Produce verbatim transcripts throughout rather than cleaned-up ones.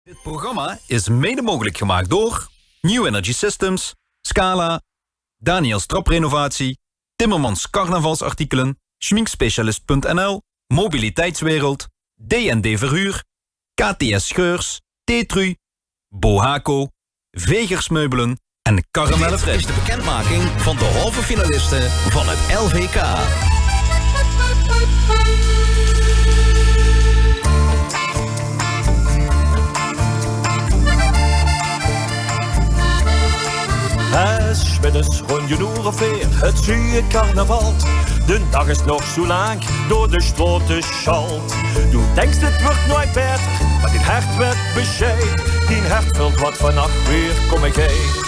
Dit programma is mede mogelijk gemaakt door New Energy Systems, Scala, Daniels Traprenovatie, Timmermans Carnavalsartikelen, Schminkspecialist punt N L, Mobiliteitswereld, D en D Verhuur, K T S Scheurs, Tetru, Bohaco, Vegers Meubelen en Karamelle Frit. Dit is de bekendmaking van de halve finalisten van het L V K. Hae is middes rond een oer of veer, het zuuje carnaval. De dag is nog zo lang, door de straote sjalt. Doe denks, dit wuuert noeit baeter, maar dien hart wet besjeid. Dien hart vult wat vannacht weer kómme geit.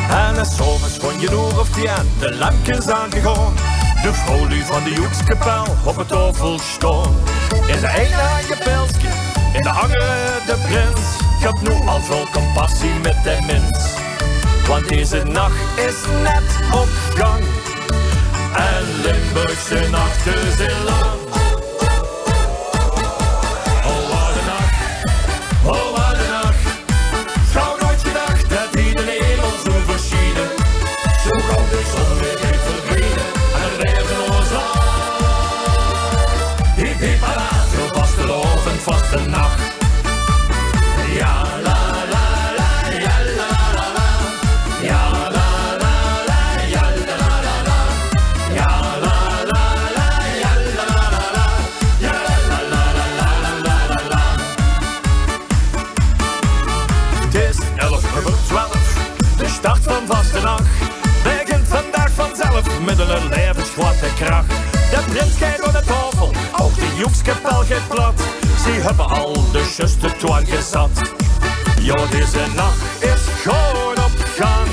En 's aoves rond een oer of tien, de lempkes aangegaon. De vrouwluuj van de joekskapel op het taofel staon. In de eine hand e pilske, in de angere de prins. Gaot noe al vol compassie mit de mins. Want deze nacht is net op gang. En Limburgse nachte zeen lang. Oh, wat een nacht. Oh, wat een nacht. Gaw noeit gedach det hie de hemel zoe versjiene. Zoe gaw de zon weer geit verdwiene. En het laeve oos laat. Hiep, hiep, alaaf, veur vastelaovend, vastenach. Ja, la, la, la, ja, la, la, la, la. Ja, la, la, la, ja, la, la, la, la. Ja, la, la, la, ja, la, la, la, la. Ja, la, la, la, la, la, la. 't Is elf euver twelf, de start van vastenach. Begint vandaag vanzelf mit 'n laevensgroate krach. De prins geit door de taofel, ouch de joekskapel geit plat. Zie höbbe al de zjuuste toon gezat. Jao, deze nach is gewoon op gang.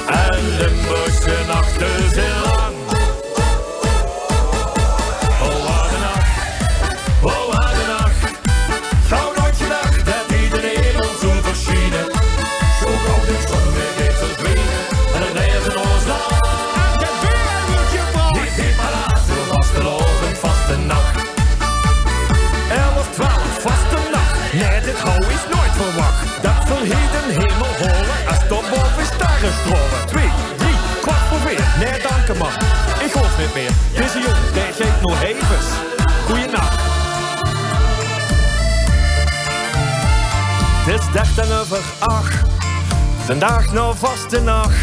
En Limburgse nachte zeen lang. Oh, wat 'n nach. Oh, wat 'n nach. Gaw noeit gedach det hie de hemel zoe versjiene. Zoe gaw de zon weer geit verdwiene. En het laeve oos laat. Hiep, hiep, alaaf, veur vastelaovend, vastenach. Elf, twelf, vastenach. Nae, dit haw ich noeit verwach. Det v'r hie de hemel hole, es dao baove sterre straole. Twee, drie, kwart veur veer. Nae, danke man. Ich hoof neet mee. Deze jóng, dae geit noe hevig. Goeienacht. 't Is dertien euver ach. Vandaag nog vastenach.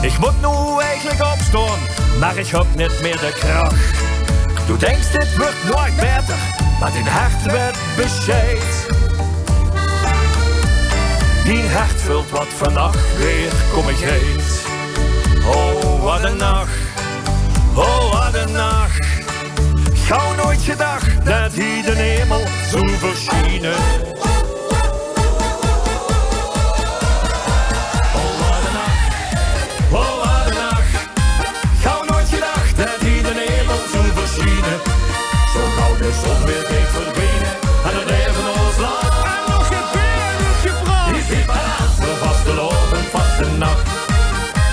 Ich mót noe eigelik opstaon, mer ich höb neet mee de krach. Doe dinks, dit wuuert noeit baeter, mer dien hart wet besjeid. Dien hart vult wat vannacht weer kómme geit. Oh, wat 'n nach. Oh, wat 'n nach. Gaw noeit gedach det hie de hemel zoe versjiene. Oh, wat 'n nach. Oh, wat 'n nach. Gaw noeit gedach det hie de hemel zoe versjiene. Zoe gaw de zon weer geit verdwiene. En het laeve oos laat. En nog ein beer gebrach. Hiep, hiep, alaaf, veur vastelaovend, vastenach.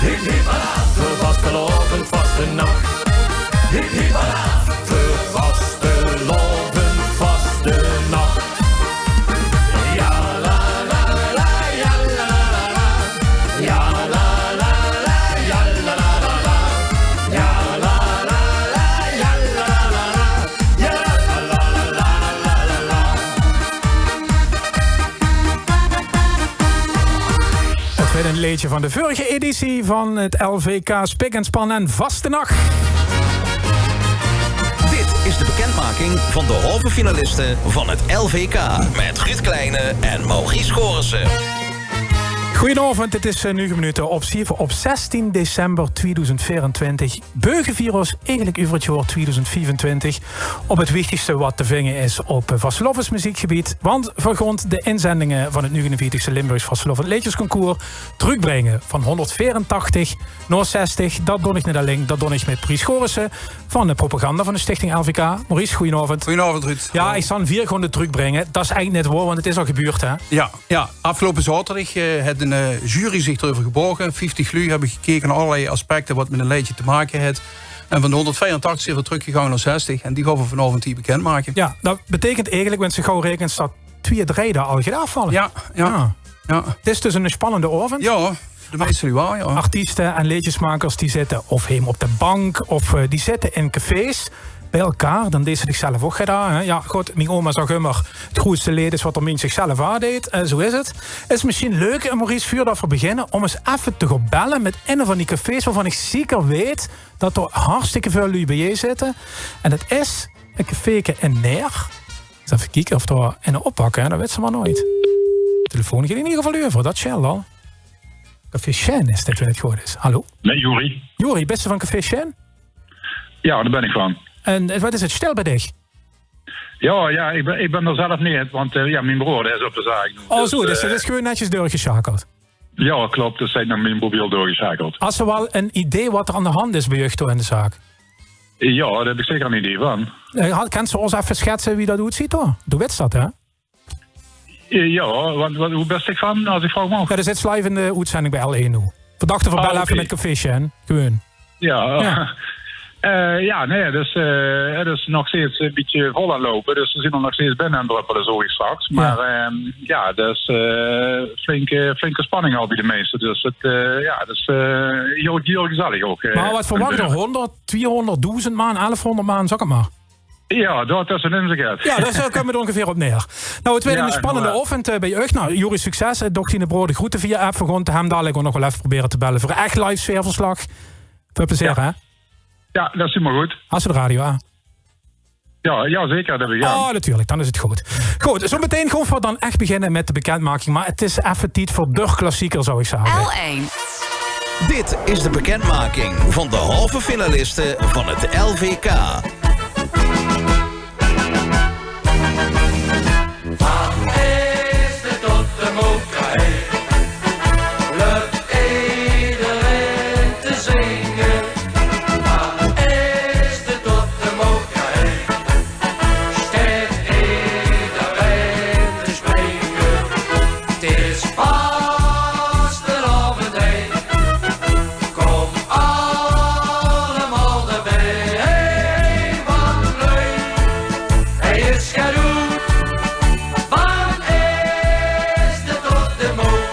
Hiep, hiep, alaaf, veur vastelaovend, vastenach. Hiep, hiep, alaaf, veur vastelaovend, vastenach. Ja, la, la, la, ja, la, la, la. Ja, la, la, la, ja, la, la, la, la. Ja, la, la, la, ja, la, la, la, la. Ja, la, la, la, la, la, la, la. Het werd een leedje van de vorige editie van het L V K Spik en Span en Vastenach. Dit is de bekendmaking van de halve finalisten van het L V K met Ruud Kleine en Maurice Gorissen. Goeienaovend, het is eh, nege minute op zeve op zestien december tweeduizend veerentwintig. Beuge v'r ós eigelik euver 't jaor tweeduizend viefentwintig op 't wichtigste wat te vinge is op eh, vastelaovesmeziekgebied. Want v'r gaon de inzendinge van 't negenenveertigste Limburgs Vastelaovend Leedjesconcours trökbringe. Van honderdveerentachtig nao zestig. Dat doon ich neet allein, dat doon ich mit Maurice Gorissen van de propaganda van de Stichting L V K. Maurice, goeienaovend. Goeienaovend, Ruud. Ja, ich zal 'm weer gewoon trökbringe. Dat is eigelik neet waor, want 't is al gebeurd, hè? Ja, ja. Aafgeloupe zaoterdig eh, haet 'n eh, jury zich d'reuver geboge. Vieftig luuj höbbe gekeke nao allerlei aspecte wat mit 'n leedje te make haet. En van de hónderdviefentachtig zien v'r trökgegange nao zestig. En die gaon v'r vanaovend hie bekindmake. Jao, dat beteikent eigelik, wens se gauw raekens, dat twieë, drei dao al get aafvalle. Jao, jao. Jao. Jao. 't Is dus 'ne spannende aovend. Jao, de meiste luuj waal, jao. Artieste en leedjesmakers die zitte of heem op de bank, of, eh, die zitte in cafés bie-ein. Dan deis se dich zelf ouch get aan, hè. Jao, god, mien oma zag ummer: 't groetste leed is wat 'r miens zichzelf aandeit. Eh, zoe is 't. Is mesjiens leuk, eh, Maurice, veurdat v'r beginne, óm ins effe te gaon belle mit ein van die cafés wovan ich zeker weit dat dao hartstikke väöl luuj bie-ein zitte. En dat is e cafeeke in Neer. Ins effe kieke of dao eine oppakke, hè. Dat weits se mer noeit. De telefoon geit in eder geval euver, dat sjeelt al. Café Sjèn is dit, wen 't good is. Hallo? Mit Juri. Juri, bis se van Café Sjèn? Jao, dao bin ich van. En, eh, wat is 't stil bie dich? Jao, jao, ich bin, ich bin d'r zelf neet, want, eh, jao, mien broor, dae is op de zaak. Oh, dus, zoe, dus eh, dat is gewoon netjes doorgesjakeld. Jao, klop, dat is nao mien mobiel doorgesjakeld. Has se waal 'n idee wat d'r aan de hand is bie uch dao in de zaak? Jao, dao höb ich zeker 'n idee van. Eh, ha-, kans se ós effe sjetse wie dat oetziet, hoor? Doe weits dat, hè? Eh, jao, want, wat, wie bis se van, es ich vraoge maag? Jao, doe zits live in de oetzending bie L1 noe. V'r dachte, v'r belle effe mit Café Sjèn, gewoon. Jao. Jao. Eh, jao, nae, dus, eh, 't is nog steeds e bietje vol aan 't loupe, dus v'r zien d'r nog steeds binne aan 't druppele, zoe wie straks. Jao. Mer, ehm, jao, dus, eh, flinke, flinke spanning al bie de meiste. Dus 't, eh, jao, dus, eh, hiel, hiel gezellig ouch, eh. Mer wat verwachte v'r? Hónderd, twieëhónderd, doezend man, elfhónderd man, zag 't mer. Jao, dao tössenin zit 't. Jao, dao, eh, kómme v'r óngeveer op neer. Noe, 't weurt 'ne spannende aovend, eh, bie uch. Noe, Juri, succes. Eh, doog diene broor de groete via app. V'r gaon 'm dalik ouch nog waal effe probere te belle veur ech live sfeerverslag. Väöl plezeer, hè? Jao, dat is hielemaol good. Has se de radio aan? Jao, jao, zeker, dat höb ich aan. Oh, natuurlik, dan is 't good. Good, zoe metein gaon v'r dan ech beginne mit de bekindmaking, mer 't is effe tied veur d'r klassieker, zou ich zage. L1. Dit is de bekindmaking van de halve finaliste van 't L V K. Van Eeste tot de Mokerhei löp ederein te zinge. Van Eeste tot de Mokerhei steit ederein te springe. 't Is vastelaovend, hè. Kom allemaol d'rbie, hè, want leuk, hè, is gedoen. Van Eeste tot de Mook.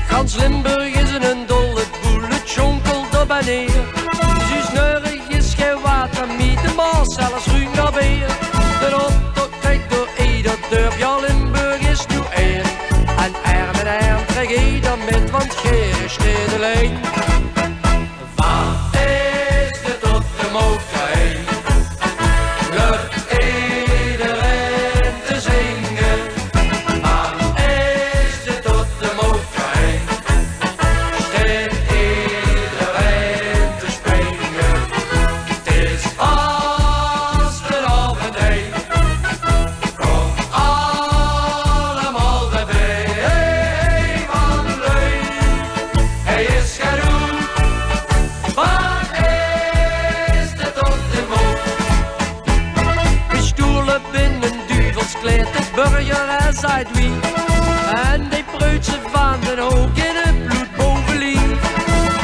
Gans Limburg is 'nen dolle boel, 't sjonkelt op en neer. Zuus neurig is gei water mie, de Maos zelfs ruuk nao beer. Den optoch trèk door eder dörp, jao, Limburg is noe ein. En erm in erm trèk eder mit, want geer is neet allein. Van Eeste tot de Mokerhei löp ederein te zinge. Van Eeste tot de Mokerhei steit ederein te springe. 't Is vastelaovend, hè. Kom allemaol d'rbie, hè, want leuk, hè, is gedoen. Van Eeste tot de Mook. Pistoele binne, duvelskleid, de burger en zaait wie. En de preutse vaan den hook in 't bloed bovelief.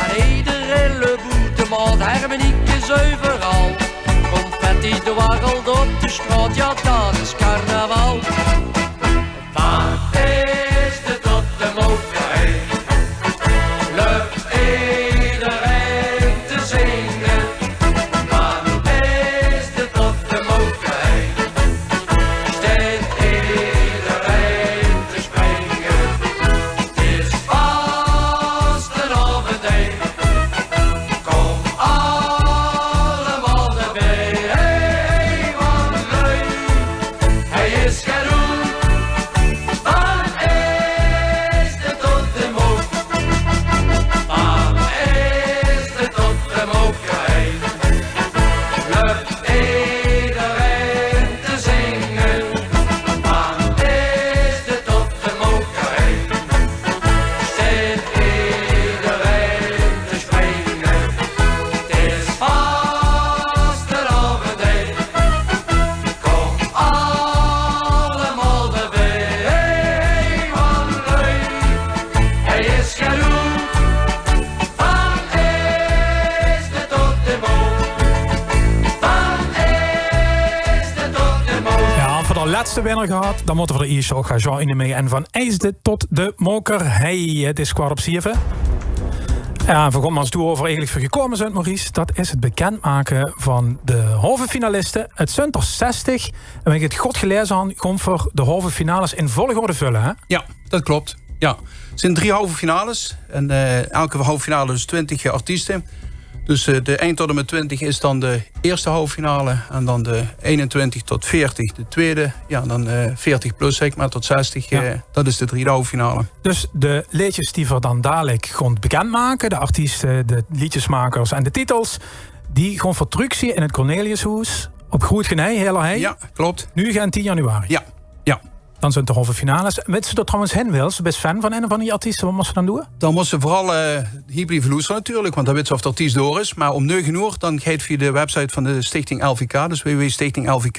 En ederein löp oet de maot, hermeniekes euveral. Confetti dwarrelt op de straot, jao, dat is carnaval. Van Eeste tot de Mokerhei löp ederein te zinge. Van Eeste tot de Mokerhei steit ederein te springe. 't Is vastelaovend, hè. Kom allemaol d'rbie, hè, want leuk, hè, Lètste winner gehad, dan mótte v'r de ieësjte ouch gaon, Jean Unemé en Van Eijsde tot de Moker. Hey, 't is kwart op zeve. Jao, v'r gaon mer ins doon wao v'r eigelik veur gekómme zunt, Maurice. Dat is 't bekindmake van de halve finaliste. 't Zunt d'r zestig. En wen ich 't good gelaeze han, gaon v'r de halve finales in volgorde völle, hè? Jao, dat klop. Jao. 't Zint drie halve finales. En, eh, eder halve finale dus twintig, eh, artieste. Dus, eh, de ein tot en mit twintig is dan de ieëste halve finale. En dan de einentwintig tot veertig de twiede. Jao, dan, eh, veertig plus, zègk mer, tot zestig. Jao. Eh, dat is de driede halve finale. Dus de leedjes die v'r dan dalik gaon bekindmake, de artieste, de leedjesmakers en de titels, die gaon v'r trökzeen in 't Corneliushoes op Groet Genei, Heerlerhei. Jao, klop. Nuuge en tien januari. Jao, jao. Dan zunt de halve finales. Wits se dao trouwens hin wils? Bis fan van ein van die artieste, wat mós se dan doon? Dan mós se veural, eh, hie blieve loestere natuurlik, want dan wits se of d'n artiest door is. Mer óm neuge oer, dan geit via de website van de Stichting L V K, dus W W W Stichting L V K,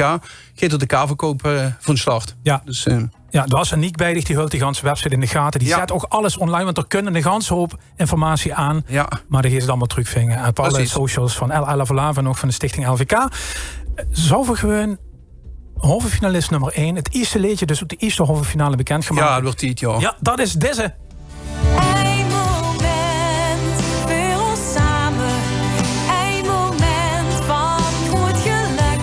geit d'r de kaartverkoup, eh, van start. Jao. Dus, eh, jao, dao is Aniek bie dich, die höltj die ganse website in de gate. Die zèt ouch alles online, want d'r kump 'ne ganse houp informatie aan. Jao. Mer die geis se allemaol trökvinge op alle socials van L L Veluwe en ouch van de Stichting L V K. Eh, zólle v'r gewoon halve finalist nummer ein. 't Ieëste leedje dus op de ieësjte halve finale bekind gemaak. Jao, 't wuuertj tied, jao. Jao, dat is deze. Ein moment veur ós same. Ein moment van groet gelök.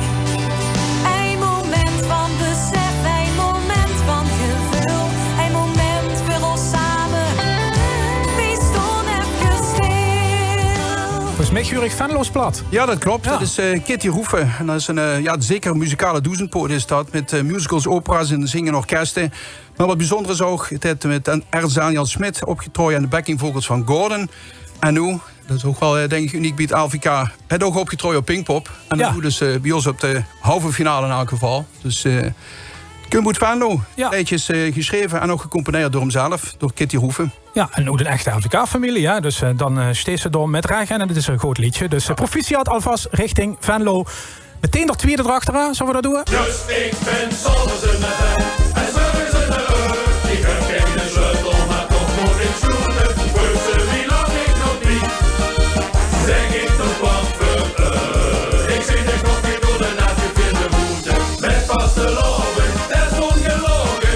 Ein moment van besef. Ein moment van geveul. Ein moment veur ós same. Weej staon efkes stil. Volges mich huuer ich Venlo plat. Jao, dat klop. Jao. Dat is, eh, Kitty Roefen. En dat is ein, eh, jao, zeker muzikale doezendpoot is dat. Mit, eh, musicals, opera's en zingende orkeste. Mer wat bezunjer is ouch, 't haet mit Ernst Daniel Smit opgetraoje aan de backing vocals van Gordon. En noe, dat is ouch waal, eh, dink ich, uniek bie 't L V K, haet ouch opgetraoje op Pinkpop. En noe dus, eh, bie ós op de halve finale in eder geval. Dus, eh, kump oet Venlo. Jao. Leedje is, eh, gesjreve en ouch gecomponeerd door häöm zelf, door Kitty Roefen. Jao, en oet 'n echte L V K-femilie, hè. Dus, eh, dan, eh, steis se dao mit rech en 't is 'n good leedje. Dus, eh, proficiat alvas richting Venlo. Metein d'r twiede d'rachteraan, zólle v'r dat doon? Dus ich bin 's aoves in de bed en 's mörges in de rögk. Ich höb geine sleutel, mer toch mót ich sloete. Wèts se wie lang ich nog lieg? Zègk ich tot kwart veur elf. Ich zeen de klok, ich doon de nacht in de boete. Mit vastelaovend, det is óngeloge.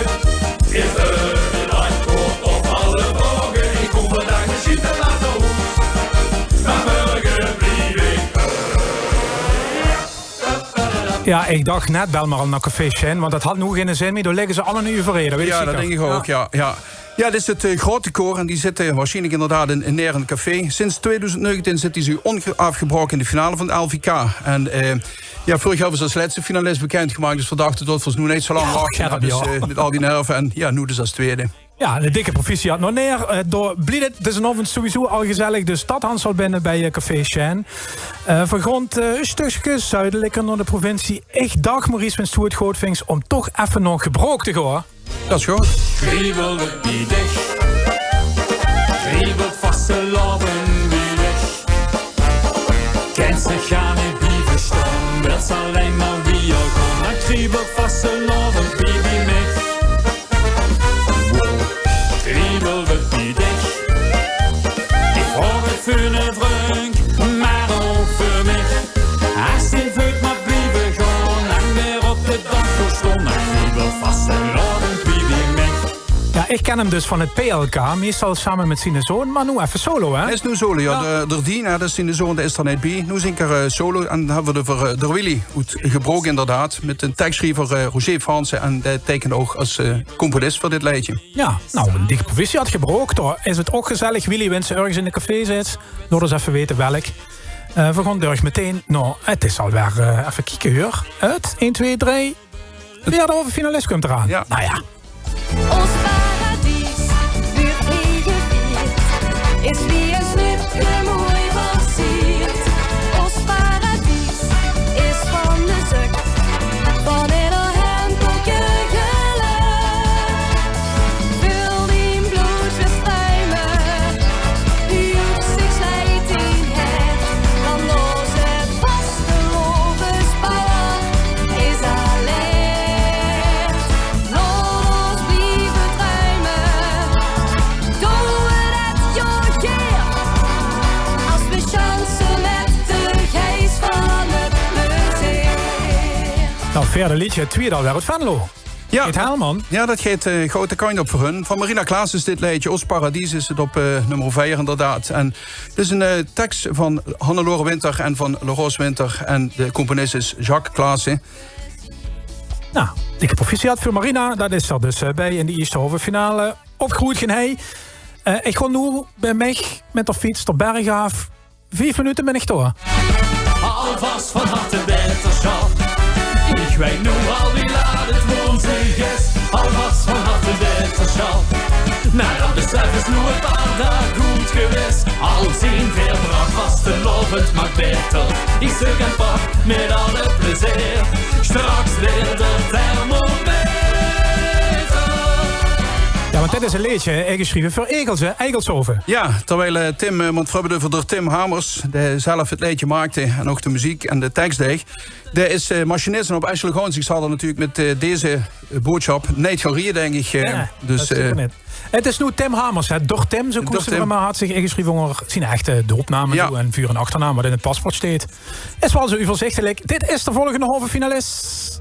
Is d'r ein antjwaord op alle vraoge? Ich kóm vandaag mesjien te laat nao hoes, mer mörge blief ich. Jao, ich dach net, bel mer al nao Café Sjin, want dat haet noe geine zin mie. Dao ligke ze allemaol noe euverheen, dat weit ich zeker. Jao, dat dink ich ouch, jao, jao. Jao, dit is 't, eh, groete koor en die zitte waarsjienlik inderdaad in, in Naer in 't café. Sinds tweeduizend negentien zitte ze ónaafgebraoke in de finale van 't L V K. En, eh, jao, veurig jaor höbbe ze ós lètste finalist bekind gemaak, dus v'r dachte, dat v'r ós noe neet zo lang wachte. Jao, dus, eh, mit al die nerve en jao, noe dus es twiede. Jao, 'n dikke proficiat nao Naer. Eh, dao blief 't, 't is 'nen aovend sowieso al gezellig, dus dat hant ze al binne bie, eh, Café Sjin. Eh, v'r gaon, eh, e stökske zuideliker nao de provincie. Ich dach, Maurice, wens doe 't good vinjs, óm toch effe nao Gebrook te gaon. Dat is good. Kriebelt 't bie dich? Kriebelt vastelaovend bie dich? Kins dich gaar neet blieve staon, wils allein mer wiejer gaon. Dan kriebelt vastelaovend bie, bie mich. Kriebelt 't bie dich? Ich vraog 't veur eine vrundj, mer ouch veur mich. Es dien veut mer blieve gaon en weer op de dansvloer staon, dan kriebelt vastelaovend bie, bie mich. Jao, ich ken 'm dus van 't P L K, meistal same mit ziene zoon, mer noe effe solo, hè? Hae is noe solo, jao. Jao. D'r, d'r Dien, hè, dat is ziene zoon, dae is d'r neet bie. Noe zing ich, eh, solo en dan höbbe v'r 't euver, eh, d'r Willy oet Gebrook inderdaad, mit 'ne tekssjriever, eh, Roger Fransen, en dae teikent ouch es, eh, componis veur dit leedje. Jao, noe, 'n dikke proficiat Gebrook, dao is 't ouch gezellig. Willy, wens se örges in de café zits, laot ós effe weite welk. Eh, v'r gaon dörch metein. Noe, 't is alweer, eh, effe kieke, huur. 't Ein, twieë, drie. De derde halve finalist kump d'raan. Jao. Noe jao. Ós paradies wuuert hie gevierd, is wie ein snoepke mooi versierd. Ós paradies is van de zök, van Hillerhempelke gelök. Vul dien blood mit struime, joech zich slijt dien hert, want ózze vastelaovespower is alert. Laot Veerde leedje, 't twiede alweer oet Venlo. Ja. Geit hel, man. Ja, dat geit, eh, grote kantj op veur hun. Van Marina Klaas is dit leedje. Os Paradies is 't op, eh, nummer veer, inderdaad. En 't is 'n, eh, teks van Hannelore Winter en van Laurence Winter. En de componist is Jacques Klaassen. Nou, dikke proficiat veur Marina. Dat is d'r dus, eh, bij in de ierste halve finale. Opgeroeid gen hei. Eh, ich gaon noe bij mich mit de fiets de berg aaf. Vief minute bin ich door. Alvas van harte beterschap. Ich weit noe al wie laat 't woensdig is. Alvas van harte beterschap. Nae, dat besef is noe e paar daag good gewis. Al zien veer brak vastelaovend, maak beter. Ich zeuk en pak mit alle plezeer. Straks weer de thermometer. Ja, want dit is e leedje, eh, gesjreve veur Egels, hè? Egelshoven. Ja, terwijl, eh, Tim, eh, want veer höbbe 't euver d'r Tim Hamers, dae zelf 't leedje maakde en ouch de meziek en de teks deeg. Dae is, eh, machinist en op Ashley Loans. Ich zal d'r natuurlik mit, eh, deze, eh, boodsjap neet gaon rieje, dink ich, eh. Ja, dus, dat zeker eh, neet. 't Is noe Tim Hamers, hè. D'r Tim, zo kóns se 'm, maar had zich ingesjreve ónger zien echte doopnaam en vuur- en achternaam, wat in 't paspoort steet. Is waal zo euverzichtelijk. Dit is de volgende halve finalist.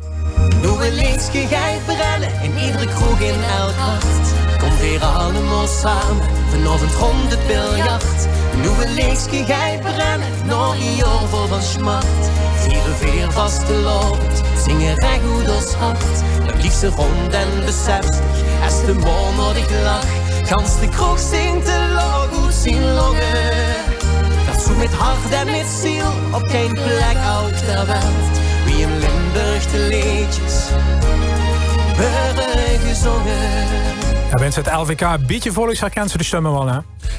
Noe e leedske geit brenne in eder kroeg, in elk hart. Kom veer allemaol same vanaovend rónd 't biljart. Noe e leedske geit brenne, nao e jaor vol van smart. Viere veer vastelaovend, zinge rech oet os hart. Blief se rónd en besefs dich, es de maan nao dich lach, gans de kroeg zingk de lach oet zien lónge. Dat zoe mit hart en mit ziel op gein plek ouch ter welt, wie in Limburg de leedjes weure gezónge. Ja, wens se 't L V K e bietje volgs, herkens se de sjtumme waal, hè?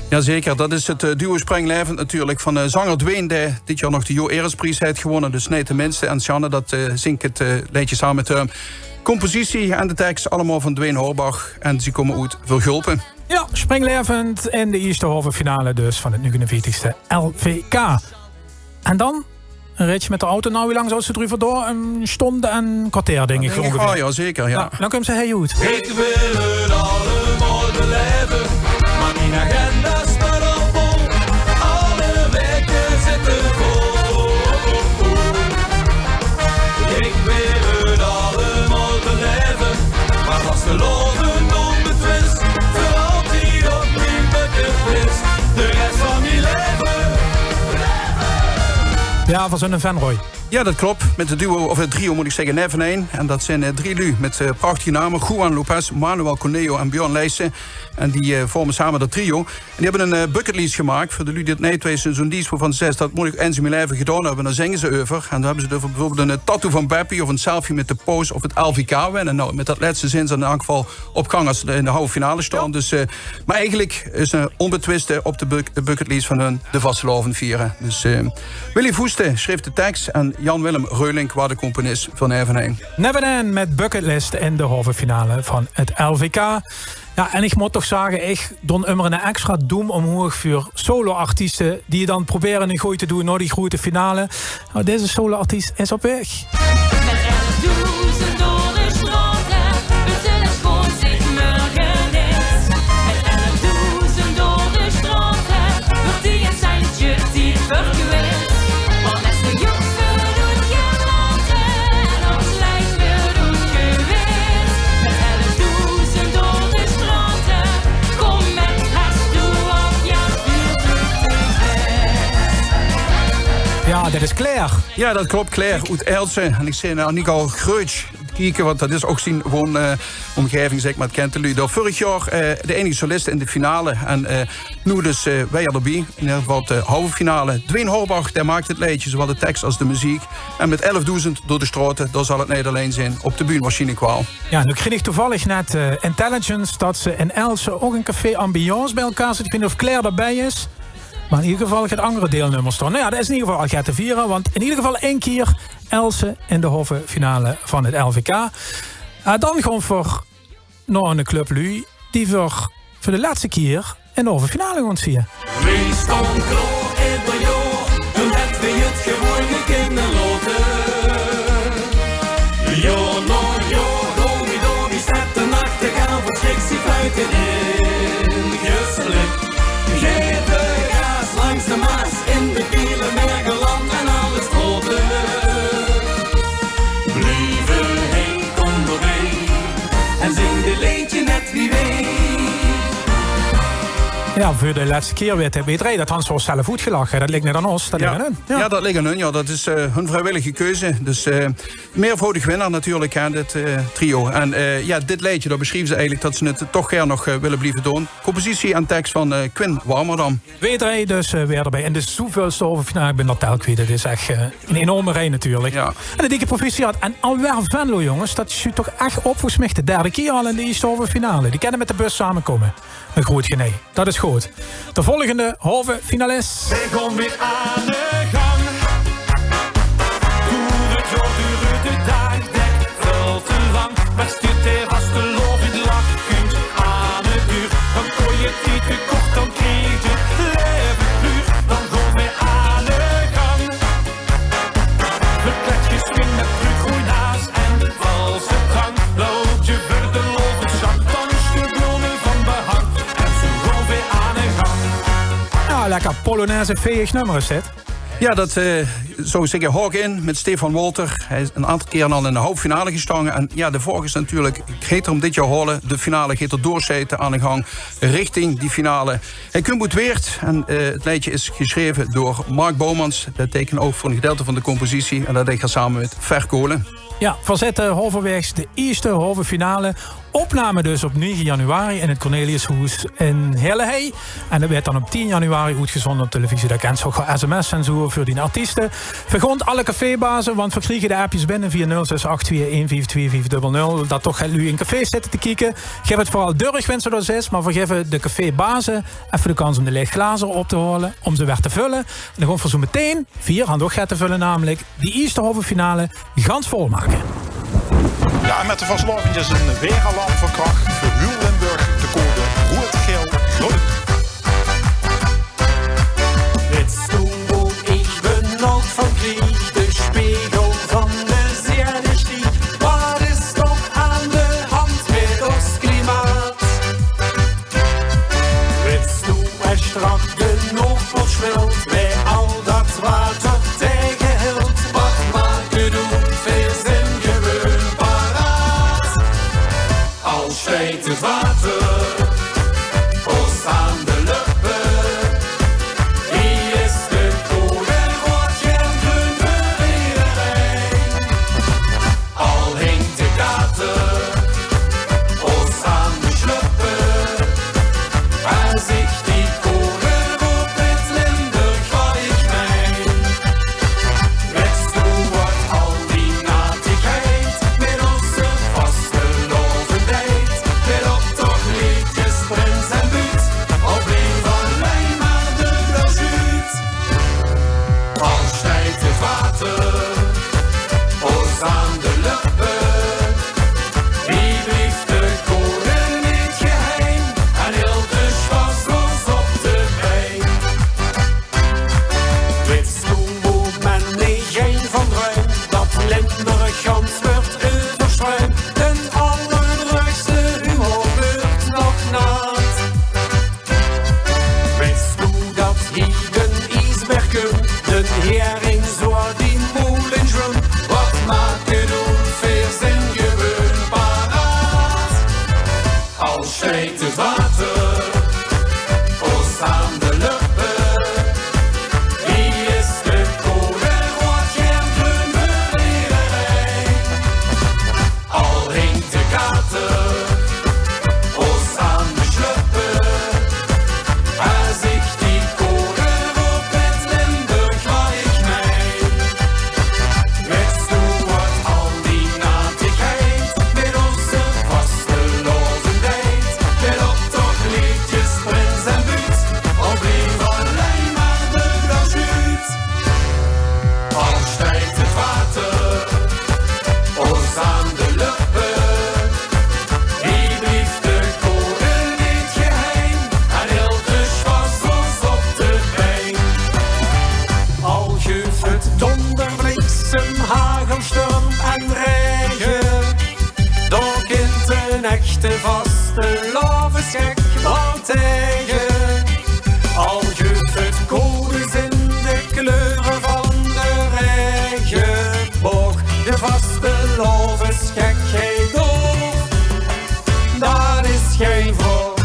Jazeker, dat is 't, eh, duo Springlaevend natuurlik van, eh, zanger Dwayne, dae dit jaor nog de Jo Erenspries haet gewónne. Dus neet de minste. En Sjanne, dat, eh, zingk 't, eh, leedje same mit häöm. Compositie en de teks allemaol van Dwayne Horbach. En ze kómme oet Vergulpen. Ja, Springlaevend in de ierste halve finale dus van 't nuugenenveertigste L V K. En dan e ritsje mit d'r auto. Nou, wie lang zouws se d'reuver doon? Ein sjtónd en e kerteer, dink ich, óngeveer. Ah, ja, zeker, ja. Nou, dan kump ze hei oet. Ich wil 't allemaol belaeve, maar mien agenda steit al vol. Alle waeke zitte vol. Ich wil 't allemaol belaeve, maar vastelaovend ónbetwis, veur altied op mien bucketlist. De res van mien laeve. Ja, van zoe'n Venroy. Ja, dat klop. Mit 't duo, of 't trio mót ich zègke, Nevenein. En dat zeen, eh, drie luuj mit, eh, prachtige name. Juan Lopez, Manuel Conejo en Björn Leijsen. En die, eh, vorme same dat trio. En die höbbe 'n, eh, bucketlist gemaak. Veur de luuj die 't neet weite, zoe'n lies wovan ze zègke: dat mót ich eins in mien laeve gedaon höbbe. En dan zinge ze euver. En dan höbbe ze 't euver bieveurbeeld 'n, eh, tattoo van Beppie of 'n selfie mit de Poos of 't L V K winne. Nou, mit dat lètste zeen ze in eder geval op gank es ze in de halve finale staon. Ja. Dus, eh, maar eigelik is 'n ónbetwiste op de buck-, de bucketlist van hun de vastelaovend viere. Dus, eh, Willy Voeste sjreef de teks en Jan-Willem Reulink waas de componist van Nevenein. Nevenein mit Bucketlist in de halve finale van 't L V K. Ja, en ich mót toch zage, ich doon ummer 'n extra doem ómhoeg veur solo-artieste die 't dan probere 'n gooj te doon nao die groete finale. Nou, deze solo-artiest is op waeg. Mit elfdoezend door de sjtraote, 't is sjoon, zèk, mörge is. Mit elfdoezend door de sjtraote, wuuert die ein seintje die verkwis. Want es de jóng veur doet gelaote en os lijf veur doet gewis. Mit elfdoezend door de sjtraote, kóm mit haast toe op, ja, vier. Ja, dat is Claire. Ja, dat klop, Claire oet Aelse. En ich zeen, eh, Aniek al greutj kieke, want dat is ouch zien woon-, eh, ómgaeving, zèk maar, 't kint de luuj. Dao vörig jaor, eh, de einige soliste in de finale. En, eh, noe dus, eh, weer d'rbie. In eder geval de halve finale. Dwayne Horbach, dae maak 't leedje, zowaal de teks es de meziek. En mit elfdoezend door de sjtraote, dao zal 't neet allein zeen. Op de bühne waarsjienlik waal. Ja, noe kreeg ich toevallig net, eh, intelligence dat ze in Aelse ouch 'n café Ambiance bie-ein zit. Ich weit neet of Claire d'rbie is. Maar in eder geval get anger deilnummers dan. Nou ja, dat is in eder geval al get te viere, want in eder geval ein kier Aelse in de halve finale van 't L V K. Eh, dan gaon v'r nao 'n club luuj die v'r veur de lètste kier in de halve finale gaon zeen. Wie staon klaor eder jaor, dan höbbe v'r 't gewoen neet kinne laote. Jaor nao jaor, door wie door wie stèt de nach, de gaal van Sjrik zie fluite ingeslik. Gaeve gaas langs de Maas in de Biele, Mergeland en alle straote. Blieve Jao, veur de lètste kier weer de W drie, dat han ze zelf oetgelag, hè. Dat ligk neet aan ós, dat ligk aan hun. Jao, dat ligk aan hun, jao. Dat is, eh, hun vriewillige keuze. Dus, eh, meervoudig winnaar natuurlik, hè, dit, eh, trio. En, eh, jao, dit leedje, dat besjrieve ze eigelik dat ze 't toch gaer nog, eh, wille blieve doon. Compositie en teks van, eh, Quin Warmerdam. W drie dus, eh, weer d'rbie. En de zoeveulste halve finale, ich bin de tel kwiet. Dat is ech, eh, 'n enorme rij natuurlik. Jao. En 'n dikke proficiat. En alweer Venlo, jónges. Dat sjuut toch ech op, volges mich de derde kier al in de ierste halve finale. Die kinne mit de bus samekómme. 'n Groet genei. Dat is good. De volgende halve finalis. Veer gaon weer aan de gang. Door 't jaor dure de daag dèk väöl te lang. Mer stuut de vastelaovend lach, kunt aan de deur. Dan kóns se 't ete kort, dan kreeg je 't laeve puur. Dan gaon veer aan de gang. Verkleid gesjik mit bruudgroen naas en valse tang. Loup je veur de love sjang, dan is de blome van behang. En zoe gaon veer aan de gang. Jao, lekker polonaise-veeg nummer is dit. Jao, dat, eh, zouw ich zègke, haok in mit Stefan Wolter. Hae is 'n aantal kiere al in de halve finale gestange. En jao, de vraog is natuurlik, geit 'r 'm dit jaor haole? De finale, geit 'r doorsjete aan de gang richting die finale? Hae kump oet Weert en, eh, 't leedje is gesjreve door Mark Boumans. Dat teikent ouch veur 'n gedeilte van de compositie. En dat deeg 'r same mit Fer Kolen. Jao, veer zitte halverwaegs de ierste halve finale. Opname dus op nege januari in 't Corneliushoes in Heerlehei. En dat weurt dan op tien januari oetgezonde op televisie. Dao kins se ouch sms en zoe veur die artieste. Veer gaon alle cafébaze, want veer kriege de appjes binne via nul zes acht twee een vief twee vief dubbel nul, dat toch get luuj in cafés zitte te kieke. Gaef 't veural durch, wens se dat is, mer veer gaeve de cafébaze effe de kans óm de laeg glazer op te haole, óm ze weer te völle. En dan gaon veer zoe metein veer han nog get te völle, namelik die ierste halve finale gans vol make. Jao, en mit de vastelaovend is 'n weeralarm van krach veur hiel Limburg, de code roed, gael, groen. Wits doe wo ich benaud van krieg? De sjpegel van de Zieënstieg. Wat is toch aan de hand mit ós klimaat? Wits doe es sjtrak de Noordpool sjmelt, wae al dat water taegehèlt? Wat make doe? Veer zeen gewoon paraat. Al sjteit 't water ós aan de löppe, hie is de code roed, gael, groen veur ederein. Al hingk de kater ós aan de sjlöppe, es ich die code roep, wit Limburg wat ich mein. Wits doe wat al die natigheid mit ós vastelaovend deit? Mit optoch, leedjes, prins en buut, of blief allein mer de blauw-sjuut? Al sjteit 't water ós aan de löppe, wie blief de code neet geheim? En hilt de sjpas ós op de bein? Wits doe wo me neet gein van druim? Dat Limburg gans weurt euversjtruimp, d'n allerruigste humor weurt nog naat. Wits doe dat hie d'n iesberg kump, d'n hering zoa dien moel in sjwump? Wat make doe? Veer zeen gewoon paraat. Al sjteit 't water ós aan de löppe, hie is de code roed, gael, groen veur ederein. Al hingk de kater ós aan de sjlöppe, es ich die code roep, wit Limburg wat ich mein. Wits doe wat al die natigheid mit ós vastelaovend deit? Mit optoch, leedjes, prins en buut, of blief allein mer de blauw-sjuut? Al sjteit 't water ós aan de löppe, hie blief de code neet geheim, en hilt de sjpas ós op de bein. Al geuf 't donder, bliksem, hagel, sjtorm en raege, dao kint d'n echte vastelaovesgek waal taege. Al geuf 't codes in de kleure van de raegebok, de vastelaovesgekheid door, dat is gein vraog.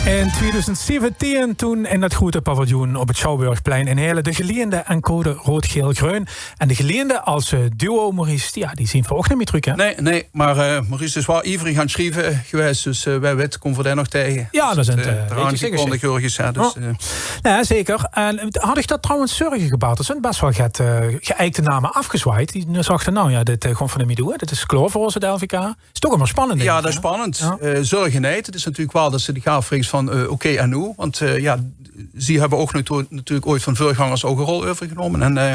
In tweeduizend zeventien toen in dat groete paviljoen op 't Schouwburgplein in Heële de Geleënde en Code Rood Geel Greun. En de Geleënde als, eh, duo, Maurice, ja, die zien v'r ouch neet mie trök, hè? Nee, nee, mer, eh, Maurice is waal ieverig aan 't sjrieve gewaes, dus, eh, wae wit kómme v'r dae nog taenge. Ja, dus dat is 't, eh, eh, d'r aangekondigd, Jurgen, hè, dus, eh. Ja, zeker. En had dich dat trouwens zörge gebaard? D'r zunt bès waal get, eh, geëikte name aafgezwaajd. Die zagte, nou ja, dit, eh, gaon v'r neet mie doon. Dit is klaor veur ós, 't L V K. Is toch ummer spannend, dink ich, hè? Ja, dat is spannend. Ja. Eh, zörge neet. 't Is natuurlik waal dat ze de gaaf vreegs van, eh, oké, en noe? Want, eh, ja, zie höbbe ouch natu-, natuurlik ooit van veurgangers ouch 'n rol euvergenómme. En, eh,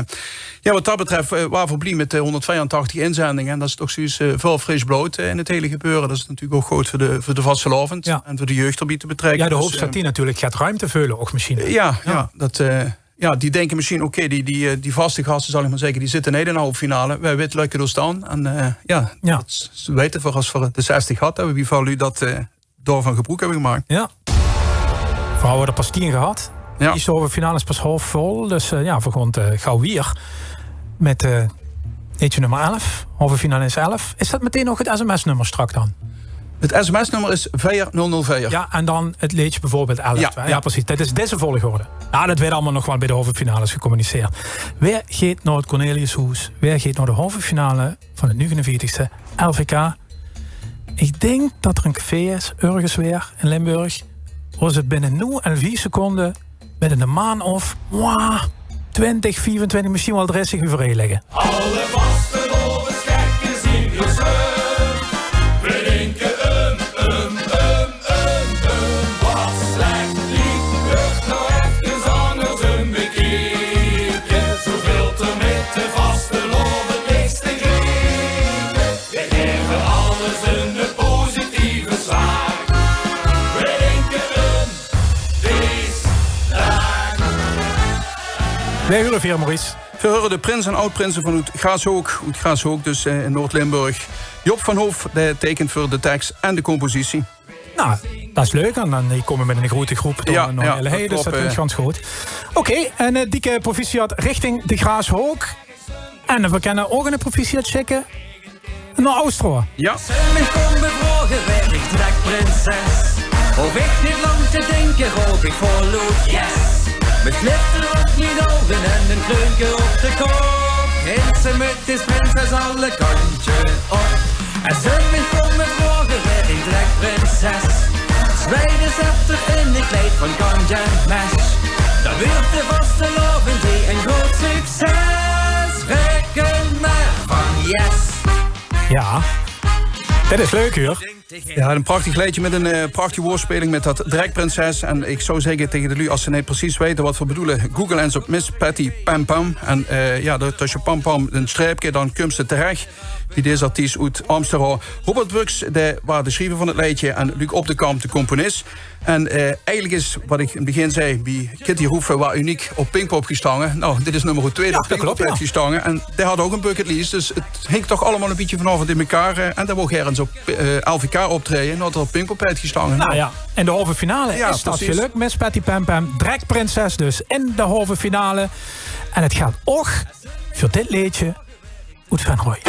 ja, wat dat betröf, eh, ware v'r blie mit de hónderdviefentachtig inzendinge. En dat is toch zoeëiets, eh, väöl fris blood, eh, in 't hele gebeure. Dat is natuurlik ouch good veur de, veur de vastelaovend en veur de jeug d'rbie te betrèkke. Ja, de hoop is dat die natuurlik get ruimte veule, ouch mesjien. Ja, ja, dat, eh, ja, die dinke mesjien, oké, die, die, eh, die vaste gaste, zal ich mer zègke, die zitte neet in de halve finale. Wae wit lökke ós dan. En, eh, ja, dat weite v'r as v'r de zestig gehad höbbe, wie väöl luuj dat, eh, daovan gebroek höbbe gemaak. Ja. V'r höbbe d'r pas tieën gehad. Ja. Die halve finale is pas haof vol. Dus, eh, ja, v'r gaon, eh, gaw wiejer mit, eh, leedje nummer elf. Halve finale is elf. Is dat metein nog 't sms-nummer straks dan? 't Sms-nummer is veer nul nul veer. Ja, en dan 't leedje bieveurbeeld elf. Ja, ja, precies. Dat is deze volgorde. Nou, dat weurt allemaol nog waal bie de halve finales gecommuniceerd. Wae geit nao 't Corneliushoes? Wae geit nao de halve finale van 't nuugenenveertigste L V K? Ich dink dat d'r ein café is, örges weer in Limburg, wo ze binne noe en vief seconde mit ein maan of, mwah, twintig, viefentwintig, mesjien waal dristig euverein ligke. Alle vastelaovesgekke zien gezeurd. Veer dinke um, um, um, um, um. Wat slech liek, wuuert noe efkes angers um bekeke. Zoe veult d'r mit de vastelaovend niks te kriege. Veer gaeve alles ein positieve zwaak. Veer dinke um, Wae hure veer, Maurice? Veer hure de prins en aod-prinse van oet Graashook. Oet Graashook, dus, eh, in Noord-Limburg. Job van Hoof, dae teikent veur de teks en de compositie. Nou, dat is leuk. En dan, die kómme mit ein groete groep door, ja, nao Heële, dus dat klop, klinkt, eh, gans good. Oké, en, eh, dikke proficiat richting de Graashook. En veer kinne ouch ein proficiat sjikke nao Austria. Ja. Ze mich kómme vraoge, waer ich drekprinses. Of ich neet lang te dinke, roop ich volluid yes. Mit glitter op mien ouge en ein kreunke op de kop. Prinse mit is prinses alle kantje op. Es ze mich kómme vraoge, waer ich drekprinses. Zwiej de scepter in ein kleid van kantj en mes. Dan wuuert de vastelaovend hie ein groot succes. Reken mer van yes. Ja, dat is leuk, huur. Ja, ein prachtig leedje mit ein, eh, prachtige woordspeling mit dat drekprinses. En ich zou zègke taenge de luuj, es ze neet precies weite wat veer bedoele, google ins op Miss Patty Pam Pam. En, eh, ja, dao tösse Pam Pam ein streepke, dan kums se terech bie deze artiest oet Amsterdam. Robert Brugks, dae waas de sjriever van 't leedje, en Luc Opdekamp, de componis. En, eh, eigelik is, wat ich in 't begin zag, bie Kitty Roefe waas uniek op Pinkpop gestange. Nou, dit is nummer twee dat op Pinkpop haet gestange. En dae haw ouch ein bucketlist, dus 't hink toch allemaol ein bietje vanaaf in mekaar. Eh, en dae wou gaer ins op, eh, L V K optraeje, en haw d'r op Pinkpop haet gestange. Nou ja, in de halve finale is dat gelök. Miss Patty Pam Pam, drekprinses dus in de halve finale. En 't geit ouch veur dit leedje oet Venray.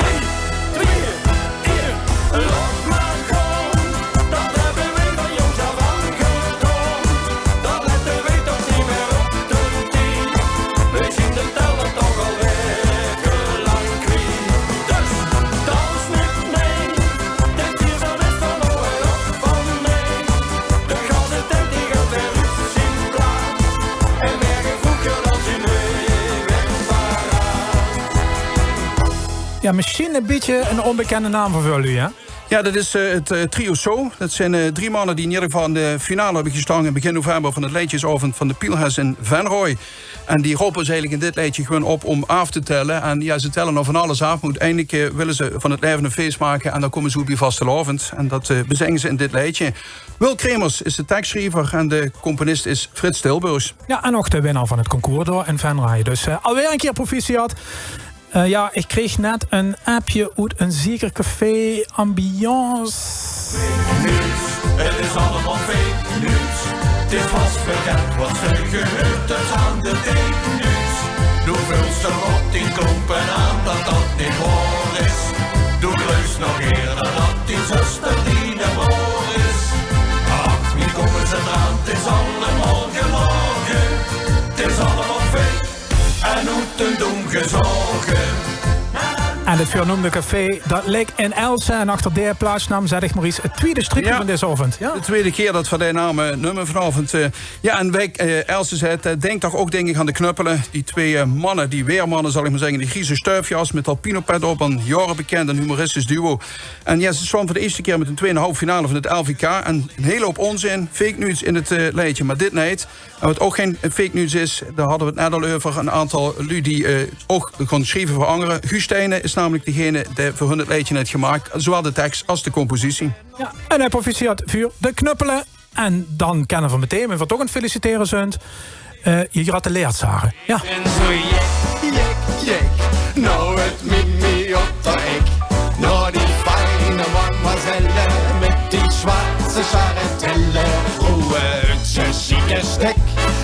Ja, mesjien ein bietje ein ónbekènde naam veur väöl luuj, hè? Ja, dat is, eh, 't, eh, trio So. Dat zeen, eh, drie manne die in eder geval in de finale höbbe gestange begin november van 't leedjesaovend van de Pielhaas in Venray. En die rope ós eigelik in dit leedje gewoon op óm aaf te telle. En ja, ze telle noe van alles aaf, mer oeteindelik, eh, wille ze van 't laeve ein fees make en dan kómme ze oet bie vastelaovend. En dat, eh, bezinge ze in dit leedje. Wil Kremers is de tekssjriever en de componist is Frits Tilburgs. Ja, en ouch de winnaar van 't concours dao in Venray. Dus, eh, alweer ein kier proficiat. Eh, ja, ich kreeg net ein appje oet ein zeker café Ambiance. Fake news, 't is allemaol fake news. 't Is vastbekènd wat ze gehuurd höbbe aan de fake news. Doe völs d'r op dien kop aan dat dat neet waor is. Doe gluifs nog ieër dat dat dien zuster diene broor is. Ach, wie kómme ze dao Ten dom gezorge. En 't veurnoemde café, dat ligk in Aelse. En achter dae plaatsnaam zèt ich mer ins 't twiede striepke van dees aovend. Jao, de twiede kier dat v'r dae naam neume vanaovend. Eh, jao, en wie ich, eh, Aelse zèt, eh, dink toch ouch, dink ich, aan de Knuppele. Die twee, eh, manne, die weermanne, zal ich mer zègke. Die grieze stuifjas mit alpinopet op, 'n jaorebekind en humoristisch duo. En jao, ze staon veur de ierste kier mit hun twee in de halve finale van 't L V K. En 'n hele houp ónzin, fake news in 't, eh, leedje, mer dit neet. En wat ouch gein fake news is, dao hadde v'r 't net al euver, 'n aantal luuj die, eh, ouch gaon sjrieve veur angere. Guus Steijnen is namelik degene dae veur hun 't leedje haet gemaak, zowaal de teks es de compositie. Jao, en proficiat veur de Knuppele. En dan kènne v'r metein, wie v'r toch aan 't felicitere zunt, eh, je gratuleert, Sarah. Jao. En zo jek, jek, jek. Noe 't mimi op de ek. Noe die fijne mademoiselle mit die zwartse charretelle. Roeë 't sjieke stek.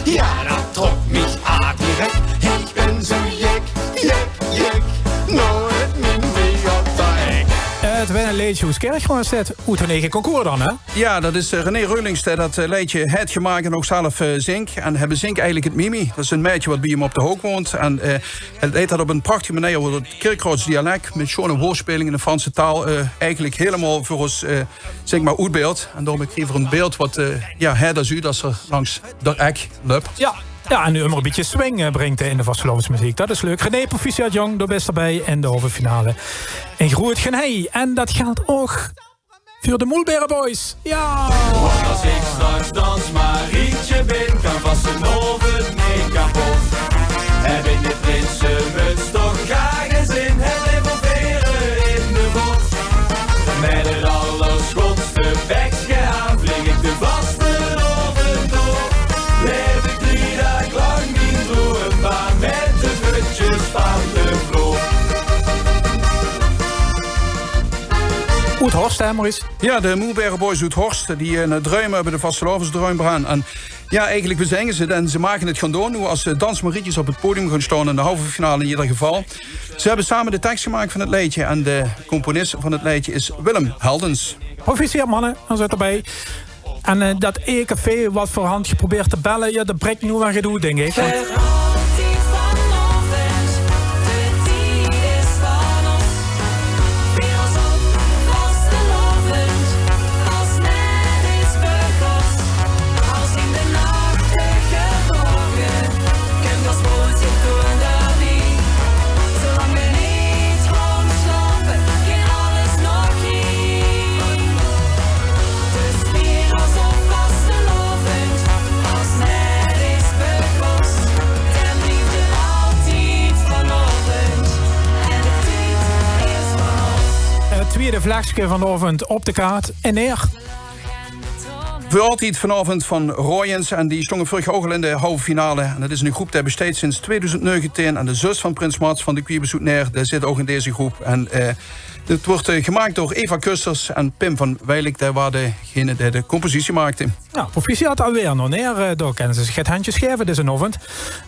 Jao, dat trok mich aan direk. Ich bin zo jek, jek, jek. Noe 't mimi op de ek. 't Win e leedje oes Kirchroa, is dit? Oet hun eige concours dan, hè? Jao, dat is, eh, René Reulings dae dat, eh, leedje haet gemaak en ouch zelf, eh, zingk. En hae bezingk eigelik 't Mimi. Dat is e maedje wat bie häöm op de hook woont. En, eh, hae deit dat op 'n prachtige meneer, oet 't Kirchrooads dialek, mit sjoon woordspeling in de Franse taal, eh, eigelik hielemaol veur ós, eh, zègk mer, oetbeeld. En daorum kriege v'r e beeld wat, eh, jao, hae dat zuut es 'r langs d'r ek löp. Jao. Jao, en noe ummer e bietje swing, eh, bringk 'r in de vastelaovesmeziek. Dat is leuk. René, proficiat jóng, doe bis d'rbie in de halve finale. En groeët genei. En dat gelt ouch veur de Moelbere Boys. Jao! Want es ich straks Dansmarietje bin, kan vastelaovend neet kapot. Höb ich de prinsemuts toch gaar gein zin, höb leever vere in de vot. Mit 't allersjoonste bekske aan vleeg ich de vastelaovend door. Laef ich drie daag lang mien droum, mer mit de vutjes van de vloer. Oet Horst, hè, Maurice? Jao, de Moelbere Boys oet Horst, die, eh, druime höbbe de vastelaovesdruim braan. En jao, eigelik bezinge ze 't en ze mage 't gaon doon. Noe, es, eh, Dansmarietjes op 't podium gaon staon in de halve finale in eder geval. Ze höbbe same de teks gemaak van 't leedje en de componis van 't leedje is Willem Heldens. Proficiat, manne, dan zit d'rbie. En, eh, dat E K V wat veur hand geprobeerd te belle, jao, dat brik noe waal get oet, dink ich. Veur altied vanaovend, de tied is van ós. Veur ós op vastelaovend, es 't net is begós. Als in de nachte geborge, kump ós woord zich door de wiek. Zolang v'r neet gaon slaope, geit alles nog hiel. Dus veur ós op vastelaovend, es 't net is begós. De leefde altied vanaovend en de tied is van ós. 't Twiede vlegske vanaovend op de kaart. En neer. Veur altied vanaovend van Royens. En die stónge veurig jaor ouch al in de halve finale. En dat is 'n groep die besteit sinds tweeduizend negentien. En de zus van prins Mats, van de Quibus oet Neer, die zit ouch in deze groep. En, eh, 't weurt, eh, gemaak door Eva Kusters en Pim van Weilik. Die waor degene die de compositie maakte. Noe, proficiat alweer, nog neer. Eh, dao kinne ze zich 't hendje gaeve, deze aovend.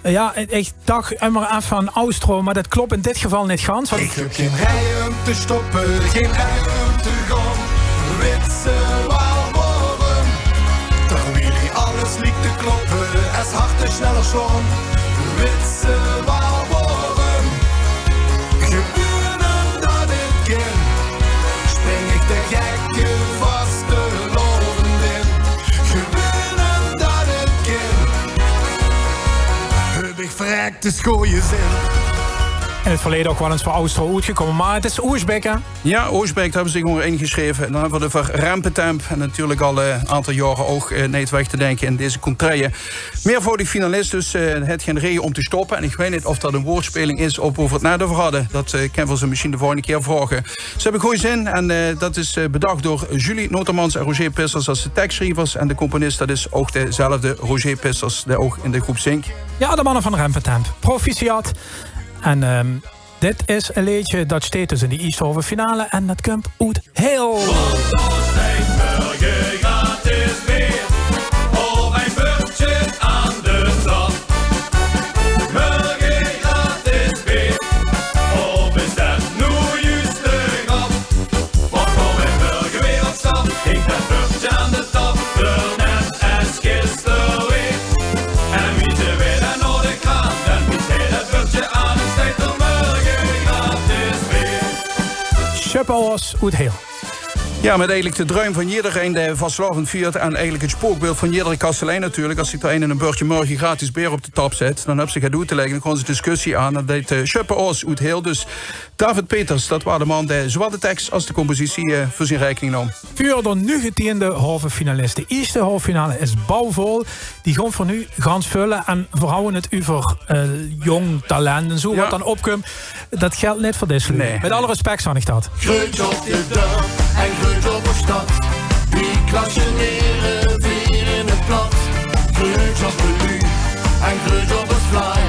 Eh, jao, ich dach ummer aaf van Austro, mer dat klop in dit geval neet gans, want ich höb gein rei um te stoppe, gein rei um te gaon. Wits se waal waorum? Toch wiel hie alles liek te kloppe, es harte sneller slaon. Wits se waal waorum? Gewoon umdat 't kin. Spring ich de gekke vastelaovend in. Gewoon umdat 't kin. Höb ich verrek de schooie zin. In 't verleje ouch waal ins veur Austro oetgekómme, mer 't is Oosjbeek, hè? Jao, Oosjbeek, dao höbbe ze zich ónger ingesjreve. En dan höbbe v'r 't euver Rempetemp. En natuurlik al, eh, 'n aantal jaore ouch, eh, neet weg te dinke in deze contraille. Meervoudig finalis, dus, eh, haet gein reje óm te stoppe. En ich weit neet of dat 'n woordspeling is op wo v'r 't net euver hadde. Dat, eh, kinne v'r ze mesjiens de volgende kier vraoge. Ze höbbe gooj zin en, eh, dat is, eh, bedach door Julie Notermans en Roger Pissers es de tekssjrievers. En de componis, dat is ouch dezelfde Roger Pissers, dae ouch in de groep zink. Jao, de manne van Rempetemp. Proficiat. En, ehm, dit is e leedje dat steit dus in de ierste halve finale en dat kump oet Heel. Mörge gratis beer op ein bördje aan de tap. Mörge gratis beer, of is det noe juust de grap? Want kómme v'r mörge weer op stap, hink det bördje aan de tap, d'r net es gister weer. En wie ze weer dan nao de kraam, dan biedt hae det bördje aan. Sjöppe Oos oet Heel. Jao, mit eigelik de druim van jidderein dae vastelaovend viert en eigelik 't spookbeeld van jiddere kastelein natuurlik. Es zich d'r ein ein bördje Mörge gratis beer op de tap zèt, dan höbs se get oet te lègke, dan gaon ze discussie aan. En det deit, eh, Sjöppe Oos oet Heel. Dus David Peters, det waor de man dae zowaal de teks es de compositie, eh, veur zien reikening naom. Veur de nuugetieënde halve finalist. De ierste halve finale is baovol. Die gaon v'r noe gans völle en v'r hawwe 't euver, eh, jóng talent en zoe, wat dan opkump. Det gelt neet veur dees luuj. Nae. Mit alle respect zag ich det. Greutj op de dörp en greutj op de stad. Wie klasjenere veer in 't plat. Greutj op de luuj en greutj op 't vlaai.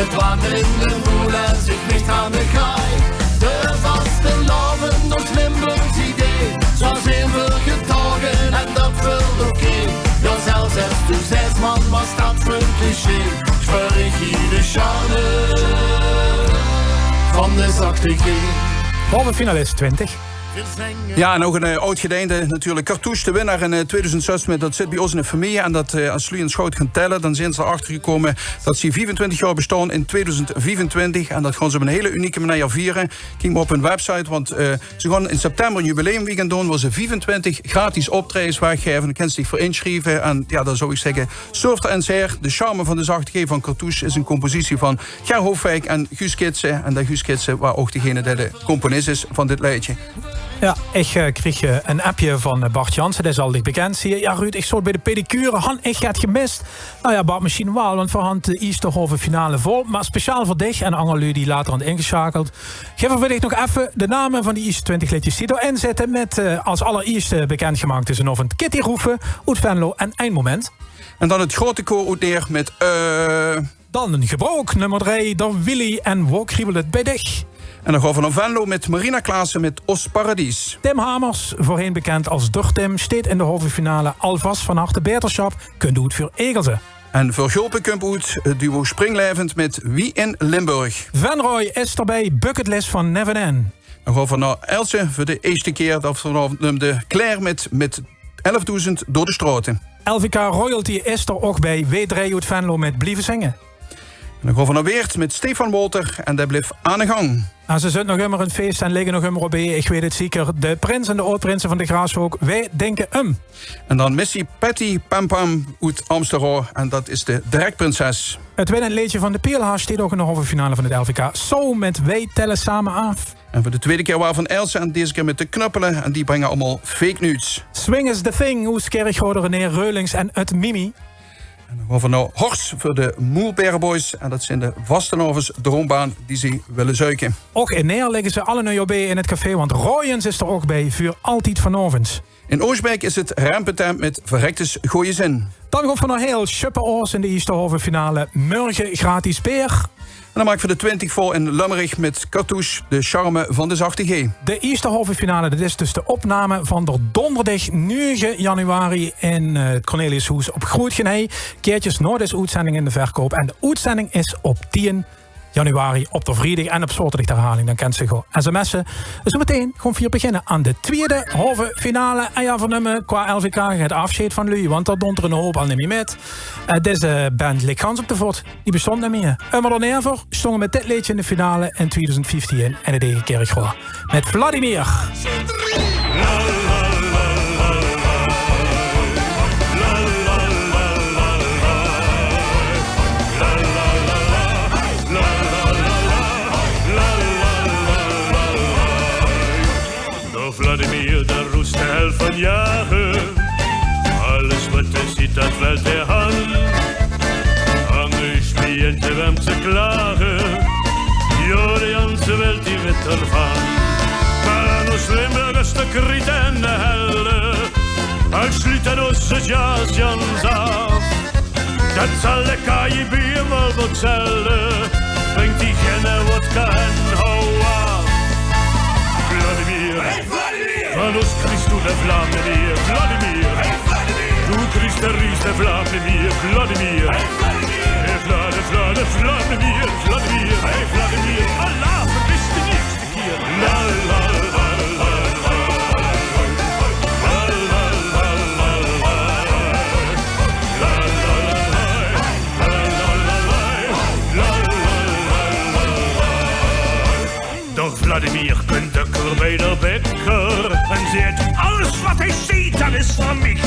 't Water in de moel en zich nicht aan de gaai. De vastelaovend, ós Limburgs idee. Zoe zeen v'r getaoge en det völt oké. Jao, zelfs es doe zes man waas, det veur ein cliché. Sjpeur ich hie de charme van de zachte G. Halve finalist twintig. Jao, en ouch ein, eh, aod-gedeinde natuurlik. Cartouche, de winnaar in, eh, tweeduizend zes, mit Det zit bie ós in de femielje. En det, eh, es luuj ins good gaon telle, dan zeen ze d'r achter gekómme det ze viefentwintig jaor bestaon in tweeduizend viefentwintig. En det gaon ze op ein hiel unieke meneer viere. Kiek mer op hun website, want, eh, ze gaon in september ein jubileumweekend doon, wo ze viefentwintig gratis optraejes weggaeve. Dao kins se dich veur insjrieve. En jao, dan zów ich zègke, surf d'r ins haer. De charme van de zachte G van Cartouche is ein compositie van Ger Hoofwijk en Guus Kitsen. En det Guus Kitsen waor ouch degene dae de componis is van dit leedje. Jao, ich, eh, kreeg, eh, ein appje van, eh, Bart Jansen, dae zal dich bekènd zeen. Jao, Ruud, ich zoot bie de pedicure, han ich get gemis? Nou jao, Bart, mesjien waal, want v'r hant de ierste halve finale vol. Mer speciaal veur dich en anger luuj die later hant ingesjakeld, gaeve v'r dich nog effe de name van die ierste twintig leedjes die d'r in zitte, mit, eh, es allerierste bekèndgemaak dezen aovend Kitty Roefe oet Venlo en Ein Moment. En dan 't groete koor oet Neer mit, eh, Dan Gebrook, nummer drei, d'r Willy en Wo kriebelt 't bie dich? En dan gaon v'r nao Venlo mit Marina Klaassen mit Os Paradies. Tim Hamers, veurheen bekènd es D'r Tim, steet in de halve finale. Alvas van harte betersjap, kump oet veur Egelse. En veur Gulpe kump oet 't duo Springlaevend mit Wie in Limburg. Venray is d'r bie, Bucketlist van Neven N. Dan gaon v'r nao Aelse veur de ierste kier det v'r vanaovend numde Claire mit, mit elfdoezend door de straote. L V K Royalty is d'r ouch bie, W drei oet Venlo mit Blieve zinge. En dan gaon v'r nao Weert mit Stefan Wolter en dae blief aan de gang. En ze zunt nog ummer ein fees en ligke nog ummer op bee. Ich weit 't zeker, de prins en de aod-prinse van de Graafshook, veer dinke um. En dan Missy Patty Pam Pam oet Amsterdam en det is de Drekprinses. 't Winnend leedje van de P L H steet ouch in de halve finale van 't L V K. Zo mit Wij tellen samen af. En veur de twiede kier waor van Aelse en deze kier mit De Knuppele en die bringe allemaol fake nuuts. Swing is the thing, oes Kirchroader René Reulings en 't Mimi. En dan gaon v'r nao Horst veur de Moelpereboys en det zeen de vastelaovesdroombaan die ze wille zuike. Ouch in Neer ligke ze alle nuuj op bee in 't café, want Royens is d'r ouch bie veur Altied Vanaovends. In Oosjbeek is 't Rempetemp mit Verrekte Gooje Zin. Dan gaon v'r nao Heel, Sjöppe Oos in de ierste halve finale, mörge gratis beer. En dan maak v'r de twintig vol in Lömmerich mit Cartouche, de charme van de zachte G. De ierste halve finale, det is dus de opname van d'r donderdig nuuge januari in, eh, 't Corneliushoes op Groet Genei. Keertjes nao dees oetzending in de verkoup. En de oetzending is op tieën januari op d'r vriedig en op zaoterdig de herhaling. Dan kènt ze gaon sms'e. Zo meteen gaon v'r beginne aan de twiede halve finale. En jao, v'r numme qua L V K 't aafsjeid van luuj, want dao doon d'r eine houp al neet mie mit. Eh, deze band lik gans op de vot. Die bestond neet mie. Ummer d'r neet veur, stónge mit dit leedje in de finale in twieëdoezend vieftieën in 't eige Kirchroa. Mit Vladimir. D'r Vladimir, dae roest de hel van jage. Alles wat hae zuut, dat wèlt hae han. Angers begint hae 'm te klage. Jao, de ganse welt die wit d'rvan. Mer aan ós Limburgers, de kriet en de helle, al sjliet 't ós 't jaas gans aaf. Dat zal de K G B waal vertèlle. Drink die genne wodka en hou aaf. Vladimir, hey Vladimir, van ós kriegs doe de Vlamimir. Vladimir, hey Vladimir, doe kriegs de ries de Vlamimir. Vladimir, hey Vladimir, hey Vla-, de Vla-, de Vlamimir. Vladimir, hey Vladimir, Allah, vergis dich neet. Doch Vladimir kunt de Bij de bekker en zeet: alles wat hie steit, dat is van mich.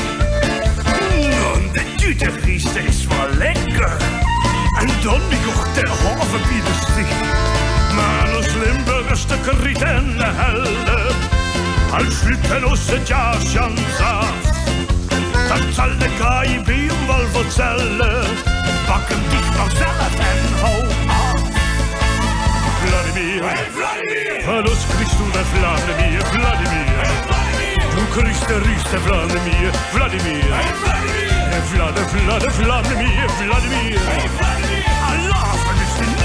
En de tute ries, dat is waal lekker. En dan mich och de hove bie de stiek. Maar os Limburgers de kriet en de helle, al sluiten os de jaas jans aaf. Dat zal de K G B waal vertelle. Pak 'm dich maar zelf en hou aaf. Vladimir, hey Vladimir, van os kriegste de Vladimir, Vladimir. Hey Vladimir, doe kriegste de ries, de Vladimir, Vladimir. Hey Vladimir, hey Vlade, Vlade, Vladimir, Vladimir. Hey Vladimir, alaaf, is de niks.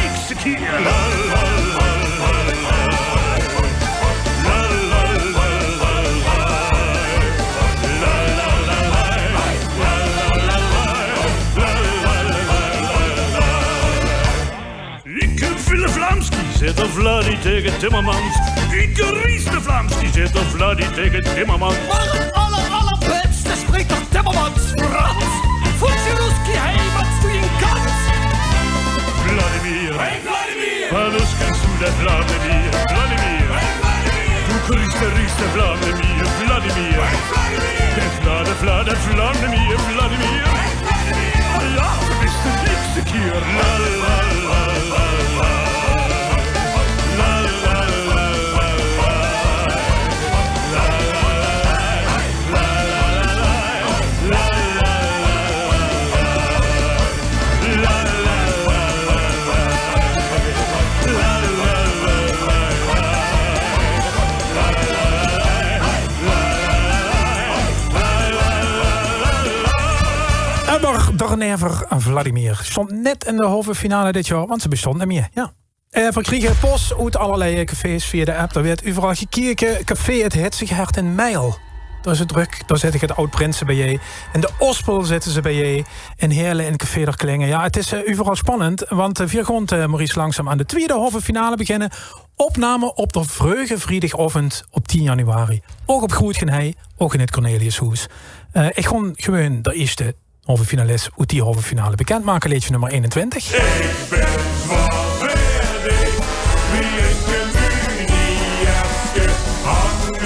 Ik wil Vlaamski, zit de Vladi tegen Timmermans. Ik ries de Vlaamski, zit de Vladi tegen Timmermans. Maar het aller, allerbeste spreekt toch Timmermans Frans. Voetjeroeski, hey, wat doe je in kans? Vladimir. Hey, Vladimir. Van os kriegste de Vladimir, Vladimir. Doe kriegste de ries, de Vladimir, Vladimir. De Vlade, Vlade, Vladimir, Vladimir. Alaaf, is de niks te kier. La, la, la, la, la. La, la, la, la, la. Ebber, Dernever en Vladimir stond net in de halve finale dit jaor, want ze bestond niet meer. Ja. Eh, we kriegen post uit allerlei cafés via de app. Er werd overal gekeken. Café Het Hitsig Hert in Meijel. Daar is het druk. Daar zit ik het Oud Prinsen bij je. In de Ospel zitten ze bij je. In Heerlen in Café der Klingen. Ja, het is eh, overal spannend. Want eh, we gaan eh, Maurice langzaam aan de tweede halve finale beginnen. Opname op de vreuge vriedigovend op tien januari. Ook op Groet Genhei, ook in het Corneliushoes. Eh, ik ga gewoon de eerste halve finalist uit die halve finale bekendmaken, leedje nummer eenentwintig. Ik ben zwaar verdeeld, wie een communieske, hang ik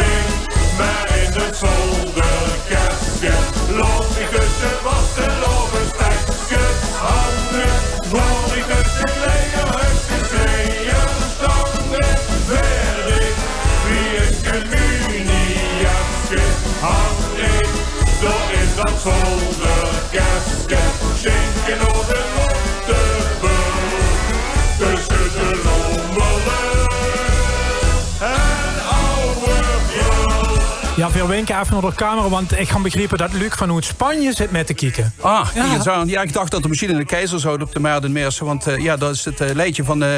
maar in het zolderkeske. Loop ik tussen vastelaovestekskes, hang ik, loop ik tussen kleierhutskes, kleierstangen, verdeeld, wie een communieske, hang ik door in dat zolderkeske, stinken door de motorbouw, tussen de rommelen en oude vrouw. Ja, we winken even naar de camera, want ik ga begrijpen dat Luc vanuit Spanje zit met te kijken. Ah, ja. Ja, ik dacht dat er misschien in de Keizer zou op de Maardenmeersen, want eh, ja, dat is het eh, leedje van eh,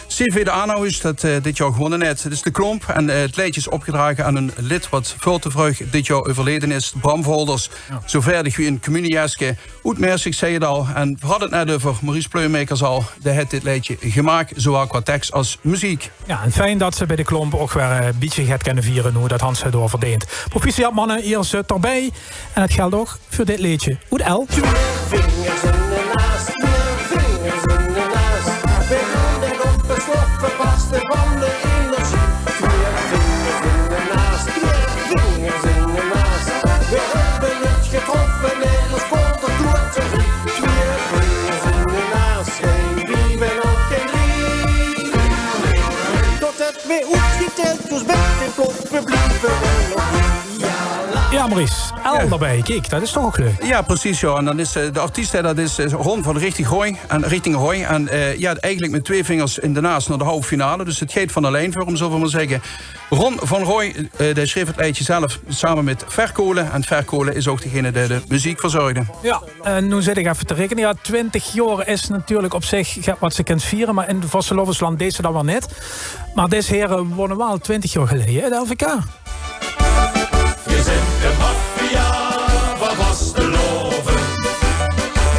C V de Arnouwers, dat eh, dit jaar gewonnen heeft. Het is De Klomp en eh, het leedje is opgedragen aan een lid wat veel te vroeg dit jaar overleden is, Bram Volders. Ja. Zo verdig wie een communieske. Oet Meersik, zei het al. En we hadden het net over Maurice Pleumakers al. Die heeft dit leedje gemaakt, zowel qua tekst als muziek. Ja, en fijn dat ze bij De Klomp ook weer eh, een beetje het kunnen vieren hoe dat Hans het door verdeent. Proficiat mannen, hier zit erbij. En het geldt ook voor dit leedje. Oet El. Twee vingers in de naas, twee vingers in de naas. We gaan er op de slof, we barsten van de energie. Twee vingers in de naas, twee vingers in de naas. We hebben het getroffen, net als Conter Tour. Twee vingers in de naas, geen drie, ben ook geen drie. Tot het weer oetgeteld, dus met de plop, we blijven wel op. Ja, Maurice, El erbij. Kijk, dat is toch ook leuk. Ja, precies, ja. En dan is eh, de artiest, hè, dat is eh, Ron van Richting Rooi. En Richting Rooi. En eh, ja, eigenlijk met twee vingers in de naas naar de halve finale. Dus het geit van alleen voor hem, zullen we maar zeggen. Ron van Rooi, eh, die schreef het leedje zelf samen met Fer Kolen. En Fer Kolen is ook degene die de muziek verzorgde. Ja, en nu zit ik even te rekenen. Ja, twintig jaar is natuurlijk op zich get wat ze kent vieren. Maar in het vastelaovesland deed ze dat wel net. Maar deze heren wonnen wel twintig jaar geleden, hè, de L V K. Veer zeen de maffia van vastelaovend.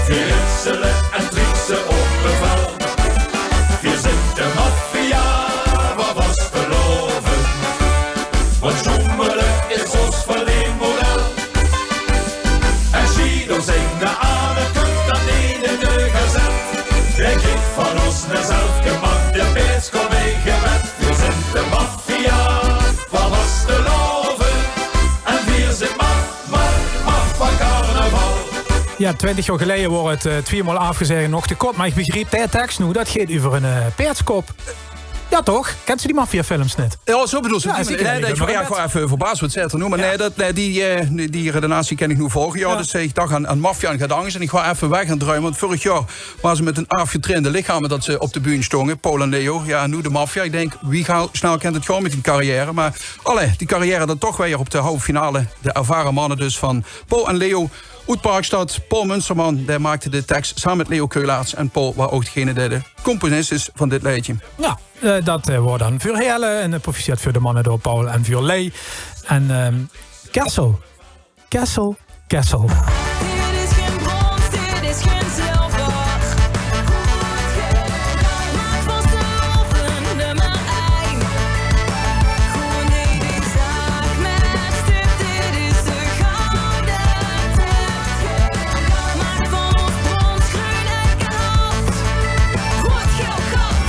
Veer ritsele en triekse op bevel. Veer zeen de maffia van vastelaovend. Want sjoemele is os verdienmodel. En Guido zing de aanekunt dat in de gazet. De kik van os naar zelfgemak, de pers kom in gebed. Veer zeen de maffia. Ja, En twintig jaor geleie woor 't, eh, twiemaol aafgezage en nog te kort. Mer ich begriep, de teks noe, dat geit euver ein, eh, peerdskop. Jao, toch? Kins se die maffiafilms neet? Jao, zoe bedoels se. Jao, die, is neet, neet, neet, jao, ich waor effe verbaas, wat zaet 'r noe? Mer nein, dat, nein, die, eh, die, die redenatie kin ich noe volge. Jao, dus, eh, ich dach aan, aan maffia en gedanges. En ich waor effe weg aan 't druime, want vörig jaor wore ze mit ein aafgetrainde lichaam dat ze op de bühne stónge, Paul en Leo. Jao, en noe de maffia. Ich dink, wie gaw, snel kin 't gaon mit die carrière. Mer allei, die carrière dan toch weer op de halve finale. De ervare manne dus van Paul en Leo oet Parkstad. Paul Munsterman, dae maakde de teks same mit Leo Keulaerts. En Paul waor ouch degene dae de componis is van dit leedje. Jao, eh, dat, eh, woor dan veur Heerle en, eh, proficiat veur de manne door Paul en veur Lei. En, ehm, Kessel. Kessel, Kessel. Dit is gein brons, dit is gein zilver. Maak vastelaovend nummer ein. Gewoon neet die zaak, mer stip, dit is de gouden tip. Maak van ós brons, greun en goud. Roed, geel, goud.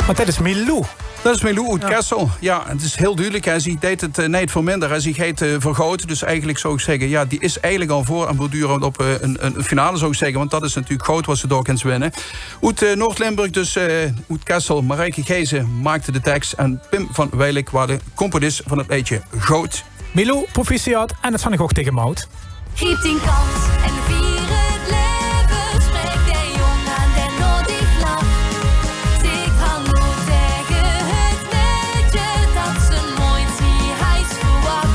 Want dat is Milou. Dat is Milou oet Kessel. Jao, 't is hiel dudelik, hè. Zie deit 't, eh, neet veur minder, hè. Zie geit, eh, veur goud. Dus eigelik zou ich zègke, jao, die is eigelik al veur aan borduur op, eh, ein, ein finale, zou ich zègke. Want dat is natuurlik goud wat ze dao kins winne. Oet, eh, Noord-Limburg, dus, eh, oet Kessel. Marijke Gijzen maakde de teks en Pim van Weilik waor de componis van 't leedje Goud. Milou, proficiat en dat zag ich ouch taenge Maud. Griep dien kans en vier 't laeve. Spreek de jóng aan, dae nao dich lach. Zèk hallo taenge 't maedje dat ze noeit hie huis verwach.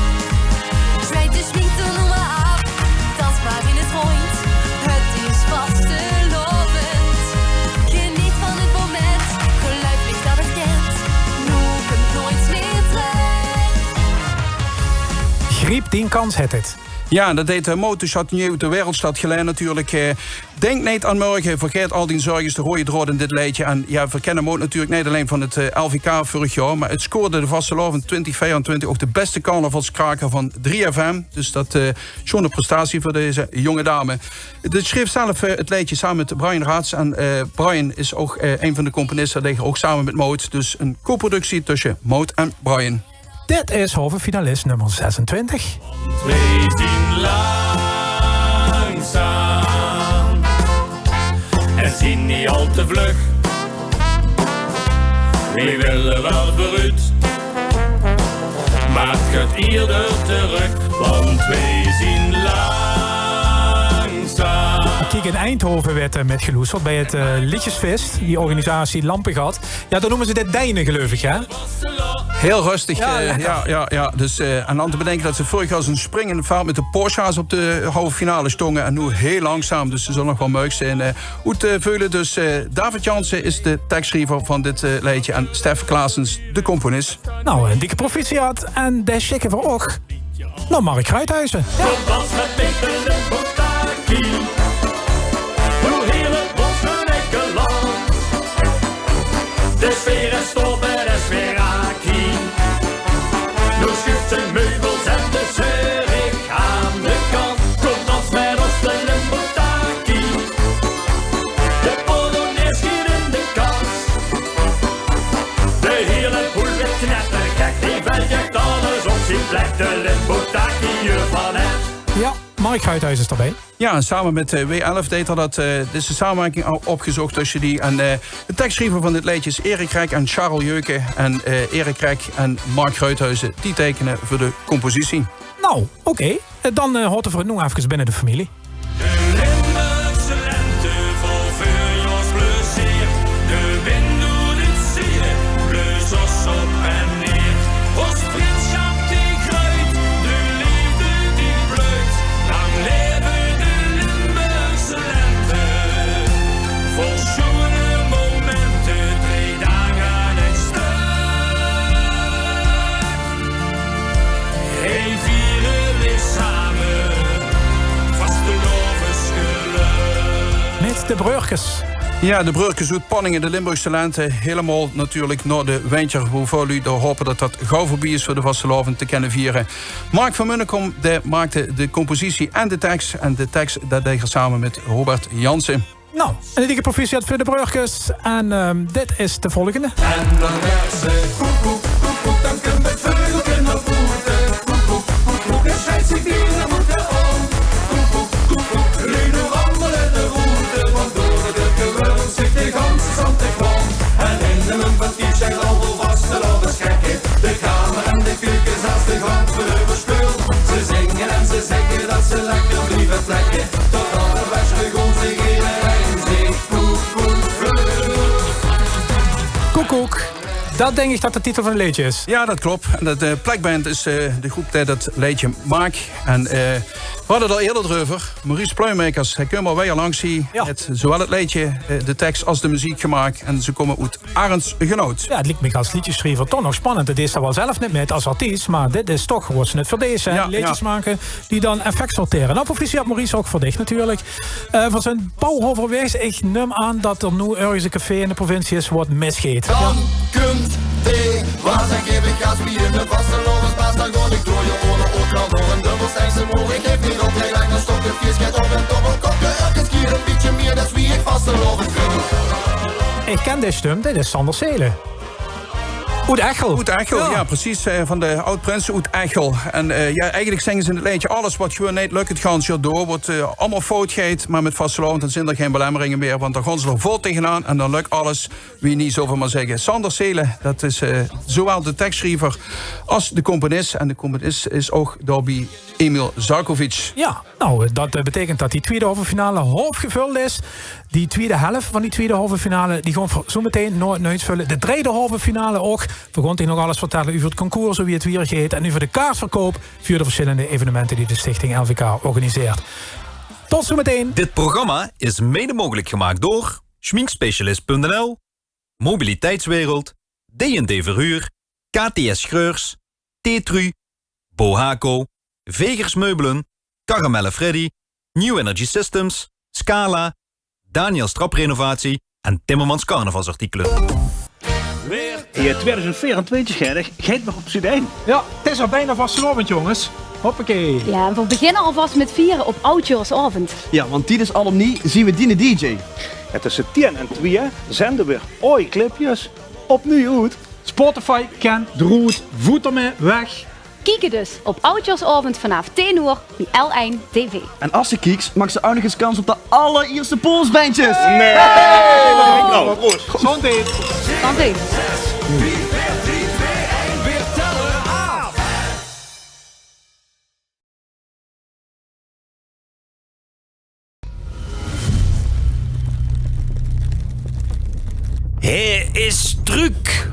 Zwiet de smink d'r noe mer aaf, dans mer in 't róndj. 't Is vastelaovend. Geneet van 't moment, geluif neet dat 't kint. Noe kump noeit mie trök. Griep dien kans, hèt 't. Jao, dat deit, eh, Maud de Chatinier oet de Wereldstad Gelaen natuurlik. Eh, Dink neet aan morge, vergaet al dien zörg, is de roeje draod in dit leedje. En jao, veer kènne Maud natuurlik neet allein van 't, eh, L V K vörig jaor, mer 't scoorde de vastelaovend twintig viefentwintig ouch de bèste carnavalskraker van drie FM. Dus dat, eh, sjoon prestatie veur deze jónge dame. Dit sjreef zelf, eh, 't leedje same mit Brian Raats. En, eh, Brian is ouch, eh, ein van de componiste, ligke ouch same mit Maud. Dus ein coproductie tösse Maud en Brian. Dit is halve finalist nummer zesentwintig. Weej zien langzaam en zien neet al te vlug. Weej wille waal veuroet, mer 't geit ierder terug, want weej zien langzaam. Kiek, in Eindhoven woort, eh, mit geloesterd bie 't, eh, leedjesfees, die organisatie Lampegat. Jao, dat neume ze de Deine, geluif ich, hè? Hiel rustig, jao, eh, lekker. Jao, jao, jao. Dus, eh, en dan te bedinke dat ze vörig jaor zoe'n springend veld mit de Porsche op de halve finale stónge en noe hiel langzaam. Dus ze zulle nog waal meug zeen, eh, oet te veule. Dus, eh, David Jansen is de tekssjriever van dit, eh, leedje en Stef Klaasens de componis. Noe, ein dikke proficiat en dae sjikke veer ouch nao Mark Gruithuizen. Jao. Kóm dans mit mich de Limbo Taki. Door hiel 't Bos en Ekkeland. De sfeer is top, 't is weer aki. Noe sjuuf de meubels en de zeurik aan de kant. Kóm dans mit ós de Limbo Taki. De polonaise geit in de kas. De hiele boel weurt knettergek. Dae vèlt ech alles op zien plek. De Limbo Taki van 't. Jao, Mark Gruithuizen is d'rbie. Jao, en same mit, eh, W elf deeg 'r dat, eh, dit is de samewèrking al opgezóch tösse die. En, eh, de tekssjriever van dit leedje is Erik Rek en Charles Jeuken. En, eh, Erik Rek en Mark Gruithuizen, die teikene veur de compositie. Noe, oké. Eh, dan, eh, haote veer 't noe efkes binne de femilie. De Limburgse lente vol veurjaorsplezeer. De wind doet 't zeeë, bleus ós op en neer. Ós vrundsjap die greujt, de leefde die bleujt. Lang laeve de Limburgse lente, vol sjoeëne momente, drie daag aan ein stök. Hey, viere weer same vastelaovesgelök. Mit de Breurkes. Jao, de Breurkes oet Panninge, de Limburgse lente. Hielemaol natuurlik nao de wintjer, wovan veer dao hope dat dat gauw veurbie is veur de vastelaovend te kènne viere. Mark van Munnekom, dae maakde de compositie en de teks. En de teks, dat deeg 'r same mit Robert Jansen. Noe, en 'n dikke proficiat veur de Breurkes. En, ehm, dit is de volgende. En dan rope ze: koekoek, koekoek, dan kump 't veugelke nao boete. Koekoek, koekoek, en sjreit zich vier de voete óm. Koekoek, Koek. Dat dink ich dat de titel van 't leedje is. Ja, dat klop. En dat, eh, Plekband is, eh, de groep die dat leedje maak. En, eh, we hadde 't al eerder d'reuver. Maurice Pluimakers, hae kump al wijer langs hie. Ja. Haet zowel 't leedje, eh, de teks as de meziek gemaak. En ze kómme oet Arends-Genoot. Ja, 't liek mich as leedjesschriever toch nog spannend. 't Deis se waal zelf neet mit as artiest, mer dit is toch gewoon 't verdees, hè? Ja, leedjes make die dan effect sortere. Nou, proficiat Maurice, ouch veur dich natuurlik. Eh, veur zien Pauwhover wees, ich num aan dat d'r noe örges e café in de provincie is wo 't misgeit. Dan kump de waas en gaef ich gas wie 'ne vastelaovesbaas. Dan gaon ich door je oren oet, dan door 'n dubbelstengse moer. Ich gaef neet op, nee, langer stok 't fieës geit op en top op kop. De örges kier e bietje mier, dat is wie ich vastelaovend viel. Ich ken dees stum, dit is Sander Seelen. Oet Echel. Oet Echel, ja, precies. Eh, van de oud-prinse oet Echel. En, eh, ja, eigelik zinge ze in 't leedje alles wat gewoon neet lök 't gans jaor door. Wat, eh, allemaol fout geit, mer mit vastelaovend, dan zeen d'r gein belemmeringe mier. Want dan gaon ze d'r vol tegenaan en dan lök alles, wie nie, zölle v'r mer zègke. Sander Seelen, dat is, eh, zowel de teksschriever as de componis. En de componis is ouch daobie Emil Zarkovic. Ja, nou, dat, eh, beteikent dat die twiede halve finale haof gevöld is. Die twiede helf van die twiede halve finale, die gaon v'r zo metein nao 't nuuts völle. De drejde halve finale ouch. V'r gaon dich nog alles vertèlle euver 't concours, wie 't wiejer geit en euver de kaartverkoup veur de versjillende evenemente die de Stichting L V K organiseert. Tot zo metein. Dit programma is mede mogelijk gemaakt door schminkspecialist punt n l, Mobiliteitswereld, D en D Verhuur, K T S Schreurs, Tetru, Bohaco, Vegers Meubelen, Karamelle Freddy, New Energy Systems, Scala, Daniels Traprenovatie en Timmermans Carnavalsartikelen. Weer. Hie, twieëdoezend veerentwintig, hè, geit weer op zien ein. Ja, 't is al bijna vastelaovend, jonges. Hoppakee. Ja, en v'r beginne alvas mit viere op Oudjaorsaovend. Ja, want tiedens Alumni zien we diene D J. En tösse tieën en twieë zende weer oei clipjes opnuuj oet. Spotify kent d'roet, voet d'rmee weg. Kiek dus op Oudjaorsaovend vanaaf tieën oer bie L één T V. En as se kieks, maaks se ouch nog ins kans op de allerierste Poolsbendjes. Nee. Hey! Nou, proost. Gezondheid. Gezondheid. Hae is trök!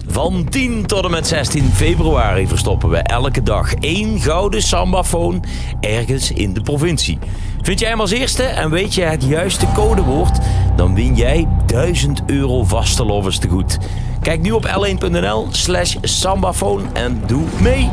Van tien tot en met zestien februari verstoppen we elke dag één gouden sambafoon ergens in de provincie. Vind jij hem als eerste en weet je het juiste codewoord, dan win jij duizend euro vastelaovestegoed. Kijk nu op l1.nl slash sambafoon en doe mee!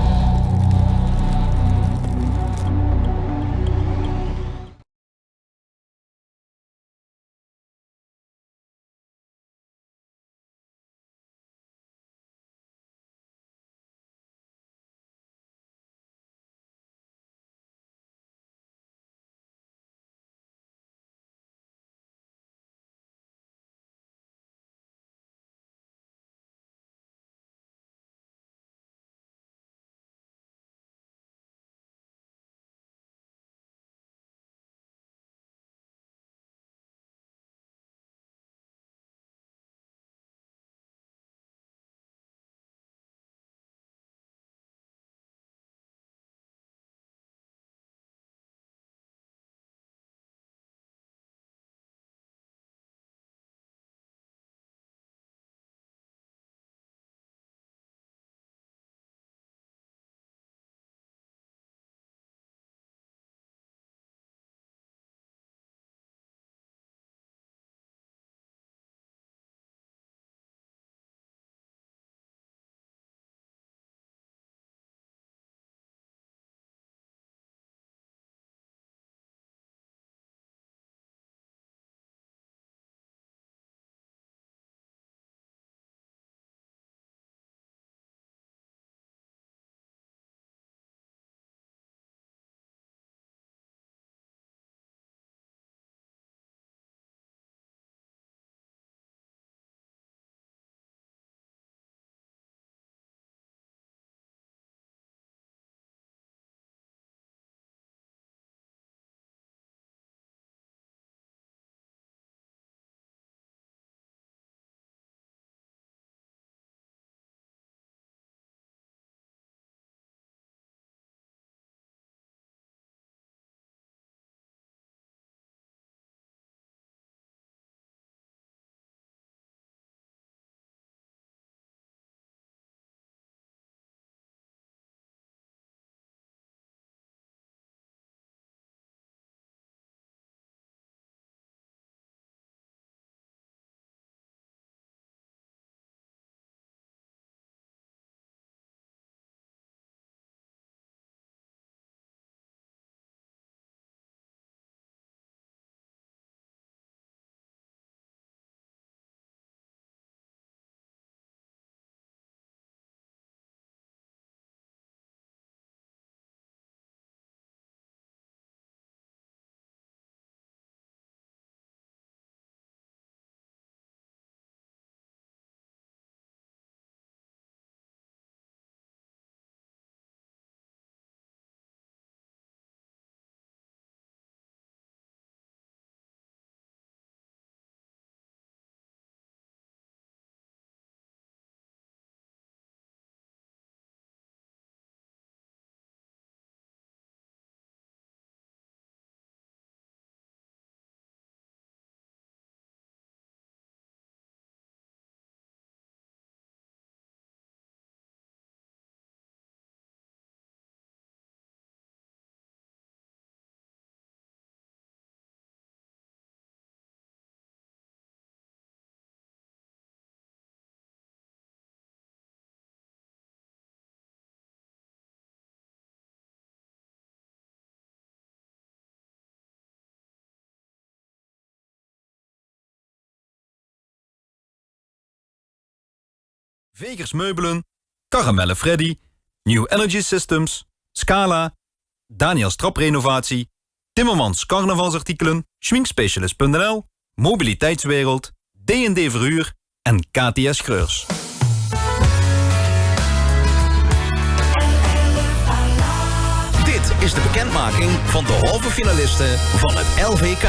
Vegers Meubelen, Caramelle Freddy, New Energy Systems, Scala, Daniels Traprenovatie, Timmermans Carnavalsartikelen, Schminkspecialist punt n l, Mobiliteitswereld, D en D Verhuur en K T S Schreurs. Dit is de bekendmaking van de halve finalisten van het L V K.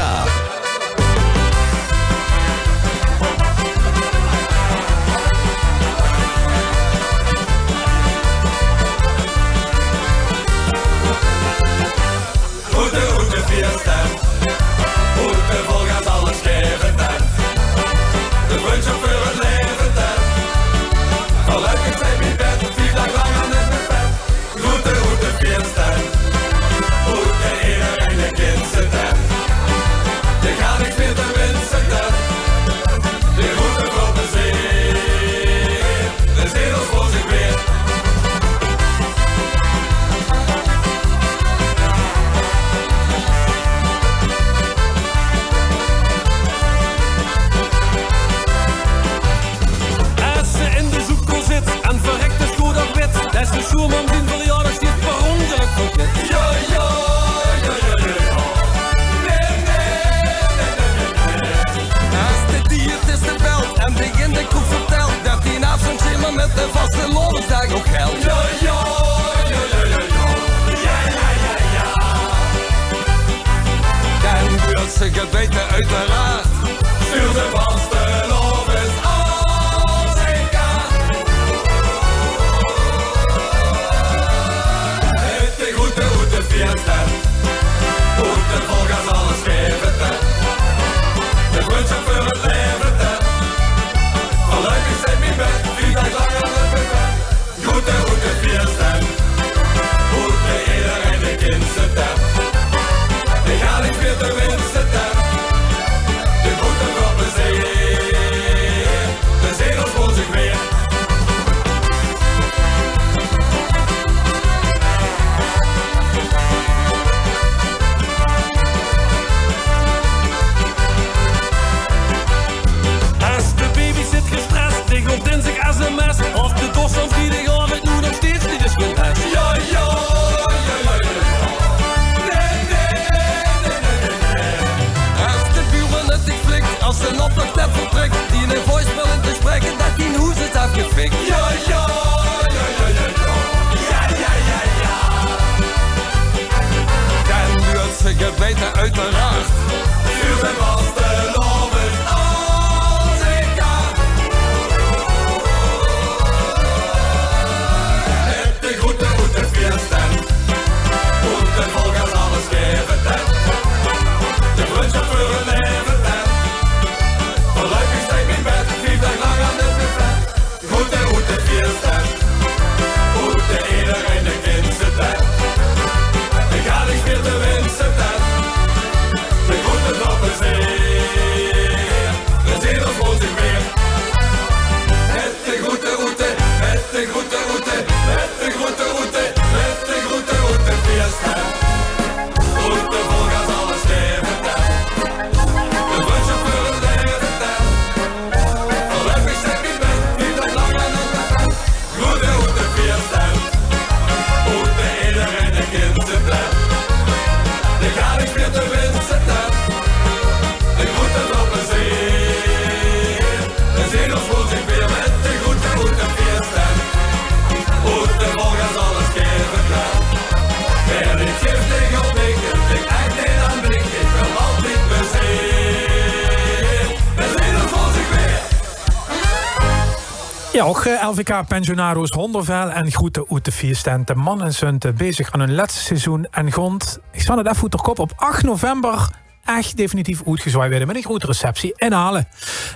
Groete, groete fieëstent. Groete vol gaas, alles gaeve tent. De vrundsjop veur 't laeve tent. Gelukkig zeen mien bed, vief daag lang aan 't buffet. Groete, groete fieëstent. Groete ederein, de kindse tent. D'r geit niks mieë te winse tent. De groete vol plezeer. De zeen os veur zich weer. Es ze in de zoepkoel zit en verrek de schoot op wit, des de sjoerman zien verjaordaag stiet per óngelök verkit. Ja, ja, ja, ja, ja, ja. Nae, nae, nae, nae, nae, nae. Es de diëtiste belt en begint de kroeg vertelt, det dien aafzendschema mit de vastelaovesdaag ouch gelt. Ja, ja, ja, ja, ja, ja. Ja, ja, ja, ja, ja. Dan wuuert ze gebete, oeteraard. Stuur ze vastelaovesdaag. Mit de groete, groete fieëstent. Groete vol gaas, alles gaeve tent. De vrundsjop veur 't laeve tent. Gelukkig zeen mien bed, vief daag lang aan 't buffet. Groete, groete fieëstent. Groete ederein, de kindse tent. D'r geit niks mieë te winse tent. De groete vol plezeer. De zeen os veur zich weer. Es de baby zit gestrest, dich op dinsdig sms, of de dors van vriedigaovend noe nog steeds neet is gewes. Ja, ja, ja, ja, ja, ja. Nae, nae, nae, nae, nae, nae. Es de buurman 't dich flik, es de optoch net vertrèk, die 'n voicemail in te spraeke, det dien hoes is aafgefik. Ja, ja, ja, ja, ja, ja. Ja, ja, ja, ja. Dan wuuert ze gebete, oeteraard. Stuur ze vastelaovesdaag. De groete, groete fieëstent. Groete vol gaas, alles gaeve tent. De vrundsjop veur 't laeve tent. Gelukkig zeen mien bed, vief daag lang aan 't buffet. Groete, groete fieëstent. Groete ederein, de kindse tent. D'r geit niks mieë te winse tent. De groete vol plezeer. De zeen os veur zich weer. Mit de groete, groete, mit de groete, groete, mit de groete, groete, mit de groete, groete fieëstent. Groete vol gaas, alles gaeve tent. De vrundsjop veur 't laeve tent. Gelukkig zeen mien bed, vief daag lang aan 't buffet. Groete, groete fieëstent. Groete ederein, de kindse tent. D'r geit niks mieë te winse tent. De groete vol plezeer. De zeen os veur zich weer, mit de groete, groete fieëstent. Groete vol gaas, alles gaeve tent. Wae neet gief, dae geit mikke, ich ech neet aan mich, ich wil altied plezeer. De zeen os veur zich weer. Ja, ouch, eh, L V K-pensionado's Hondervel en Groete oet de Fieëstent. De manne zunt, eh, bezig aan hun lètste seizoen en gont, ich zag 't effe oet de kop, op ach november ech definitief oetgezwaajd weure mit 'n groete receptie in Aole.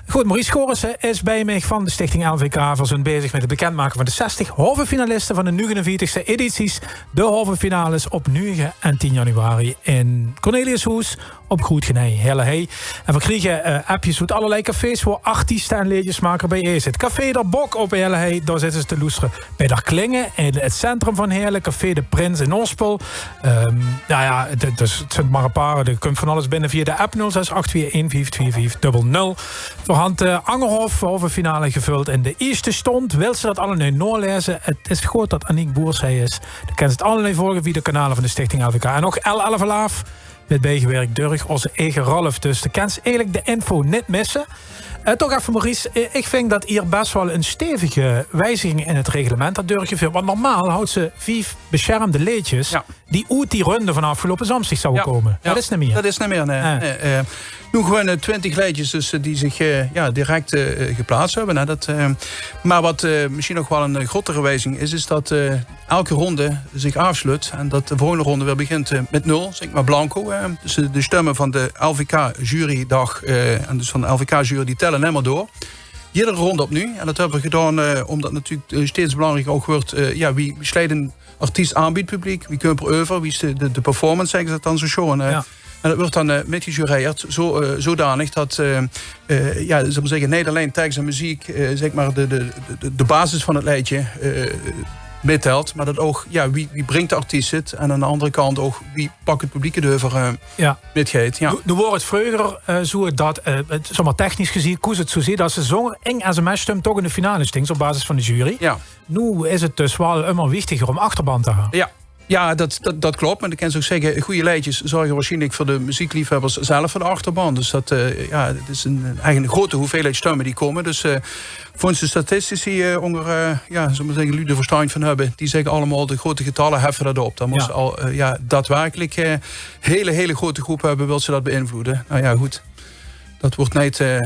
Good, Maurice Gorissen is bie mich van de Stichting L V K. Veer zunt bezig mit 't bekendmake van de zestig halve finaliste van de negenenveertigste edities. De halve finales op nege en tien januari in Corneliushoes op Groet Genei, Heëlehei. En veer kriege, eh, appjes oet allerlei cafés wo artieste en leedjesmaker bie-ee zit. Café d'r Bok op Heëlehei, dao zitte ze te loestere. Bie d'r Klinge in 't centrum van Heële, Café de Prins in Ospel. Ehm, nou ja, 't, 't is, 't zunt mer e paar, d'r kump van alles binne. Via de app nul zes acht twee een vief twee vief dubbel nul. Veer hant, eh, Angerhof, halve finale gevöld in de ieësjte sjtond. Wils se dat allemaol naoleze? 't Is good dat Aniek Boers hei is. De kins 't allemaol volge via de kanale van de Stichting L V K. En ouch L elf Alaaf weurt biegewirk durch ózze eige Ralf. Dus de kins eigelik de info neet misse. Eh, toch effe, Maurice, eh, ich vinj dat hie bès waal ein stevige wieziging in 't reglement haet doorgeveuerd. Want normaal hauw ze vief besjermde leedjes die oet die runde van aafgeloupe zaomsdig zouwe kómme. Dat is neet mie. Dat is neet mie, nae. Nae. Eh, noe gewoon, eh, twintig leedjes dus, eh, die zich, eh, jao, direk, eh, geplaats höbbe. Noe, dat, eh, mer wat, eh, mesjien nog waal ein, eh, grotere wieziging is, is dat, eh, elke ronde zich aafsloet en dat de volgende ronde weer begint, eh, mit nul, zègk mer blanco. Eh, dus, eh, de sjtömme van de L V K-jurydaag, eh, en dus van de L V K-jury, die tèlle allein mer door. Eder ronde opnuuj. En dat höbbe v'r gedaon, eh, ómdat natuurlik, eh, steeds belangriker ouch weurt, eh, jao, wie, wie sjleit eine artiest aan bie 't publiek, wie kump 'r euver, wie is de, de, de performance, zègke ze dat dan zoe sjoon, eh. Jao. En dat weurt dan, eh, mitgejureerd, zoe, eh, zoedanig dat, eh, eh, jao, zal ich mer zègke, neet allein teks en meziek, eh, zègk mer, de, de, de, de basis van 't leedje, eh, mittèlt, mer dat ouch, jao, wie, wie bringk de artiest 't? En aan de anger kant ouch, wie pak 't publiek 't euver, eh, mitgeit. Jao. Noe, noe waor 't vreuger, eh, zoe dat, eh, 't, zègk mer, technisch gezeen, kós 't zoe zeen dat ze zónger ing sms-sjtöm toch in de finale sjting, op basis van de jury. Jao. Noe is 't dus waal ummer wichtiger óm achterban te höbbe. Jao. Jao, dat, dat, dat klop. Mer dan kins se ouch zègke, gooj leedjes zörge waarsjienlik veur de meziekleefhöbbers zelf, veur de achterban. Dus dat, eh, jao, 't is ein, ein, eigelik ein groete hoeveelheid sjtömme die kómme. Dus, eh, volges de statistici, eh, ónger, eh, jao, zal ich mer zègke, luuj die verstandj van höbbe, die zègke allemaol, de groete getalle heffe dat op. Dan mós se al, eh, jao, daadwerkelik, eh, hiel, hiel groete gróp höbbe, wils se dat beïnvloede. Noe jao, good. Dat weurt neet, eh,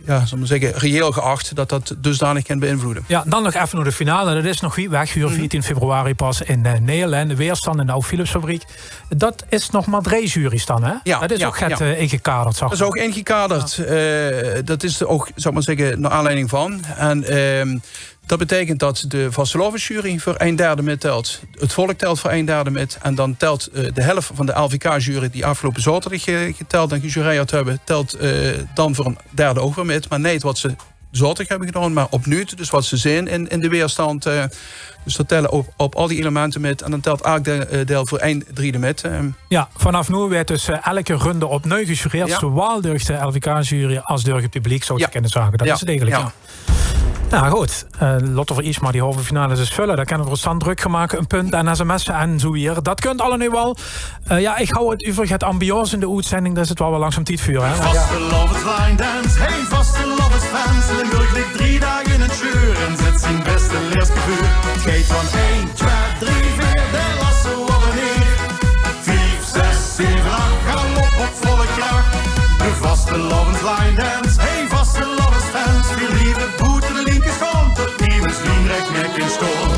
jao, zal ich mer zègke, reëel geach dat dat dusdanig kan beïnvloede. Jao, dan nog effe nao de finale. Dat is nog wied weg, huur, veertien februari pas in, eh, Neerlen. De weerstandj in de Aw Philipsfabriek. Dat is nog mer drei jury's dan, hè? Jao, dat is ouch get, eh, ingekaderd, zag ich. Dat is ouch ingekaderd. Eh, dat is ouch, zal ich mer zègke, nao aanleiding van. En, ehm, dat beteikent dat de vastelaovesjury veur ein derde mittèlt. 't Volk tèlt veur ein derde mit. En dan tèlt, eh, de helf van de L V K-jury die aafgeloupe zaoterdig, eh, getèld en gejureerd höbbe, tèlt, eh, dan veur ein derde ouch weer mit. Mer neet wat ze zaoterdig höbbe gedaon, mer opnuuj, dus wat ze zeen in, in de weerstandj, eh, dus dat tèlle op, op al die elemente mit. En dan tèlt eder de-, eh, deil veur ein driede mit, eh. Jao, vanaaf noe weurt dus, eh, eder runde opnuuj gejureerd, zowaal durch de L V K-jury es durch 't publiek, zouw ich kinne zage. Dat is 't eigelik, jao. Noe good, eh, laote v'r iers mer die halve finales ins völle. Dao kinne v'r ós dan drök op make. Ein punt en sms'e en zoe wiejer. Dat kint allemaol waal. Eh, jao, ich hauw 't euver 't ambiance in de oetzending. Dao is 't waal weer langzaam tied veur, hè? Vastelaovesline dance, hey vastelaovesfans. Limburg ligk drie daag in 't sjeur en zèt zien bèste leeske veur. 't Geit van ein, twie, drie, veer, de lasse waal neer. Vief, zès, zeve, ach, galop op volle krach. De vastelaovesline dance, hey vastelaovesfans. Veer lieve boete de linkersjtang, tot niemes lienrech mie kin sjtaon.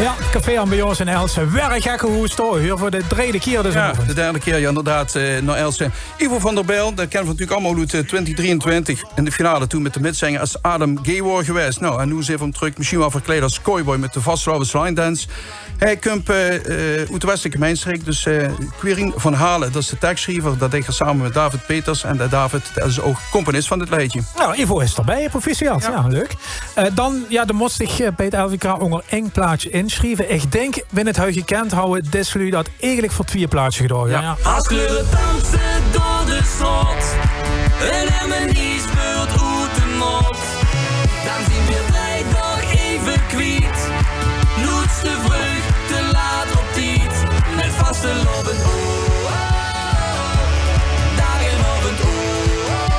Jao, Café Ambiance in Aelse. Weer ein gekkehoes dao, huur, veur de derde kier dus. Jao, de derde kier, jao, inderdaad, eh, nao Aelse. Ivo van der Bijl, dae kinne v'r natuurlik allemaol oet, eh, twintig drieëntwintig. In de finale toen mit de mitzènger es Adam Gay waor gewaes. Noe, en noe zeen v'r 'm trök, mesjien waal verkleid es cowboy mit de vastelaovesline dance. Hae kump, eh, eh, oet de westelike Meinsjtreek, dus, eh, Quirin van Hale, dat is de tekssjriever, dat deeg 'r same mit David Peters. En de David, dat is ouch componis van dit leedje. Noe, Ivo is d'rbie, proficiat. Jao. Jao, leuk. Eh, dan, jao, dan mós se dich, eh, bie 't L V K ónger ing plaatsje insjrieve. Ich dink, wen 't huis gekend hauwe, dis luuj dat eigelik veur twieë plaatsje gedaon, jao. Jao. As kleure danse door de sjtad, ein harmonie speult oet de maat. Dan zien veer drie daag effe kwiet. Noets te vreug, te laat op tied. Mit vastelaovend, oh, oh, oh. Daag en aovend, oh, oh, oh.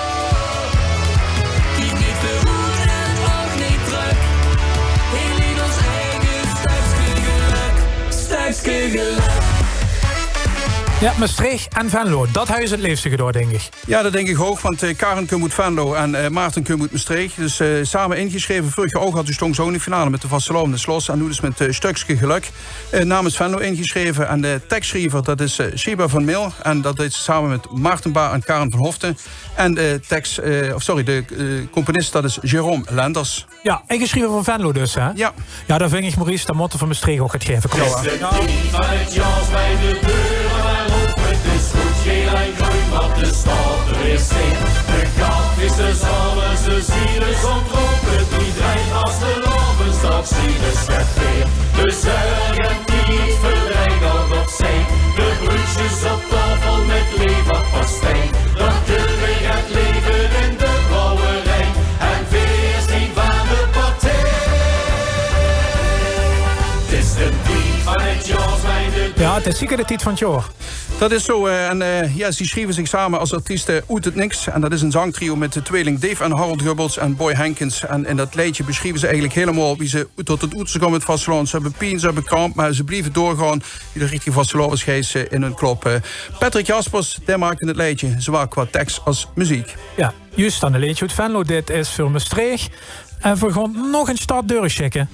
Kiek neet veuroet en ouch neet trök. Hiel ós eige stökske gelök. Stökske gelök. Jao, Mestreech en Venlo. Dat hauwe ze 't leefste gedaon, dink ich. Jao, dat dink ich ouch, want, eh, Karen kump oet Venlo en, eh, Maarten kump oet Mestreech. Dus, eh, same ingesjreve. Veurig jaor ouch, toen sjtónge ze ouch in de finale mit de vastelaovend in Sjlos. En noe dus mit, eh, Stökske Gelök. Eh, namens Venlo ingesjreve. En de tekssjriever, dat is, eh, Sheba van Mil. En dat deit ze same mit Maarten Baar en Karen van Hoften. En de teks, eh, of sorry, de, eh, componis, dat is Jérôme Lenders. Jao, ingesjreve veur Venlo dus, hè? Jao. Jao, dan ving ich, Maurice, dan mótte v'r Mestreech ouch get gaeve. Kóm op. Jao. Van 't jaor bij de deur, mer op 't is good, geel en greun, wat de sjtad weer zingk. De katvies, de zalm, ze zien dus ontrope, die drejt vastelaovend, dat zien de sjtad weer. De zörg en tied verdrejt al opzij. De bruudsjes op taofel mit lever pastei. Jao, 't is zeker de tied van 't jaor. Dat is zo, eh, en, eh, jao, ze sjrieve zich same as artieste oet 't niks. En dat is ein zangtrio mit de twieling Dave en Harold Gubbels en Boy Hankins. En in dat leedje besjrieve ze eigelik hielemaol wie ze tot 't oetste kómme mit vastelaovend. Ze höbbe pien, ze höbbe kramp, mer ze blieve doorgaon. Die de richtige vastelaovesgeis, eh, in hun klop. Eh, Patrick Jaspers, dae maakde 't leedje, zowel qua teks as meziek. Jao, juust, dan e leedje oet Venlo. Dit is veur Mestreech. En veer gaon nog ein stad deursjèkke.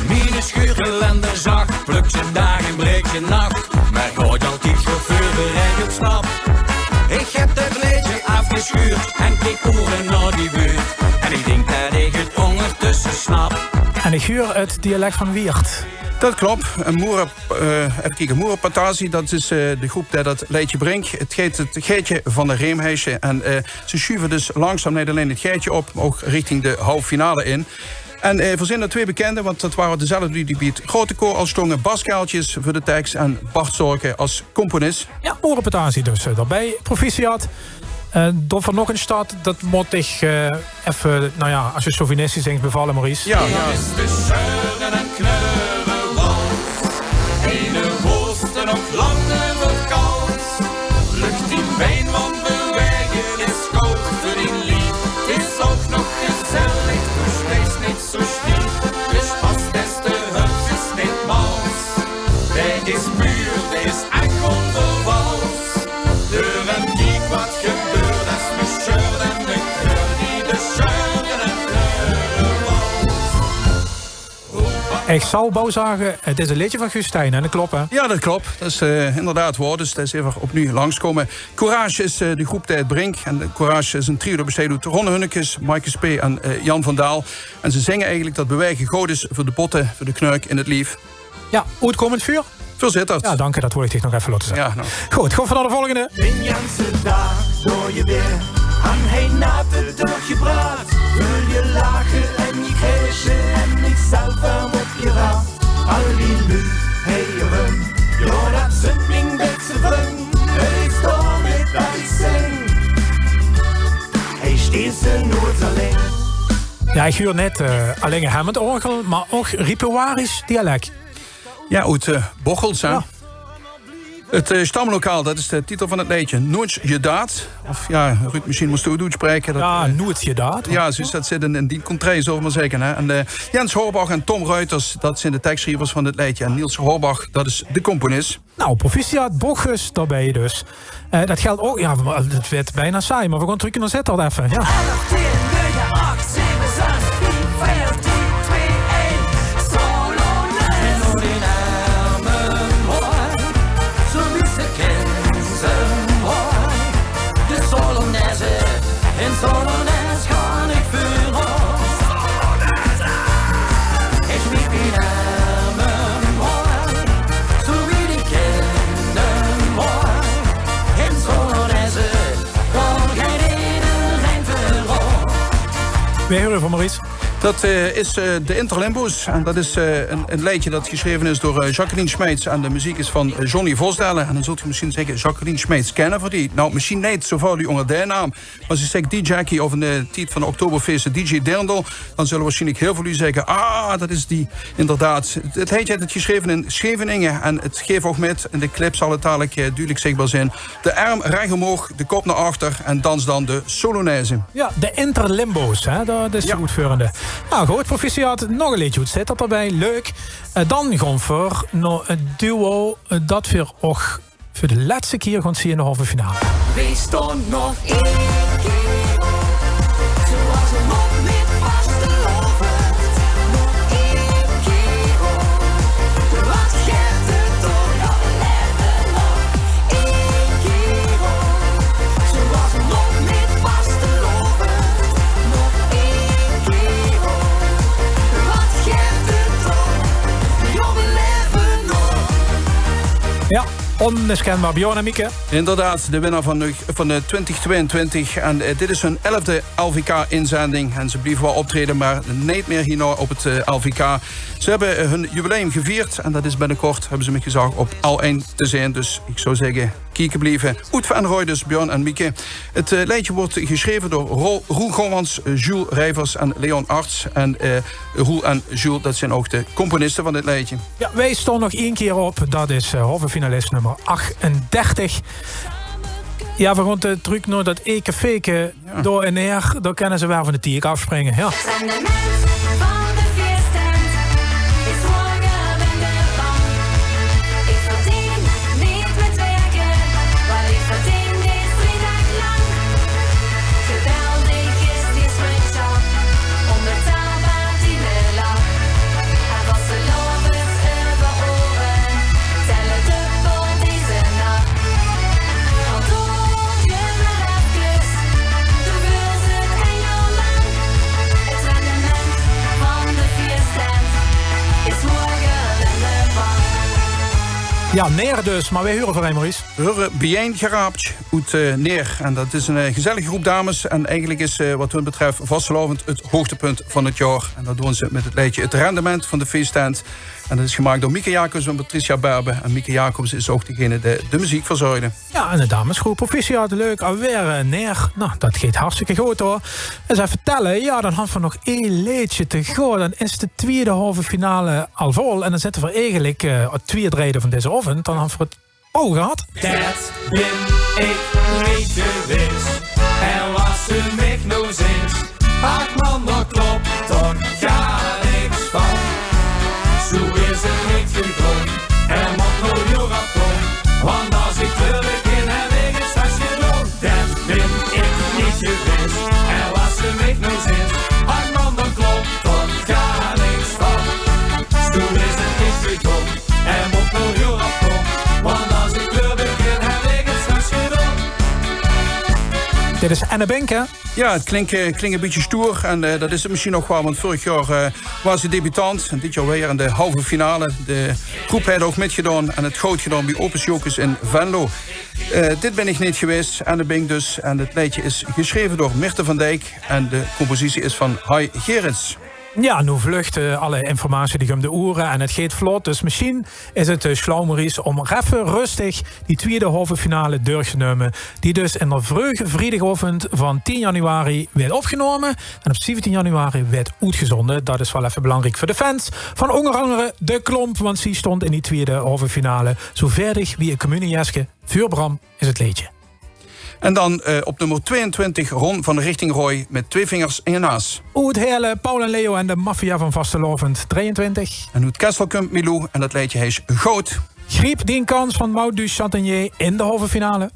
Miene sjuurkalender zag: pluk je daag en breek je nach. Mer gaot altied good veurbereid op stap. Ich höb det blaedje aafgesjuurd en kiek oere nao die buurt. En ich dink det ich 't óngertösse snap. En ich huur 't dialek van Wieërt. Dat klop. Ein Moere, eh, effe kieke, Moere Patazi, dat is, eh, de groep dae dat leedje bringk. 't Geit, 't geitje van de Reemheisje. En, eh, ze sjuve dus langzaam neet allein 't geitje op, mer ouch richting de halve finale in. En, eh, veer zeen d'r twee bekende, want dat wore dezelfde luuj die bie 't grote koor al sjtónge. Bas Keltjes veur de teks en Bart Zorgen as componis. Jao, Moere Patazi dus, eh, d'rbie. Proficiat. Eh, dan veur nog ein stad, dat mót dich, eh, effe, nou jao, as se chauvinistisch dinks, bevalle, Maurice. Jao, jao. Is de sjeuren en kneure wals. Eine woeste nog lange verkals. Lucht in bein, want bewege is good veur dien lief. 't Is ouch nog gezellig, dus wees neet zo stief. De sjpas des te höbs is neet mals. Dae is puur, dae is ech ónvervals. Deur en kiek wat gebeurt as me sjeur en de kleur die de sjeuren en kneure wals. Ich zou bouw zage, 't is e leedje van Guus Steijn, en dat klop, hè? Jao, dat klop. Dat is, eh, inderdaad waor. Dus dao is effe opnuuj langs kómme. Courage is, eh, de groep dae 't bringk. En de Courage is ein trio dat besteit oet Ron Hunnekes, Maaike Spee en, eh, Jan van Daal. En ze zinge eigelik dat bewege good is veur de botte, veur de kneuk in 't lief. Jao, oetkómmend veur? Veur Zitterd. Jao, dank, dat wól ich dich nog effe laote zègke. Jao, nou. Good, gaon v'r nao de volgende. D'n janse daag door je weer aan heen nate doorgebraad. Wil je lache en je krijsje en ik zelf warm op je raad. Al die luuj hei rum, jao, dat zunt mien bèste vrung. Heer is dao mit dat ik zing. Heer steit ze noeits allein. Jao, ich huur net, eh, allein Hemmend orgel, mer ouch Ripuarisch dialek. Jao, oet, eh, Bocholt, hè? Jao. 't, eh, stamlokaal, dat is de titel van 't leedje. Noeits jedaad. Of jao, Ruud, mesjiens mós doe 't oetspraeke. Dat, jao, eh, noeits jedaad. Jao, zoeë is dat zit in, in die contrée, zölle v'r mer zègke, hè. En, eh, Jens Horbach en Tom Ruiters, dat zint de tekssjrievers van dit leedje. En Niels Horbach, dat is de componis. Nou, proficiat, Bochus, dao bön je dus. Eh, dat gelt ouch, jao, mer 't weurt bekans saai, mer v'r gaon trök nao Zitterd effe. Jao. Elf, tieën, nege, ach, zeve, zes, vief, veer, drie, twee, ein. Solo Nèze. Zo wie ze kinne, mooi. De Solo Nèze. In Solo Nèze gaon ich veuroet. Ich liep in Emmen, zo wie die kinne, mooi. In Solo Nèze gaon ich ederein veuroet. Wae huur v'r, Maurice? Dat, eh, is, eh, de Interlimbo's. En dat is, eh, ein, ein leedje dat gesjreve is door, eh, Jacqueline Smeets. En de meziek is van, eh, Johnny Vosdalen. En dan zult geer mesjiens zègke: Jacqueline Smeets, kènne v'r die? Nou, mesjiens neet zoväöl luuj ónger dae naam. Mer es ich zègk D J Jackie of in de tied van de Oktoberfeeste D J Dirndl, dan zölle waarsjienlik hiel väöl luuj zègke: ah, dat is die, inderdaad. 't Leedje haet 't gesjreve in Scheveningen en 't geef ouch mit, in de clip zal 't dalik, eh, dudelik zichtbaar zeen. De erm rech ómhoeg, de kop nao achter en dans dan de Solo Nèze. Jao, de Interlimbo's, hè, dat is de oetveurende. Nou good, proficiat, nog e leedje oet Zitterd d'rbie, leuk. Eh, dan gaon v'r nao 't duo, eh, dat v'r ouch veur de lètste kier gaon zeen in de halve finale. Weej staon nog ein kier op. Zoewie ze nog mit vastelaovend. Nog ein kier op. Wat geit 't toch nog leve nog. Ein kier op. Zoewie ze nog mit vastelaovend. Nog ein kier op. Wat geit 't toch. Jao, we leve nog. Jao. Onmiskenbaar, Bjorn en Mieke. Inderdaad, de winnaar van de, van de twintig twieëntwintig. En eh, dit is hun elfde L V K-inzending. En ze blieve waal optraeje, maar neet mier hienao op het eh, L V K. Ze hebbe eh, hun jubileum gevierd. En dat is binnekort, hebbe ze mich gezag, op L1 te zeen. Dus ik zou zegge, kieke blieve. Oet Venroj dus, Bjorn en Mieke. Het eh, leedje wordt geschreve door Ro- Roel Gommans, eh, Jules Rijvers en Leon Arts. En eh, Roel en Jules, dat zeen ouch de componiste van dit leedje. Ja, wij staan nog één keer op. Dat is eh, halve finalist nummer achtendertig. Ja, we gaan eh, terug naar dat eke feke. Ja. Door en neer, daar kunnen ze wel van de tiek afspringen. Ja. Het rendement van de feesttent is hoger dan de bank. Ik verdien niet met werken, wat ik verdien is drie dagen lang. Geweldig is die vriendschap, onbetaalbaar die lach. En vastelaovend euver oren, telle de poort deze nacht. Want door je maar efkes, doe veult het en jouw lang. Het rendement van de feesttent is hoger dan de bank. Ja, neer dus, maar wij huren voor een, Maurice. We huren Bijein Geraapt oet eh, Neer. En dat is een eh, gezellige groep dames. En eigenlijk is eh, wat hun betreft vastelaovend het hoogtepunt van het jaor. En dat doen ze met het leedje Het Rendement van de Feesttent. En dat is gemaakt door Mieke Jacobs en Patricia Berbe. En Mieke Jacobs is ook degene die de muziek verzorgde. Ja, en de damesgroep, proficiat, leuk, alweer eh, Neer. Nou, dat geet hartstikke good, hoor. En zij vertellen, ja, dan hadden we nog één leedje te gaan. Dan is de tweede halve finale al vol. En dan zitten we eigenlijk eh, op twee derde van deze avond. Dan hadden we het Oh, gehad? Det bin ik neet gewees. En waas ze mich noe zees, ach man, dao klop toch gaar niks van. Zoe is het neet gegoon, en mot noe joer op kom. Want as ik kleur begin, heb ik het straks gedoon. Det bin ik neet gewees. En waas ze mich noe zees, ach man, dao klop toch gaar niks van. Zoe is het neet gegoon. En mot noe joer op kom, want as ik kleur begin, heb ik het straks gedoon. Dit is Anne Bink, hè? Ja, het klink, eh, klink een bietje stoer. En eh, dat is het misschien nog wel, want vorig jaar eh, was ze debutant. En dit jaar weer in de halve finale. De groep heeft ook mitgedaon en het goud gedaon bij Opus Jocus in Venlo. Eh, dit bin ik neet gewees, Anne Bink dus. En het leedje is geschreven door Mirte van Dijk. En de compositie is van Hai Gerits. Ja, noe vlucht eh, alle informatie dich um de oere en het geet vlot. Dus misschien is het eh, sjlau, Maurice, om effe rustig die tweede halve finale door te numme, die dus in de vreuge vriedigaovend van tien januari werd opgenomen en op zeventien januari werd oetgezonden. Dat is wel effe belangrijk voor de fans van onder andere De Klomp, want zie stond in die tweede halve finale zoe veerdig wie een communiejeske. Vuurbram is het leedje. En dan eh, op nummer tweeëntwintig, Ron van de Richting Roy met Twee Vingers in je Naas. Oet Heerle, Paul en Leo en de Maffia van Vastelaovend, drieëntwintig. En oet Kessel kump Milou en dat leedje heet Goud. Griep dien kans van Maud du Châtaignier in de halve finale.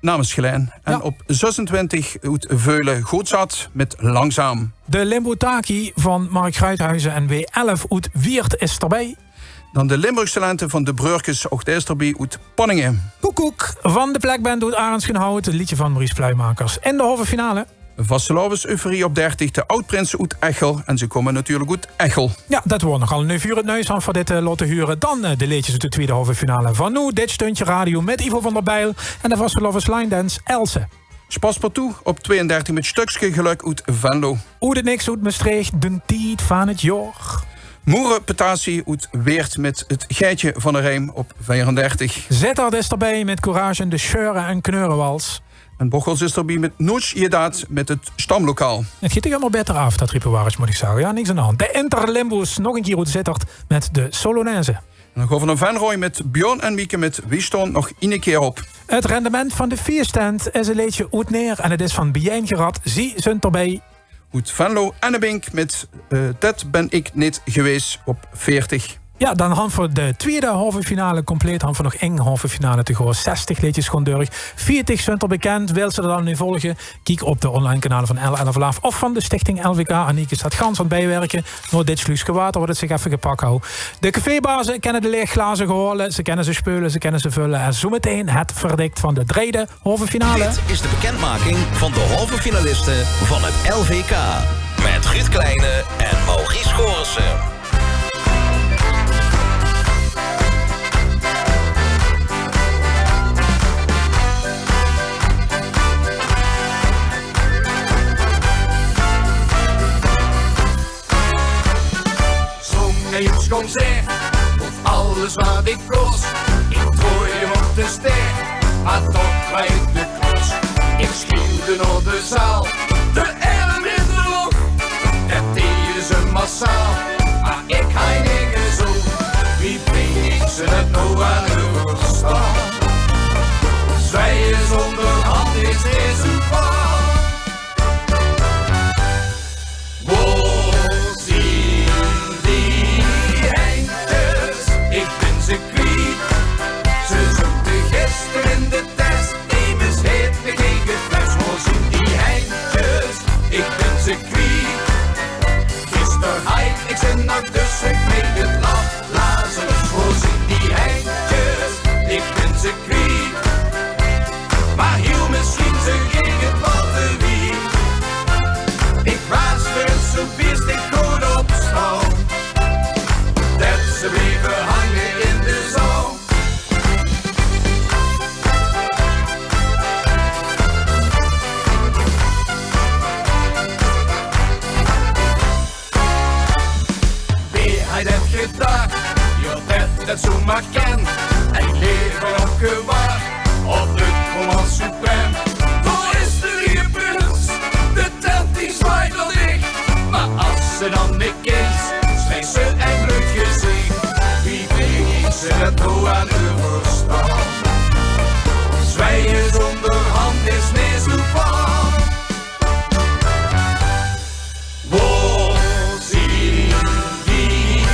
Namens Gelaen. En ja, op zesentwintig oet Veulen, Good Zat met Langzaam. De Limbo Taki van Mark Gruithuizen en W elf oet Wieërt is d'rbij. Dan de Limburgse lente van de Breurkes, ouch dees d'rbie, oet Panninge. Koekoek van de Plekband oet Arendsgenhout, het liedje van Maurice Pluimakers. En de halve finale. Vastelaoveseuforie op dertig, de Oud-Prinse oet Echel. En ze komen natuurlijk oet Echel. Ja, dat woor nogal ein vuur het nuis aan voor dit eh, laote huren. Dan eh, de leedjes oet de tweede halve finale van noe. Dit stuntje radio met Ivo van der Bijl en de Vastelaoves Line Dance Else. Spaspartout op tweeëndertig met Stökske Gelök oet Venlo. Oet het niks oet Mestreech, de tied van het jaor. Moerepetatie oet Weert met het Geitje van de Rijm op vijfendertig. Zitterd is d'rbij met Courage en de Sjeuren en Kneurewals. En Bocholt is d'rbie met Noets je daad met het Stamlokaal. Het giet dich allemaol beter af, dat riepe waris, moet ik zeggen. Ja, niks aan de hand. De Interlimbus, nog een keer oet Zitterd met de Solonaise. En dan gaon we nao Venroj met Bjorn en Mieke met Wie staon nog iene keer op. Het rendement van de fieëstent is een leedje oet Neer en het is van Bijein Geraapt. Zie zunt d'rbij. Oet Venlo, Anne Bink met eh, Det bin ik neet gewees op veertig. Ja, dan han v'r de tweede halve finale compleet. Han v'r nog één halve finale te goon. Zestig leedjes goon durch. Veertig zunt al bekend. Wils se dat dan nu volge? Kiek op de online kanale van L L F Laf of van de Stichting L V K. Aniek is dat gans aan het bijwerken. Nao dit sluuske water, wat het zich effe gepak hou. De cafébaze kenne de leeg glaze gehaole. Ze kenne ze speule, ze kenne ze vulle. En zoe meteen het verdikt van de drede halve finale. Dit is de bekendmaking van de halve finalisten van het L V K. Met Ruud Kleine en Maurice Gorissen. Jus kóm zègk, of alles wat ich kós, ich troej 'm op de stèk, mer toch krijg ich de klos. Ich schielde nao de zaal, de erm in de loch, det deje ze massaal, mer ich haj niks op. Wie bring ich ze det noe aan de verstand? Zwaaie zónger hand is neet zoe van. Wo zien die hendjes? Ich bön ze kwiet. Ze zote gister in de tes. Emes haet mich ingefles. Wo zien die hendjes? Ich bön ze kwiet. Gister haj ich ze nog, dus ich meen 't laf. Lazarus, wo zien die hendjes? Ich bön ze kwiet. Mer hiel mesjien ze geit 't water wiet. Ich waas d'r zoe biestig good op staon, det ze blieve hange in de zon. Wae haj det gedach? Jao, det det zoemer kan. Ein laeve opgewach op 't moment suprême. Dao is de nieje prins, de tent die zwaait al dich. Mer es ze dan neet kins, zwaait ze ein bleud gezich. Wie bring ich ze det noe aan de verstand? Zwaaie zónger hand is neet zoe van. Wo zien die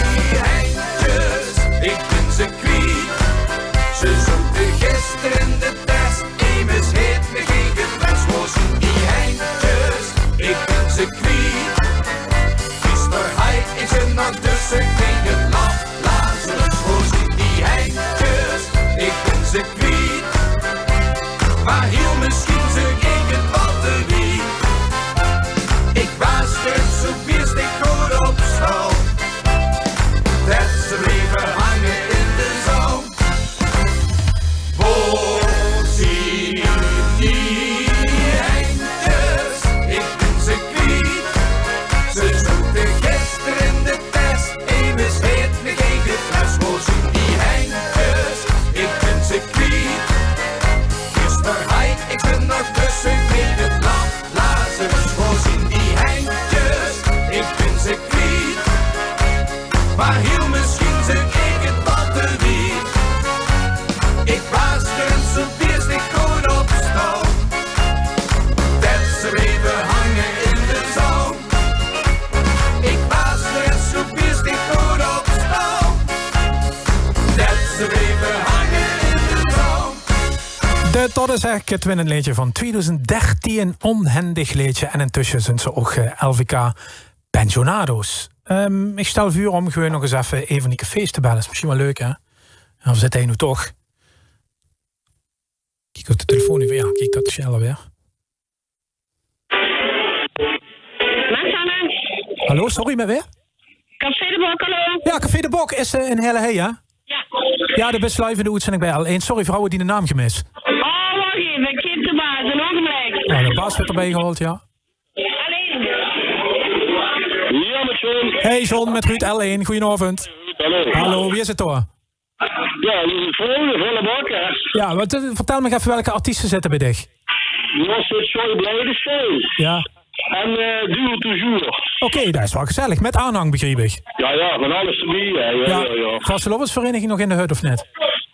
hendjes? Ich bön ze kwiet. Ze zote gister in de tes. Emes haet mich ingefles. Wo zien die hendjes? Ich bön ze kwiet. Gister haj ich ze nog, dus ich meen 't laf. Lazarus, wo zien die hendjes? Ich bön ze kwiet. Mer hiel mesjien ze geit 't water wiet. Ich waas d'r zoe biestig good op staon, det ze blieve hange in de zon. Wo zien die hendjes? Ich bön ze kwiet. Ze zote gister in de tes. Emes haet mich ingefles. Wo zien die hendjes? Ich bön ze kwiet. Gister haj ich ze nog, dus ich meen 't laf. Lazarus, wo zien die hendjes? Ich bön ze kwiet. Mer hiel mesjien ze geit 't water wiet. Ich waas d'r zoe biestig good op staon, det ze blieve hange in de zon. Ich waas d'r zoe biestig good op staon, det ze blieve hange in de zon. Det, det is eigelik 't winnend leedje van twiedoezend dertien. Ónhendig leedje. En intösse zunt ze ouch, eh, L V K pensionado's. Ehm, ich stèl veur óm gewoon nog ins effe ein van die cafés te belle. Is mesjien waal leuk, hè? Of zit hae noe toch? Kiek op de telefoon effe. Jao, kiek, det is sneller weer. Met Sanne. Hallo, sorry, mit wae? Café de Bok, hallo. Jao, Café de Bok is, eh, in Heële Hei, hè? Jao. Jao, de bis live in de oetzending bie L1. Sorry, vrouw, diene naam gemis. Oh, wach effe, ich kin de baas, ein ougenblik. Jao, de baas wuuert d'rbie gehaold, jao. L1. Jao, mit John. Hey John, mit Ruud, L1, goojenaovend. Hallo. Hallo, wie is 't dao? Jao, hie is 't vol, volle bak, hè. Jao, wat, eh, vertèl mich effe, welke artieste zitte bie dich? Jao, zit Joy Blijdenstein. Jao. En, eh, Duo Toujours. Oké, det is waal gezellig. Mit aanhang, begriep ich. Jao, jao, van alles d'rbie, hè. Jao, jao, jao. Vastelaovesvereiniging nog in de hut, of neet?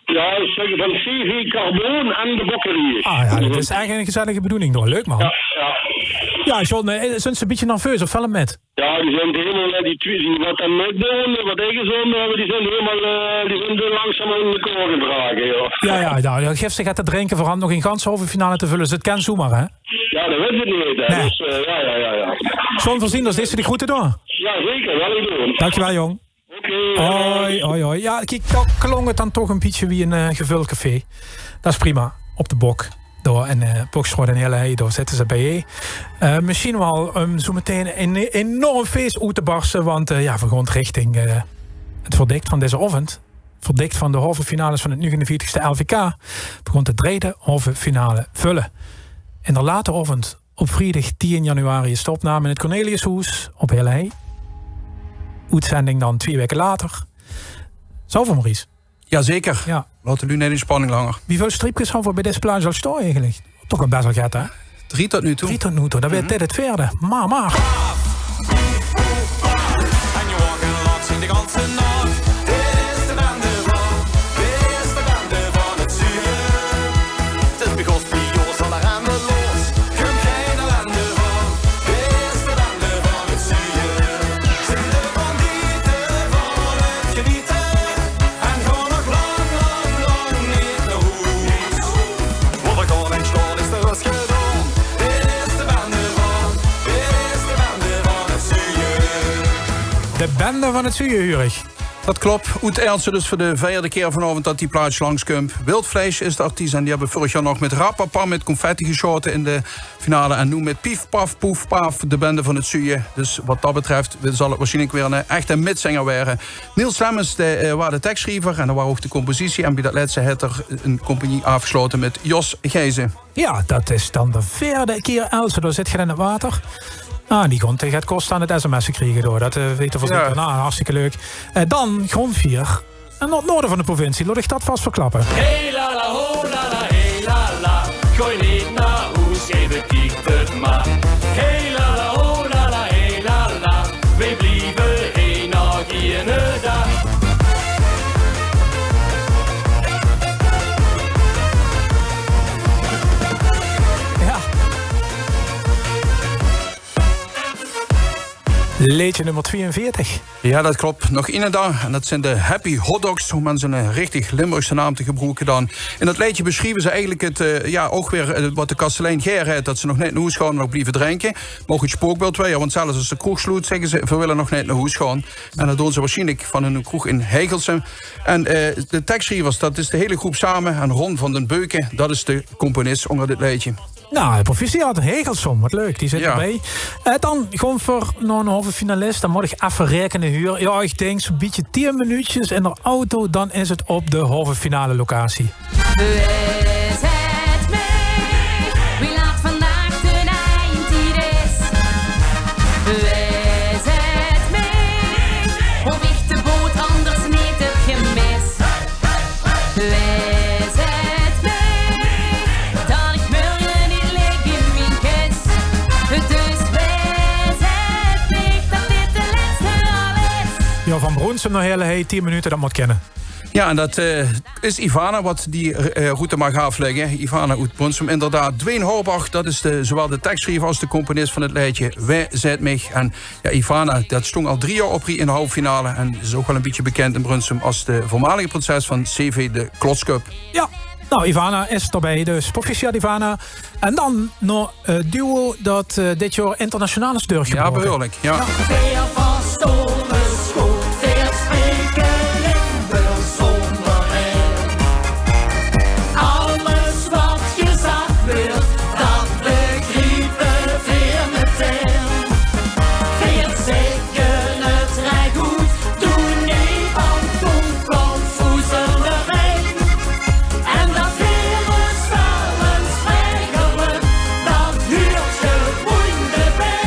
Jao, ich zègk van C V Carbon en de Bokkerie. Ah jao, det is eigelik ein gezellige bedoeling, toch? Leuk, man. Jao, jao. Jao, John, eh, zunt ze ein bietje nerveus, of vèlt 't mit? Jao, die zint hielemaol, eh, die twie, die wat dao mitdoon, wat ich gezónge höb, die zint hielemaol, eh, die zint langzaam aan de kór gedrage, jao. Jao, jao, jao, dan gif ze get te drinke, veur nog ein ganse halve finale te völle. Dus 't kan zoemer, hè? Jao, det weit ich neet, hè. Nae. Dus, eh, jao, jao, jao, jao. John, veer zeen ós, deis se de groete doon? Jao, zeker, zal ich doon. Dankjewel, jóng. Oké, hoi. Hoi, hoi, hoi. Jao, kiek, dao klóng 't dan toch ein bietje wie ein, eh, gevöld café. Det is prima. Op de Bok. Dao in, eh, Bokstraot in Heële Hei, dao zitte ze bie. Eh, mesjien waal óm zoe metein ein enorm fees oet te barste, want, eh, jao, veer gaon richting, eh, 't verdèk van dezen aovend. Verdèk van de halve finales van 't nuugenenveertigste L V K. Veer gaon de drejde halve finale völle. In de late aovend op vriedig tien januari is de opname in 't Corneliushoes op Heële Hei. oetzending dan twieë waeke later. Zouwe v'r, Maurice? Jazeker. Jao. Laot de luuj neet in spanning langer. Wieväöl striepkes hawwe v'r bij dees plaats al staon eigelik? Toch waal bès waal get, hè? Drie tot noe toe. Drie tot noe toe. Dan weurt dit 't veerde. Mer, mer. En je wakker lag in de ganse nacht. Dit is de bende van, dit is de bende van 't zuuje. 't Is begós bij os al de remme los. Kump gein ellende van. Dit is de bende van 't zuuje. Zien de bandiete van 't geniete. En gaon nog lang, lang, lang neet nao hoes. Wo v'r gaon en staon is de rös gedaon. Dit is de bende van, dit is de bende van 't zuuje. De bende van 't zuuje, huur ich. Dat klop. Oet Aelse dus veur de veerde kier vanaovend dat die plaats langskump. Wild Vleis is de artiest en die höbbe veurig jaor nog mit Rapapam mit confetti gesjaote in de finale. En noe mit Pief Paf Poef Paaf de bende van 't zuuje. Dus wat dat betröf zal 't waarsjienlik weer 'ne echte mitzinger waere. Niels Lemmens, dae, eh, waor de tekssjriever en dae waor ouch de compositie. En bie dat lètste haet 'r 'n compagnie aafgesjaote mit Jos Gijzen. Jao, dat is dan de veerde kier, Aelse, dao zit geer in 't water. Ah, die gaon tege 't kos aan 't sms'e kriege, huur. Dat, eh, weite v'r zeker. Jao. Nou, hartstikke leuk. Eh, dan gaon v'r nao 't noorde van de provincie. Laot ich dat vas verklappe. Hey la la, ho la la, hey la la. Gaon neet nao hoes, effe kiek 't mer. Hey la la, ho la la, hey la la. Veer blieve hie nog eine daag. Jao. Leedje nummer twieënveertig. Jao, dat klop. Nog eine daag. En dat zeen de Happy Hot Dogs, óm ins 'ne richtig Limburgse naam te gebroeke dan. In dat leedje besjrieve ze eigelik 't, eh, jao, ouch weer, eh, wat de kastelein gaer haet, dat ze nog neet nao hoes gaon en nog blieve drinke. Mer ouch 't spookbeeld weer, want zelfs es de kroeg sloet, zègke ze: "Veer wille nog neet nao hoes gaon." En dat doon ze waarsjienlik van hun kroeg in Hegelse. En, eh, de tekssjrievers, dat is de hiele groep same. En Ron van den Beuken, dat is de componis ónger dit leedje. Nou, proficiat, Hegelse, wat leuk, die zit d'rbie. Eh, dan gaon v'r nao 'ne halve finalist, dan mót ich effe raekene, huur. Jao, ich dink zoe'n bietje tieën minuutjes in de auto, dan is 't op de halve finale locatie. Wae zèt mich? Wae laat vandaag ten einde is? Wae zèt mich? Of ich de boot anders neet höb gemis? Wae zèt mich? Dat ich mörge neet lik in mien kis. Dus wae zèt mich dat dit de lètste al is? Jao, van Bronsum nao Heerle, hey, tieën minute, dat mót kinne. Jao, en dat, eh, is Ivana, wat die, eh, route maag aaflègke. Ivana oet Bronsum, inderdaad. Dwayne Horbach, dat is de, zowaal de tekssjriever es de componis van 't leedje Wae zèt mich. En jao, Ivana, dat stóng al drie jaor op rie in de halve finale. En is ouch waal e bietje bekind in Bronsum es de veurmalige prinses van C V de Klotsköp. Jao, nou, Ivana is d'rbie, dus proficiat, Ivana. En dan nog 't duo dat, eh, dit jaor internationaal is deurgebroke. Jao, behuurlik, jao. Veer verstaon us good, veer spraeke Limburgs zónger R. Alles wat gezag weurt, dat begriepe veer meteen. Veer zègke 't rech oet, doon neet aan confusie d'rbie. En dat veer us waal ins regele, dat huurt gewoen d'rbie.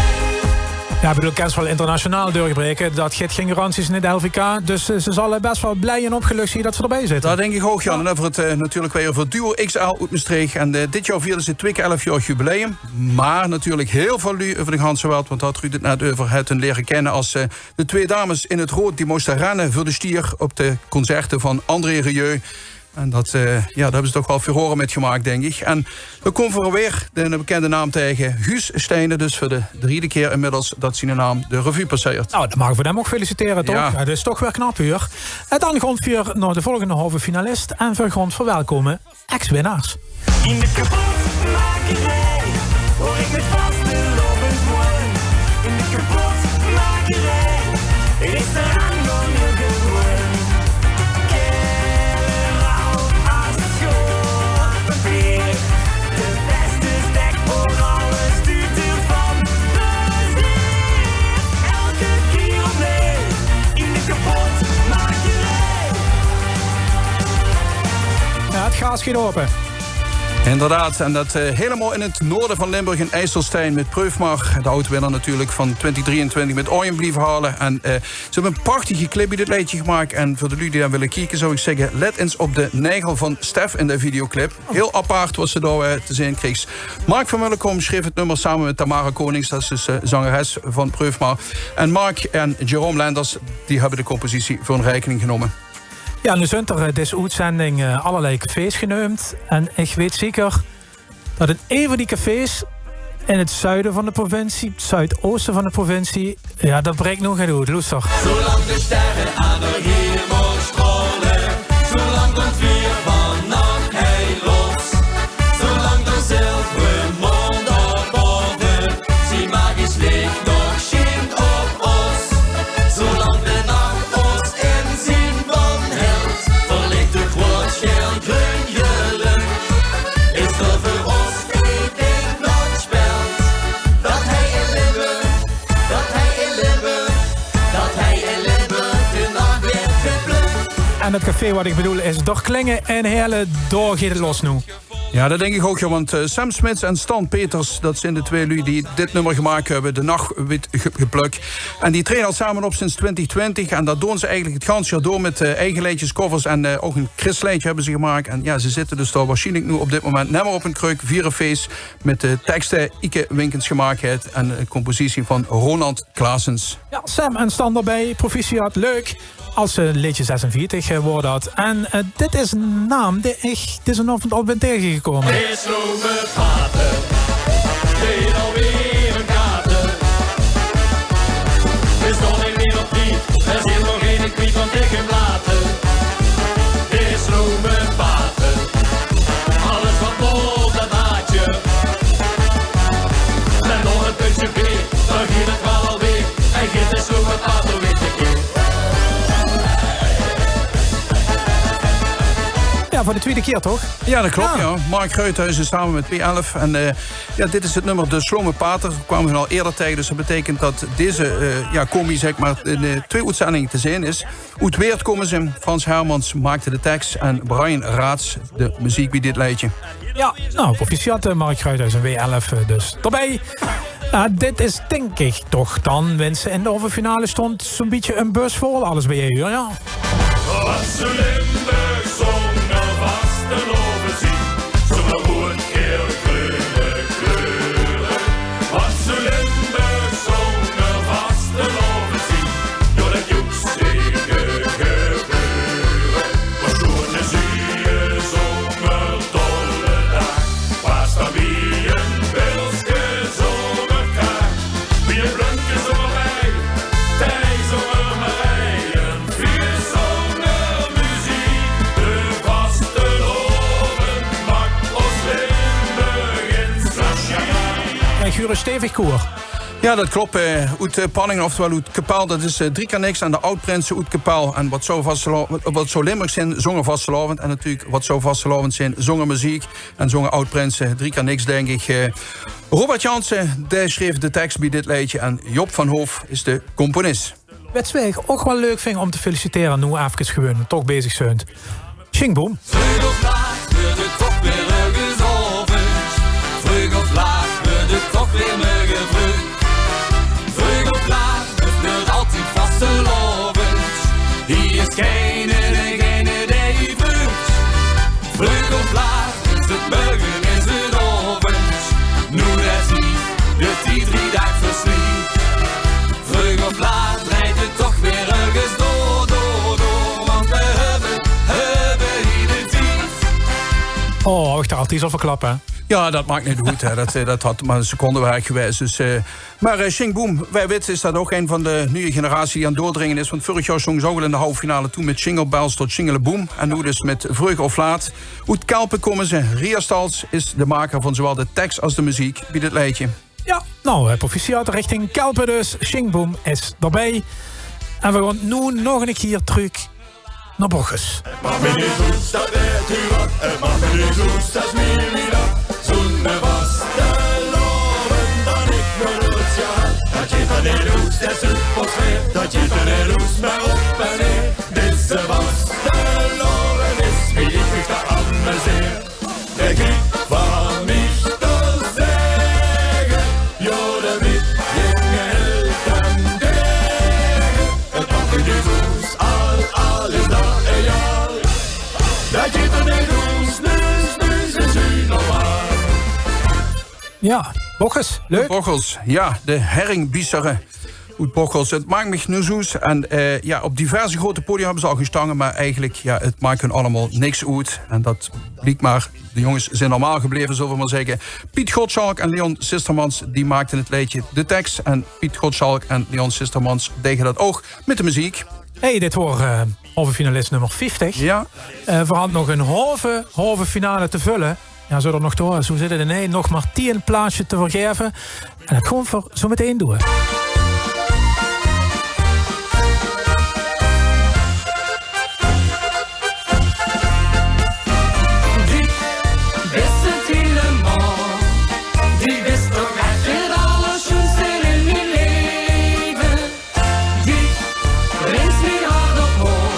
Jao, ich bedoel, kins waal internationaal deurbreke, dat geit gein garanties in 't L V K. Dus, eh, ze zalle bès waal blie en opgeluch zeen dat ze d'rbie zitte. Dat dink ich ouch, Jan. En euver 't, eh, natuurlik weer euver Duo X L oet Mestreech. En, eh, dit jaor vierde ze twieë kier elf jaor jubileum. Mer natuurlik hiel väöl luuj euver de ganse wereld, want dao haw Ruud 't net euver, höbbe hun liere kinne es, eh, de twieë dames in 't rood die móste renne veur de stier op de concerte van André Rieu. En dat, eh, jao, dao höbbe ze toch waal furore mit gemaak, dink ich. En dan kómme v'r weer de bekinde naam taenge. Guus Steijnen, dus veur de derde kier inmiddels dat ziene naam de revue passeert. Nou, dan mage v'r 'm ouch felicitere, toch? Jao. Jao, dat is toch weer knap, huur. En dan gaon v'r nao de volgende halve finalist en v'r gaon verwelkome ex-winnaars. In de kapotmakerij hoor ik met vastelaovend mooi. In de kapotmakerij is er aan gewoen. Kerel als schorpenpier. De beste stek voor alles duurt er van plezier. Elke keer opnieuw in de kapotmakerij. Jao, 't gaas geit ope. Inderdaad, en dat eh, helemaal in het noorden van Limburg in IJsselstein met Preuf maar. De oud-winnaar natuurlijk van twintig drieëntwintig met Oijen blieven halen. En eh, ze hebben een prachtige clip bij dit leedje gemaakt. En voor de lui die daar willen kijken, zou ik zeggen, let eens op de nagel van Stef in de videoclip. Heel apart wat ze daar eh, te zien kreeg. Mark van Mullekom schreef het nummer samen met Tamara Konings, dat is dus eh, zangeres van Preuf maar. En Mark en Jerome Lenders, die hebben de compositie voor hun rekening genomen. Ja, nu zunt er eh, deze oetzending eh, allerlei cafés geneumd. En ik weet zeker dat in een van die cafés in het zuiden van de provincie, het zuidoosten van de provincie, ja, dat breekt nog uit. Loester. Zolang de sterren aan de hemel stralen, zolang komt vier van Nank ei los. Zolang de zilveren maan daarboven zien magisch licht nog schijnt op ons. Zolang de nacht ons in zien ban held, verlicht de groot scherm greun geluk. Is er voor ons één ding dat speelt, dat hij in Limburg, dat hij in Limburg, dat hij in Limburg de nacht werd geplukt. En het café wat ik bedoel is Door Klinge en Heerlen, daar gaat het los nu. Ja, dat denk ik ook, joh, want eh, Sam Smits en Stan Peters, dat zijn de twee lui die dit nummer gemaakt hebben, De Nacht Wit Ge- Gepluk. En die treden al samen op sinds twintig twintig en dat doen ze eigenlijk het ganse jaar door met eh, eigen leedjes, covers en eh, ook een christleedje hebben ze gemaakt. En ja, ze zitten dus daar waarschijnlijk nu op dit moment net maar op een kruk, vieren feest met de teksten Ike Winkens gemaakt heeft en een compositie van Ronald Klaasens. Ja, Sam en Stan erbij, proficiat, leuk. Als eh, leedje zesenveertig eh, wordt dat. En eh, dit is een naam die ik deze avond al ben tegengekomen. De slome pater, deed alweer een kater. Is nog niet meer op die, er zit nog in de kwiet van tegen later. De slome pater, alles wat vol dat laatje. Met nog een puntje beer, dan gaat het wel alweer. En gaat de slome pater weer tekeer. Ja, voor de tweede keer toch? Ja, dat klopt, ja. Mark Gruithuizen samen met P elf. En eh, ja, dit is het nummer De Slome Pater. Dat kwamen we al eerder tegen. Dus dat betekent dat deze eh, ja, combi, zeg maar, in eh, twee uitzendingen te zien is. Oet Weert komen ze. Frans Hermans maakte de tekst en Brian Raats de muziek bij dit leedje. Ja, nou, proficiat, eh, Mark Gruithuizen, W elf eh, dus erbij. Ja, dit is denk ik toch dan, wens ze in de halve finale stond, zo'n beetje een bus vol alles bij je, ja. Wat ze Limburg zonder vastelaovend zien, zonder woord, geel, groene kleuren. Wat ze Limburg zonder vastelaovend zien, door dat joekse gebeuren. Wat zo'n zuie zomerdolledaag, was dan wie een pilske zonder kraag. Wie een blunke zonder wijn, thee zonder Marije, een feest zonder muziek. De vastelaovend maakt ons Limburg in zijn schiet. En Gure stevig koor. Ja, dat klopt. Eh, oet eh, Panningen, oftewel oet Kepel. Dat is eh, Drie Keer Niks en de Oud-Prinsen oet Kepel. En wat zo, vastelo- wat zo Limburg zijn, zongen vastelaovend. En natuurlijk wat zo vastelaovend zijn, zongen muziek. En zongen Oud-Prinsen, Drie Keer Niks, denk ik. Eh, Robert Jansen, die schreef de tekst bij dit leedje. En Job van Hoof is de componist. Wets wae ik ook wel leuk vind om te feliciteren, nu aafkes gewoon toch bezig zunt. Sjing Boem. Vreug of laat weurt 't toch weer örges aovends. Vreug of laat weurt 't toch weer mörge vreug. Vreug of laat, 't weurt altied vastelaovend. Hie is geine, geine dee vreug. Vreug of laat is 't mörge, is 't aovend. Noe det hie de tied drie daag versliet. Vreug of laat drejt 't toch weer örges door, door, door. Want we höbbe, höbbe hie de tied. Oh, ich dacht, die is al verklap, hè? Ja, dat maakt niet goed, hè. Dat, eh, dat had maar een secondewerk geweest. Dus, eh, maar eh, Sjing Boem, wae wit is dat ook een van de nieuwe generatie die aan het doordringen is. Want vorig jaar zong ze ook al in de halve finale toe met Jingle Bells tot Jingle Boem. En nu dus met Vreug of Laat. Oet Kelpen komen ze. Ria Stals is de maker van zowel de tekst als de muziek bij dit leedje. Ja, nou, eh, proficiat richting Kelpen dus. Sjing Boem is erbij. En we gaan nu nog een keer terug naar Bochus. Maak mich neet woes, dat wèt u waal. 't Maak mich neet woes, dat is mier wie dat. Zoe'n vastelaovend dan ich nog noeats gehad. Dat geit d'r neet oes, det is de atmosfeer. Dat geit d'r neet oes, mer op en neer. Deze vastelaovend is wie ich mich dao amuseer. De griep Ja, Bocholt, leuk. Bocholt, ja, de Herringbiesere oet Bocholt. Het maak mich noe zoes. En eh, ja, op diverse grote podia hebbe ze al gestange, maar eigelik, ja, het maak hun allemaol niks oet. En dat bliek maar, de jonges zien normaal gebleve, zulle we maar zegge. Piet Gottschalk en Leon Sistermans, die maakte het leedje de tekst. En Piet Gottschalk en Leon Sistermans dege dat ouk mit de meziek. Hey, dit woor eh, halve finalist nummer vieftig. Ja. Eh, veer hant nog ein halve, halve finale te vulle. Ja, zo d'r nog door. Zo zitte d'r, nee, nog maar tien plaatsjes te vergaeve. En dat gaon veer zo meteen doon. Dich bis het hielemaol. Dich bis toch ech het allersjoenste in mien leve. Dich brings mien hart op hol.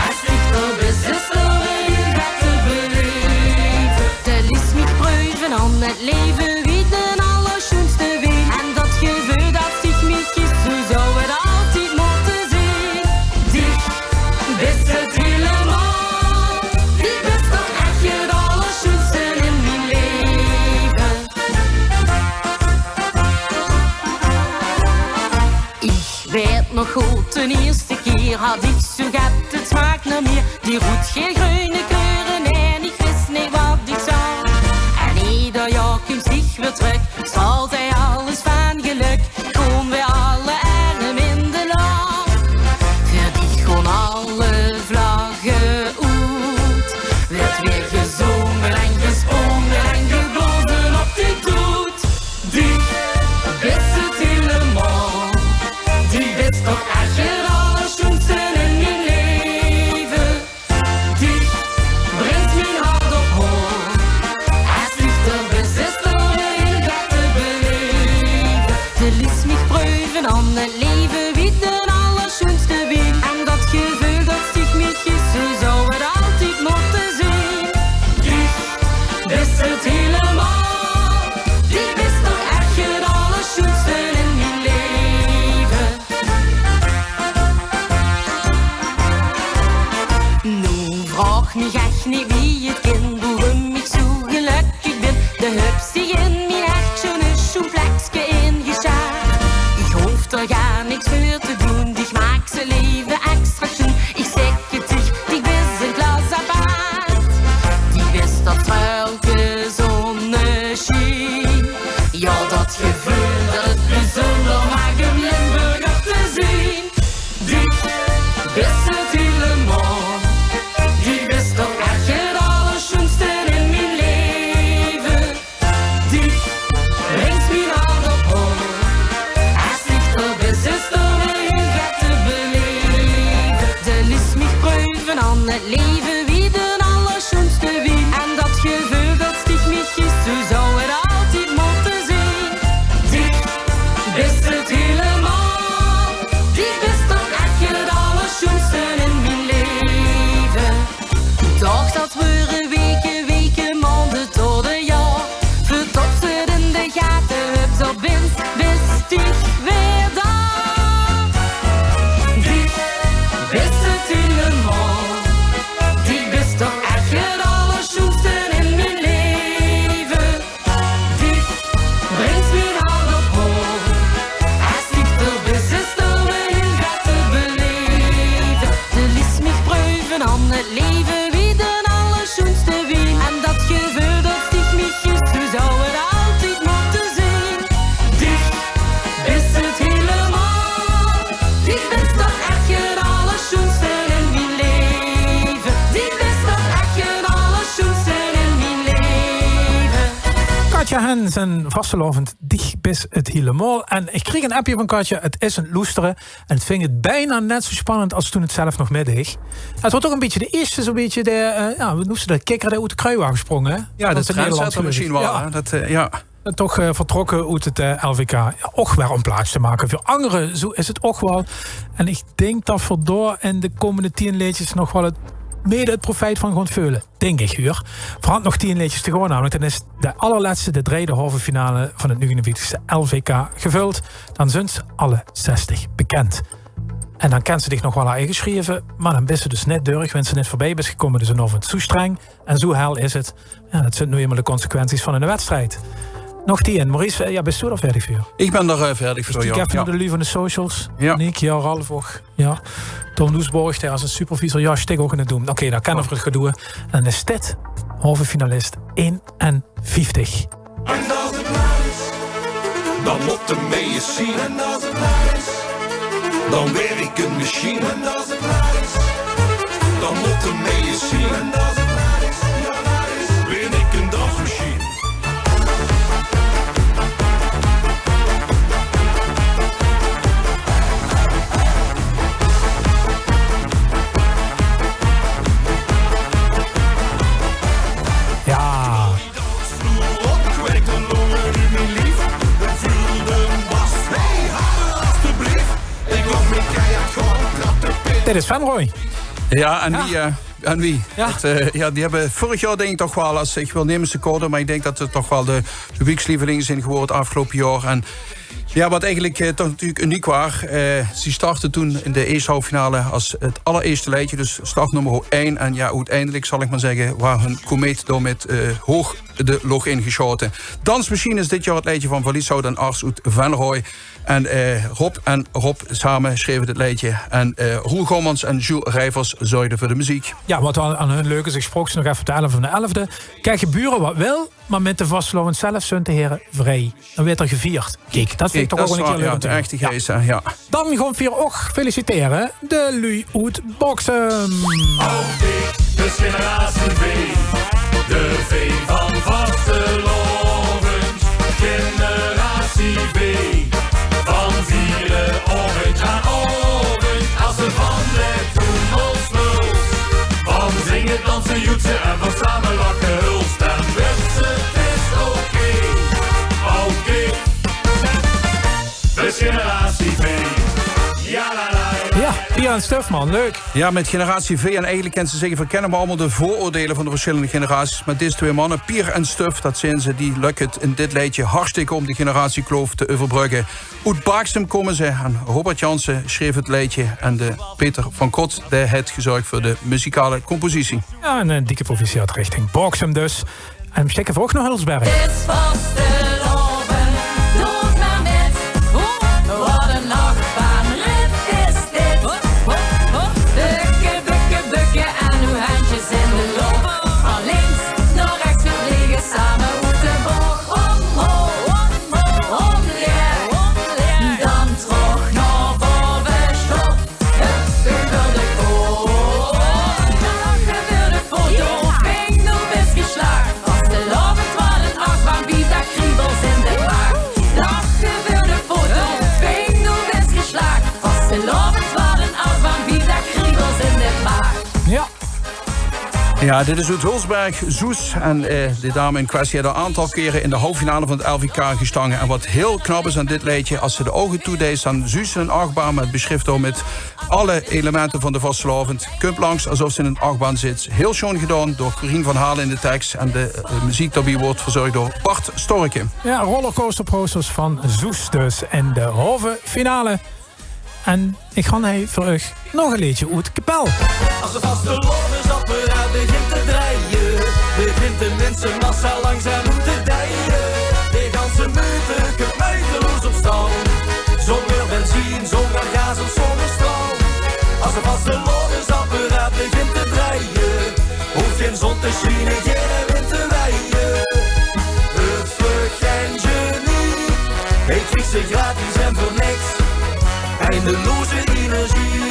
Es dich d'r bis, is d'r weer get te beleve. De lies mich preuve aan het leve wie den allersjoenste ween. En dat geveul dat dich mich kies, zo zou het altied motte zeen. Dich bis het hielemaol. Dich bis toch ech het allersjoenste in mien leve. Ich weit nog good, de ierste kier had ich zoe get de smaak nao mier. Die roed-geel-greune kleure, en ich wis neet wat ich zag. En eder jaor kums dich weer trök, straols dich alles van gelök. Gaon weer alle erm in de lach. Veur dich gaon alle vlagge oet. Weurt weer gezonge en gespronge en geblaoze op die toet. Dich bis het hielemaol. Dich bis toch ech het allersjoenste in mien leve. Dich brings mien hart op hol. Es dich d'r bis, is d'r weer get te beleve. De lies mich preuve aan het leve wie den allersjoenste ween. En dat geveul dat dich mich kies, zo zou het altied motte zeen. Dich bis het hielemaol. Dich bis toch ech het allersjoenste in mien leve. Noe vraog mich ech neet wie het kin, boerum ich zoe gelökkig bin. De höbs dich in mien hert sjoen ein sjoen plekske ingesjaard. Ich hoof d'r gaar niks veur te doon, dich maaks het leve extra sjoen. Ich zègk het dich, dich bis ein klas apaart. Dich bis toch telkes zónnesjien. Ja, dat geveul dat het bezunder maak um Limburger te zeen. Dich bis het hielemaol. Dich bis toch ech het allersjoenste in mien leve. Dich brings mien hart op hol. Es dich d'r bis, is d'r weer get te beleve. De lies mich preuve aan het leve wie den allersjoenste ween. En dat geveul dat dich mich kies, zo zou het altied motte zeen. Dich bis het hielemaol. Dich bis toch ech het allersjoenste in mien leve. Doch dat weure weke, weke, maonde tot ein jaor. Veur tot se het in de gate höbs, op ins bis dich weer dao. Dich bis het hielemaol. Dich bis toch ech het allersjoenste in mien leve. Dich brings mien hart op hol. Es dich d'r bis, is d'r weer get te beleve. De lies mich preuve aan het leve wie den allersjoenste ween. En dat geveul dat dich mich kies, zo zou het altied motte zeen. Dich bis het hielemaol. Dich bis toch ech het allersjoenste in mien leve. Dich bis toch ech het allersjoenste in mien leve. Katja Hens en vastelaovend, Dich bis het hielemaol. En ich krieg ein appje van Katja, het is aan het loestere. En het ving het bijna net zo spannend es toen het zelf nog mitdeeg. Het woor toch ein bietje de ierste, zoe'n bietje de, eh, ja, wat noems se dat, kikker dae oet de kruiwage sprong, hè? Ja, de trendsetter mesjien waal, hè? Dat, eh, ja. Toch eh, vertrokke oet het eh, L V K. Ja, ouch weer ein plaats te make veur angere, zoe is het ouch waal. En ich dink dat veer dao in de kómmende tien leedjes nog waal het, mede het profijt van gaon veule. Dink ich, huur. Veer hant nog tien leedjes te gaon, namelik. Dan is de allerlètste, de drejde halve finale van het nuugenveertigste L V K gevöld. Dan zunt ze alle zestig bekènd. En dan kèns se dich nog waal ingesjreve, mer dan bis se dus net durch, wens se net veurbij bis gekómme. Dus 'nen aovend, zoe streng en zoe hel is het. Ja, dat zunt noe einmaol de consequenties van 'ne wedstrijd. Nog tieën. Maurice, eh, jao, bis doe d'r veerdig veur? Ich bön d'r, eh, veerdig veur, jao. Ich kiek effe nao de luuj van de socials. Jao. Nick, jao, Ralf ouch. Jao. Tom Doesborg, dae es supervisor. Jao, stik ouch in 't doem. Oké, dan kenne v'r 't good doon. En is dit halve finalist eenenvieftig. En as 't klaor is, dan mót 'r mei ins zien. En as 't klaor is, dan waer ich ein machien. En as 't klaor is, dan mót 'r mei ins zien. En as 't klaor is, dan waer ich ein dansmachien. Jao. Dit is Venroj. Jao, en wie, eh, en wie? Jao. Det, eh, jao, die höbbe vörig jaor, dink ich, toch waal, es ich wil neet mie seconde, mer ich dink det 't toch waal de publiekslievelinge zeen gewore 't aafgeloupe jaor. En jao, waat eigelik, eh, toch natuurlik uniek waor, eh, ze starte toen in de ierste halve finale es 't allerierste leedje, dus startnummer ein. En jao, oeteindelik, zal ich mer zègke, waor hun komeet dao mit, eh, hoog de loch in gesjaote. Dansmachien is dit jaor 't leedje van Valies Hout en Ars oet Venroj. En, eh, Rob en Rob same sjreve dit leedje. En, eh, Roel Goumans en Jules Rijvers zörgde veur de meziek. Jao, waat waal aan hun leuk is, ich spraok ze nog effe op de elfde van de elfde. Kiek, gebeure waat wil, mer mit de vastelaovend zelf zunt de hiere vrie. Dan weurt d'r gevierd. Kiek, det vinj ich toch ouch waal ein kier leuk. Jao, ech de geis, hè, jao. Dan gaon v'r ouch felicitere de luuj oet Baoksem. Oud Dick, dus generatie V. De V van vastelaovend, generatie V. Van viere aovend aan aovend, es ze van de toemel smeult. Van zinge, danse, joetse en van same lache hulst en witse, 't is oké. Oké. Dus generatie V. Jao, Pia en Stef, man. Leuk. Jao, mit generatie V en eigelik kins se zègke, v'r kènne mer allemaol de veuroordeile van de versjillende generaties. Mer dees twee manne, Pier en Stuf, det zeen ze, die lök 't in dit leedje hartstikke óm de generatiekloof te euverbrögke. Oet Baoksem kómme ze en Robert Janssen sjreef 't leedje en de Peter van Kot, dae haet gezörg veur de muzikale compositie. Jao, en ein dikke proficiat richting Baoksem dus. En sjtikke v'r ouch nao Hulsberg. 't Is vastelaovend, doot mer mit. Waat ein achtbaanrit is dit. Bukke, bukke, bukke en ow hendjes in de loch. Van links nao rechts vliege, same oet de boch. Omhoog, omlaeg, dan trök nao bove, stop. Hup, euver de kop. Lache veur de foto, bingo, bis geslaag. Vastelaovend, waat ein achtbaan, bie de kriebels in de maag. Lache veur de foto, bingo, bis geslaag. Vastelaovend, waat ein achtbaan, bie de kriebels in de maag. Jao. Jao, dit is oet Hulsberg, Zoes. En, eh, de dame in kwestie haet 'n aantal kere in de halve finale van 't L V K gestange. En waat hiel knap is aan dit leedje, es se de ouge toedeis, dan zuus se 'n achtbaan, mer 't besjrief dao mit alle elemente van de vastelaovend. Kump langs esof se in 'n achtbaan zits. Hiel sjoon gedaon door Corien van Halen in de teks. En de, eh, meziek daobie weurt verzörg door Bart Storken. Jao, Rollercoaster Posters van Zoes dus in de halve finale. En ich gaon hei veur uch nog ein leedje oet Kepèl. As de vastelaovendsapparaat begint te drejje, begint de minsemassa langzaam oet te deije. De ganse meute kump muiteloos op stal, zónger benzien, zónger gaas of zónger straol. As de vastelaovendsapparaat begint te drejje, hoof gein zon te sjiene, geine wind te weie. 't Vluch gein genie, hae krieg ze gratis en veur niks. Eindeloze energie.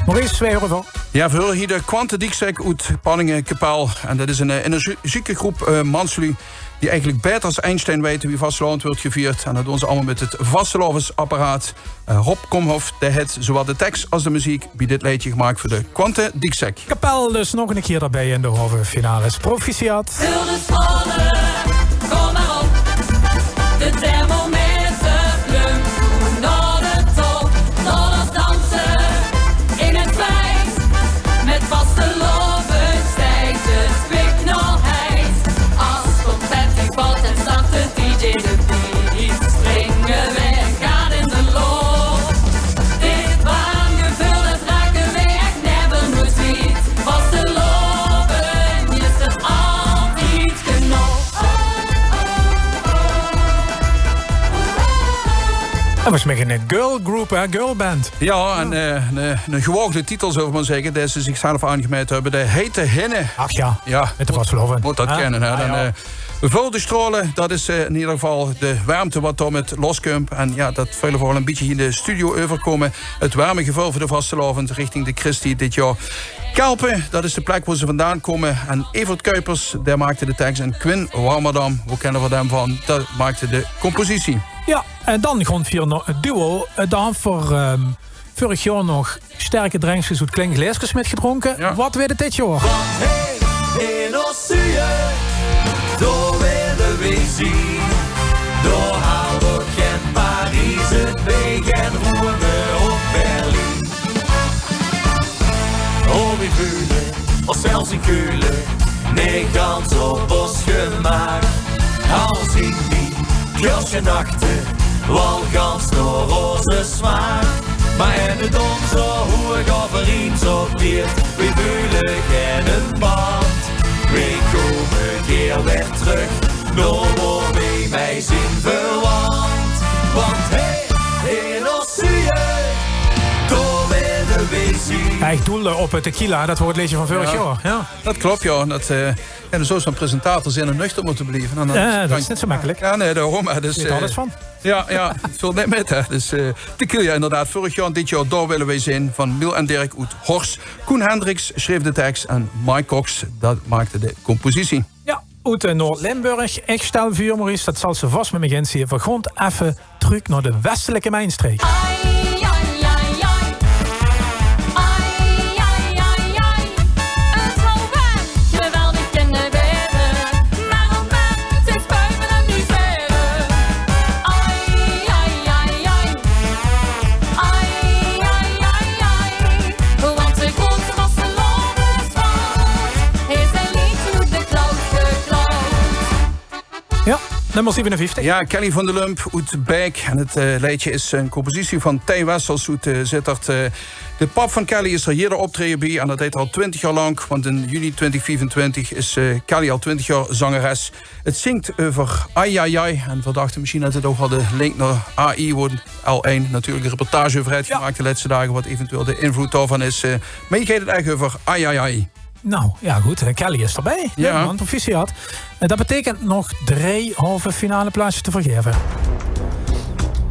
Maurice, veer heure van. Jao, veer heure hie de Kwante Dieksek oet Pallinge-Kepèl. En det is 'n, eh, energieke groep, eh, mansluuj die eigelik baeter es Einstein weite wie vastelaovend weurt gevierd. En det doon ze allemaol mit 't vastelaovensapparaat. Eh, Rob Komhof, dae haet zowaal de teks es de meziek bie dit leedje gemaak veur de Kwante Dieksek. Kepèl dus nog 'ne kier d'rbie in de halve finales. Proficiat. Veur de spanning, kóm mer op. De thermometer klump nao de top. Laot ós danse in 't feit. Mit vastelaovendstied, 't pik nog heit. As confetti valt en start de D J de beat, springe v'r gaar in de loch. Dit warm geveul, det rake v'r ech never noeit kwiet. Vastelaovend is d'r altied genóg. Dat waas mich ein girl group, hè, girl band. Jao, en, eh, ein, ein gewaogde titel, zölle v'r mer zègke, dae ze zichzelf aangemeid höbbe. De Heite Hinne. Ach jao, jao, mit de vastelaovend. Mót dat kinne, hè. Dan, eh, veur de straole, dat is, eh, in eder geval de wermte wat dao mit loskump. En jao, dat veule v'r waal ein bietje in de studio euverkómme. 't Werme geveul veur de vastelaovend richting de Christie dit jaor. Kelpe, dat is de plek wo ze vandaan kómme. En Evert Kuipers, dae maakde de teks. En Quinn Warmerdam, wo kinne v'r dae van? Dae maakde de compositie. Jao, en dan gaon v'r nao 't duo. Eh, dao höbbe v'r, ehm, veurig jaor nog sterke drenkskes oet klein glaeskes mitgedrónke. Jao. Wat weurt 't dit jaor? Want hei, in Ossieë, dao wille weej zien. Dao haalt ouch gein Paries 't beej, gein Rome of Berlien. Oh, weej veule ós zelfs in Keulen neet gans op ós gemaak. Al zien die keursje nachte waal gans nao ózze smaak. Mer en 't dom zo hoeg of riem zo diep, weej veule geine band. Weej kómme gaer weer trök nao wo weej mei zien verwant. Want hei, in Ossieë, dao wille weej zien. Jao, ich doelde op 't Tequila, dat waor 't leedje van veurig jaor. Jao. Dat klop, jao. Dat, eh, en zoe is 'ne presentator, zeen en nuchter mótte blieve. En dan... Jao, dat is neet zoe mekkelik. Jao, nae, daoróm, hè. Dus, neet, eh, alles van. Jao, jao, 't vèlt neet mit, hè. Dus, eh, Tequila inderdaad, veurig jaor en dit jaor Dao wille weej zien, van Miel en Dirk oet Horst. Koen Hendriks sjreef de teks en Mike Cox, dat maakde de compositie. Jao, oet, eh, Noord-Limburg. Ich sjtel veur, Maurice, dat zals se vas mit mich ins zeen, v'r gaon effe trök nao de westelike mijnstreek. Ai, ai, ai, ai. Ai, ai, ai, ai. 't Zou waal geweldig kinne waere, mer dan mót ich buite amusere. Ai, ai, ai, ai. Ai, ai, ai, ai. Want de groete vastelaovesvaart is ein leedje oet de klauw geklaud. Jao, nummer zevenenvieftig. Jao, Kelly van der Lump oet Baek. En 't, eh, leedje is ein compositie van Thei Wessels oet, eh, Zitterd. Eh, de pap van Kelly is d'r jeder optraeje bie. En dat deit 'r al twintig jaor lank. Want in juni twintig viefentwintig is, eh, Kelly al twintig jaor zangeres. 't Zingk euver Ai Ai Ai. En v'r dachte mesjien dat 't ouch waal de link nao A I, wo L één natuurlik ein reportage euver haet gemaak de lètste daag, wat eventueel de invlood daovan is. Eh, mer hie geit 't ech euver Ai Ai Ai. Nou, jao, good. Eh, Kelly is d'rbie. Jao. Leuk, man. Proficiat. Eh, dat beteikent nog drie halve finale plaatsjes te vergaeve.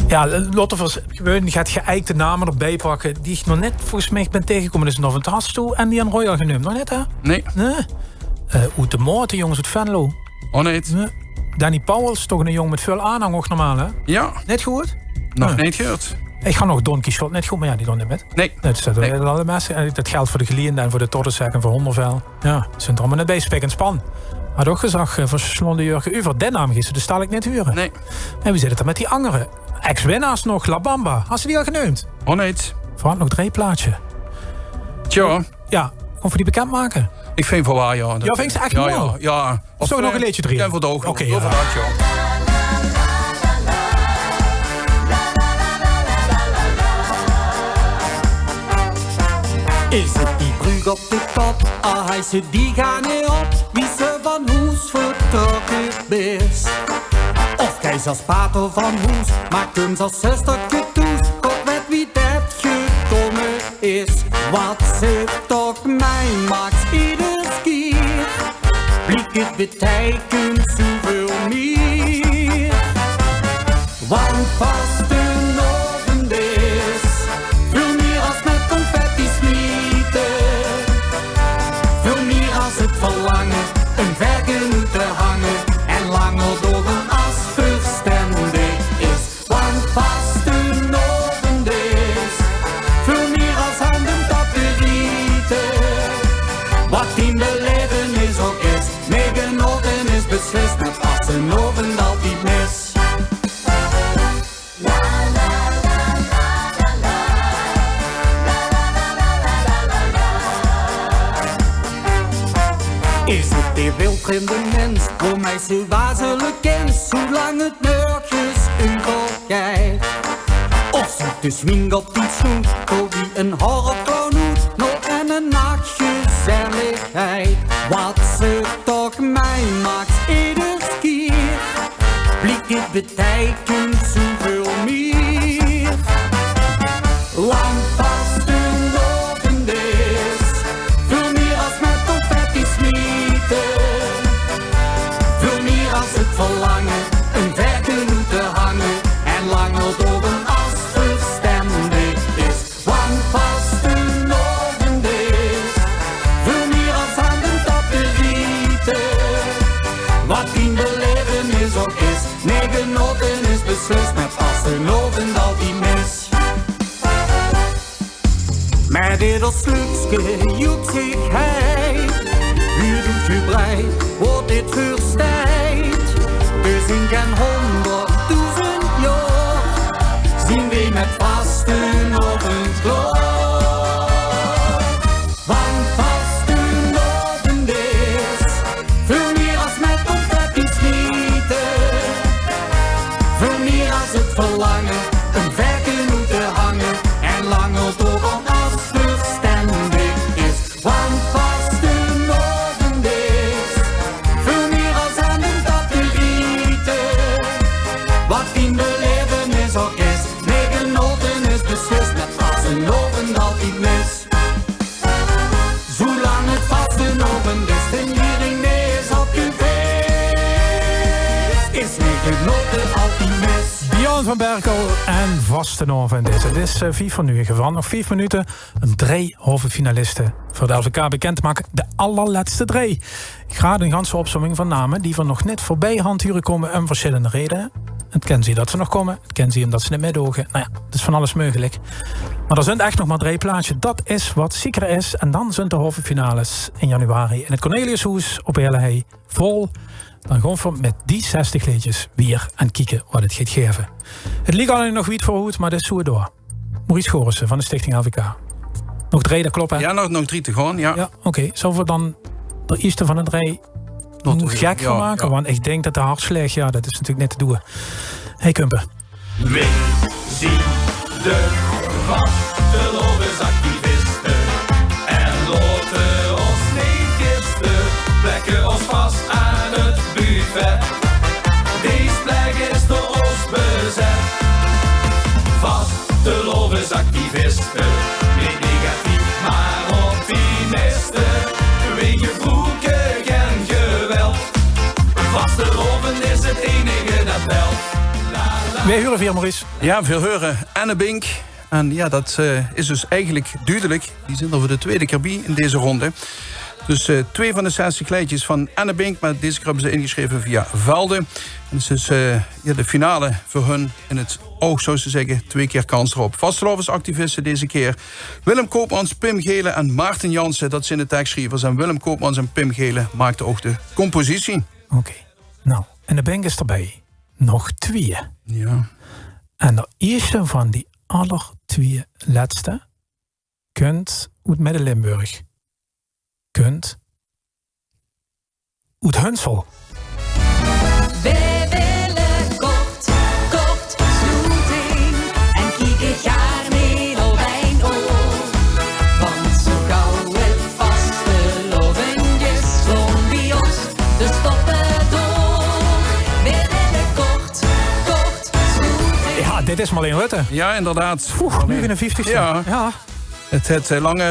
Jao, laote v'r ins gewoon get geëikte name d'rbie pakke die ich nog neet, volges mich, bön taengegekómme. Dus nog van Tasto en die aan Royal geneump. Nog neet, hè? Nae. Nae? Eh, oet de Moot, de jónges oet Venlo. Oh, neet. Nae. Danny Pauwels, toch eine jóng mit väöl aanhang, ouch normaal, hè? Jao. Neet gehuurd? Nog neet gehuurd. Ich gaon nog Don Quixote neet good, mer jao, die doon neet mit. Nae. Nae, dus dat, alle minse, eh, dat geldj veur de Geliende en veur de Toddezek en veur Hondervel. Jao, zeen d'r allemaol neet bie. Spek en Span. Had ouch gezag, eh, veur Sjlonde Jurgen Uver. Dae naam giste, dus zal ich neet hure. Nae. En wie zit 't d'r mit die angere? Ex-winnaars nog, La Bamba. Has se die al geneump? Oh, neet. V'r hadde nog drie plaatsje. Tja. Jao, of v'r die bekindmake? Ich vinj van waal, jao. Jao, vinjs se ech mooi? Jao, jao. Of, zölle v'r nog ein leedje drieje? Jao, veur de ogen. Oké, jao. Is 't die brug op de kop? Ah, hae ze die gaar neet op. Wie ze van hoes vertrokke bis. Of geis as pater van hoes, maak 'ns as zusterke thoes. God wet wie det gekómme is. Wat ze toch mei maaks ieders kier. Bliek 't beteikent zoeväöl mier. Want vastelaovend is väöl mier as mit confetti smiete. Väöl mier as 't verlange ein verke oet te hange en langer doorgaon as verstendig is. Want vastelaovend is väöl mier as aan de tap te riete. Wat dien belaevenis ouch is, mei genaote is beslis, mit vastelaovend altied mis. Is 't de wildvreemde mins, wo mei ze wazele kins, zoelang 't nörges euver geit. Of zoet de smink op dien snoet, veur wie ein horrorclown oet, nog ein nach gezelligheid. Wat ze toch mei maaks ieders kier, bliek 't beteikent zoeväöl mier. Genótte is beslis, mèt vastelaovend altied mis. Mèt eder slukske joek zich hei. Wie doet gebrei, woort dit verstijd? Dus in gen hónderddoezend jaor zien we mèt vastelaovend klaor. Want vastelaovend is väöl mieër es mèt confetti schiete. Väöl mieër es 't verlange um verken oet te hange en langer door, want as verstendig is. Want vastelaovend is väöl mieër es aan de tap te riete. Wat dien belevenis ouch is, nee, genótte is beslis, mèt vastelaovend altied mis. Zoelang 't vastelaovend is, de niering neet is opgevist, is mèt genótte altied mis. Björn van Berkel en vastelaovend is. 't Is eh, vief veur nuuge. Nog vief minute um drei halve finaliste veur de L V K bekènd te make. De allerlètste drei. Ich gaon 'n ganse opsomming van name die v'r nog neet veurbij hant hure kómme um versjillende rede. 't Kin zien det ze nog kómme, 't kin zien umdet ze neet mitdoge. Nou ja, 't is van alles meugelik. Mer d'r zunt ech nog mer drei plaatsjes. Det is wat zeker is. En dan zunt de halve finales in januari in 't Corneliushoes op Heerle Hei vol. Dan gaon v'r mit die zestig leedjes weer en kieke wat 't geit gaeve. 't Liek allein nog wied veur hoed, mer det is zoe door. Maurice Gorissen van de Stichting L V K. Nog drei, det klop, hè? Ja, nog, nog drei te gaon, ja. Ja, oké. Zölle v'r dan d'r ieëste van de drei nog gek van make? Want ich dink det de hartslaag, ja, det is natuurlik neet te doon. Hey, Kumper. Weej zien de vastelaovesactiviste en laote ós neet giste. Plekke ós vas aan 't buffet. Dees plek is door ós bezet. Vastelaovesactiviste, neet negatief, mer optimiste. Weej gebroeke gen geweld. Vastelaovend is 't einige det telt. Weej hure weer, Maurice. Ja, veer hure Anne Bink. En ja, det eh, is dus eigelik dudelik. Die zeen d'r veur de twiede kier bie in deze ronde. Dus eh, twee van de zestig leedjes van Anne Bink, mer deze kier höbbe ze ingesjreve via Velde. En 't is dus eh, ja, de finale veur hun in 't oug, zouws se zègke. Twee kier kans d'rop. Vastelaovesactiviste deze kier. Willem Koopmans, Pim Gelen en Maarten Jansen, det zeen de tekssjrievers. En Willem Koopmans en Pim Gelen maakte ouch de compositie. Oké. Nou, en de Bink is d'rbie. Nog twieë. Ja. En d'r ieëste van die aller twieë lètste kunt oet Midde-Limburg. Kunt oet Hunsel. Weej wille kort, kortsloeting en kieke gaar neet op ein oor. Want zoe gauw 't vastelaovend is, gaon bie ós de stoppe door. Weej wille kort, kortsloeting. Ja, dit is Marleen Rutte. Ja, inderdaad. Oeh, negenenvieftigste. Ja. Ja. 't Haet eh, lang eh,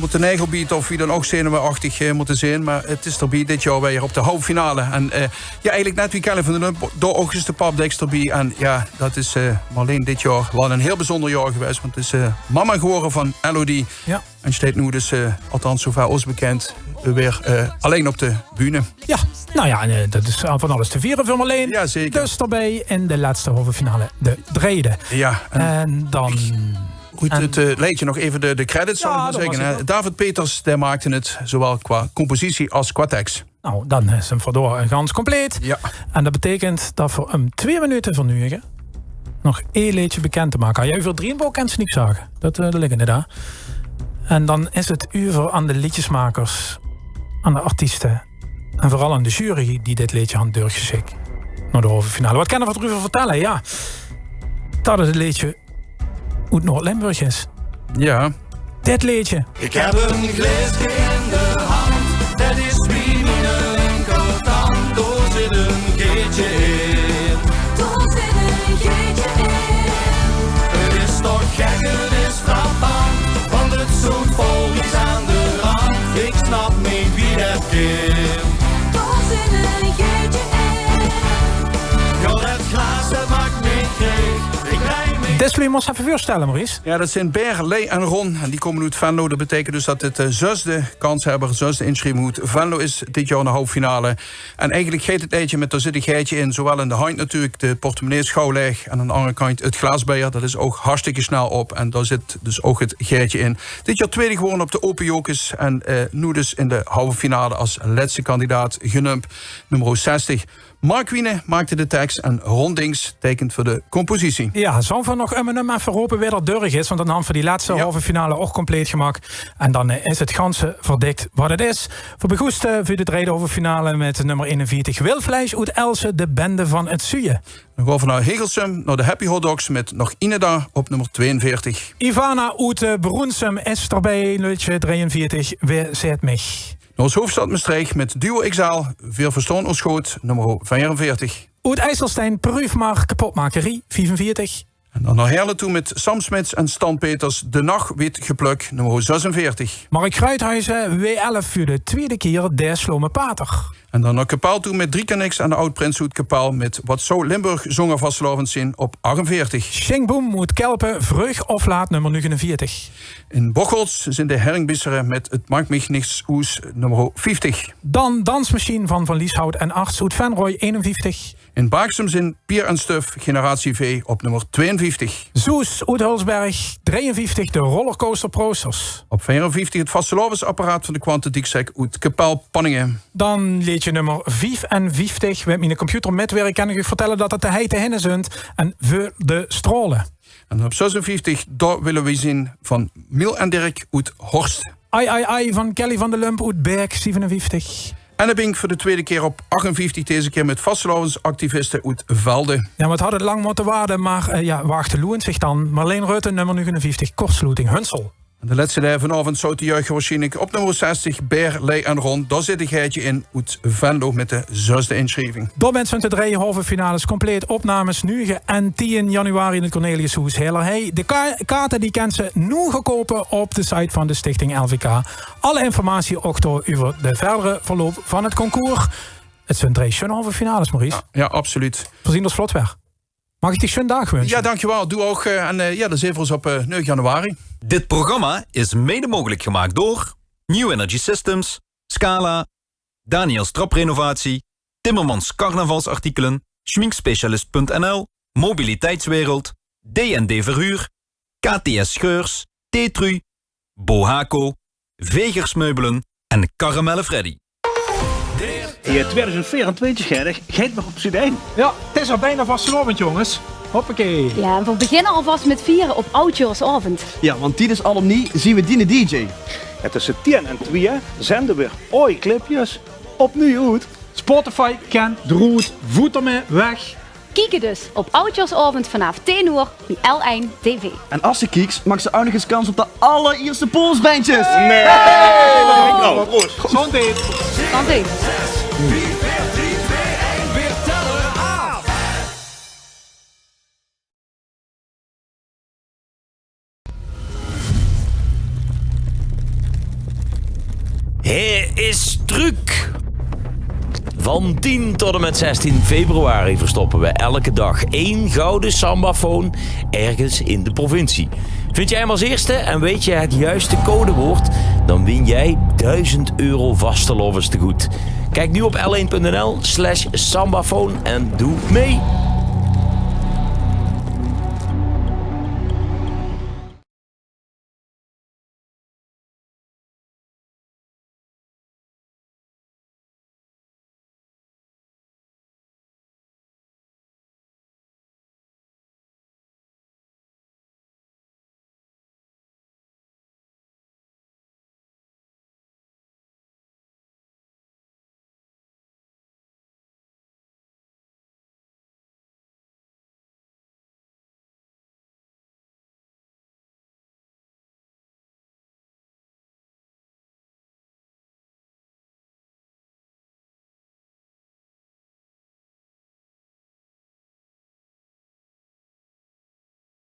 mótte naegelbiete of wie dan ouch zenuwechtig eh, mótte zeen. Mer 't is d'rbie dit jaor weer op de halve finale. En eh, ja, eigelik net wie Kelle van der Lubbe, dao ouch is de Pap Deks d'rbie. En ja, det is eh, Marleen dit jaor waal ein hieël bezunjer jaor gewaes. Want 't is eh, mama gewore van Elodie. Ja. En steit noe dus, eh, althans zoever ós bekind, weer eh, allein op de bühne. Ja, nou ja, eh, det is eh, van alles te viere veur Marleen. Ja, zeker. Dus d'rbie in de lètste halve finale, de drejde. Ja, en dan Oet 't eh, leedje nog effe de, de credits, zal ich mer zègke, hè. David Peters, dae maakde 't zoewaal qua compositie es qua teks. Nou, dan is 'm veur daag gans compleet. Ja. En det beteikent det v'r um twieë minute veur nuuge nog ein leedje bekind te make. Ja, euver Drienbook kins se niks zègke. Det eh, det ligk neet aan. En dan is 't euver aan de leedjesmakers, aan de artieste en veural aan de jury die dit leedje hant doorgesjik nao de halve finale. Wat kinne v'r d'reuver vertèlle? Ja, det 't ein leedje oet Noord-Limburg is. Ja. Dit leedje. Ik heb een glaeske in de hand, det is wie miene linkertand. Dao zit een gaetje in. Dao zit een gaetje in. Het is toch gek, het is frappant, want het zoot vol is aan de rand. Ik snap neet wie det kin. Dao zit een gaetje in. Ja, det glaas, det maak mich gek. Ik brei mich Is, luuj, mós effe veurstelle, Maurice. Ja, dat zint Ber, Lei en Ron. En die kómme oet Venlo. Dat beteikent dus dat dit de zösde kanshebber, zösde insjrieving oet Venlo is dit jaor in de halve finale. En eigelik geit 't leedje mit Dao zit e geitje in, zowaal in de handj natuurlik de portemonnees gauw laeg en aan de anger kantj 't glaas beier, dat is ouch hartstikke snel op en dao zit dus ouch 't geitje in. Dit jaor twiede gewónne op de Ope Jocus en eh, noe dus in de halve finale es lètste kandidaat genump, nummer zestig. Mark Wiene maakde de teks en Ron Dings teikent veur de compositie. Ja, zólle v'r nog um en um effe rope wae d'r durch is, want dan hant v'r die lètste halve finale ouch compleet gemaak. En dan eh, is 't ganse verdikt wat 't is. V'r begóste veur de drejde halve finale mit nummer eenenveertig. Wilfleisch oet Else, de bende van 't zuuje. Dan gaon v'r nao Hegelsum, nao de Happy Hot Dogs mit Nog Ine Daag op nummer tweeënveertig. Ivana oet eh, Broensum is d'rbij, leedje drieënveertig, Wae zaet mich. Nao ós hoofstad Mestreech mit Duo X L, Veer verstaon ós good, nummer viefenveertig. Oet IJsselstein, Prüf mer, Kapotmakerie, viefenveertig. En dan nao Heerle toe mit Sam Smits en Stan Peters, De Nach wit geplök, nummer zesenveertig. Mark Gruithuizen, W elf veur de twiede kier, Dae slomme pater. En dan nao Kepel toe mit Driekaniks en de Aod Prins oet Kepel mit Wat zou Limburg zónger vastelaovend zien op achtenveertig. Sjingboem oet Kelpen, Vreug of laat, nummer negenenveertig. In Bocholt zint de Herringbiessere mit 't Maak mich niks oes, nummer vieftig. Dan Dansmachine van Van Lieshout en Arts oet Venroj, eenenvieftig. In Baaksem zint Pier en Stuf, Generatie V, op nummer tweeënvieftig. Zoes oet Hulsberg, drieënvieftig, de Rollercoaster Proosters. Op veerenvieftig 't Vastelaovesapparaat van de Kwante Diekzek oet Kepel-Panninge. Dan leedje nummer viefenvieftig. Wae miene computer mitwirk, kan ich uch vertelle dat 't de heite hinne zunt. En Veur de straole. En op zesenvieftig Dao wille we zien van Miel en Dirk oet Horst. Ai Ai Ai van Kelly van der Lump oet Baek, zevenenvieftig. En dan bin ich veur de twiede kier op achtenvieftig, deze kier mit vastelaovesactiviste oet Velde. Ja, wat had 't lang mótte wachte, mer eh, ja, wachte loent zich dan. Marleen Rutte, nummer negenenvieftig, Kortsloeting Hunsel. En de lètste dae vanaovend zou te juiche waarsjienlik op nummer zestig, Ber, Lei en Ron. Dao zit e geitje in oet Venlo mit de zösde insjrieving. Dao bent ze de drei halve finales compleet. Opnames nuuge en tieën januari in 't Corneliushoes Heelerhei. De ka-, kaarte die kent ze noe koupe op de site van de Stichting L V K. Alle informatie ouch dao euver de verdere verloup van 't concours. 't Zunt drei sjoen halve finales, Maurice. Ja, ja, absoluut. V'r zien ós vlot weer. Maag ich dich sjoen daag wunsje? Ja, dankjewel. Doe ouch. Eh, en eh, ja, dan zeen v'r ós op eh, nege januari. Dit programma is mede mogelijk gemaakt door New Energy Systems, Scala, Daniels Traprenovatie, Timmermans Carnavalsartikelen, Schminkspecialist punt N L, Mobiliteitswereld, D en D Verhuur, K T S Scheurs, Tetru, Bohaco, Vegers Meubelen en Karamelle Freddy. Jaor twieëdoezend veerentwintig, hè, geit nog op zien ein. Ja, 't is al bijna vastelaovend, jonges. Hoppakee. Ja, en v'r beginne alvas mit viere op Oudjaorsaovend. Ja, want tiedes Alumni zien we diene D J. En tösse tieën en twieë zende weer Oei Clipjes opnuuj oet. Spotify kent d'roet, voet d'rmit weg. Kiek dus op Oudjaorsaovend vanaaf tieën oer op L ein T V. En as se kieks, maaks se ouch nog ins kans op de allerierste Poolsbendjes. Nee. Hey! Nou, proost. Gezondheid. Gezondheid. Hae is trök! Van tien tot en met zestien februari verstoppen we elke dag één gouden sambafoon ergens in de provincie. Vind jij hem als eerste en weet je het juiste codewoord, dan win jij duizend euro vastelaovestegood. Kijk nu op l1.nl slash sambafoon en doe mee!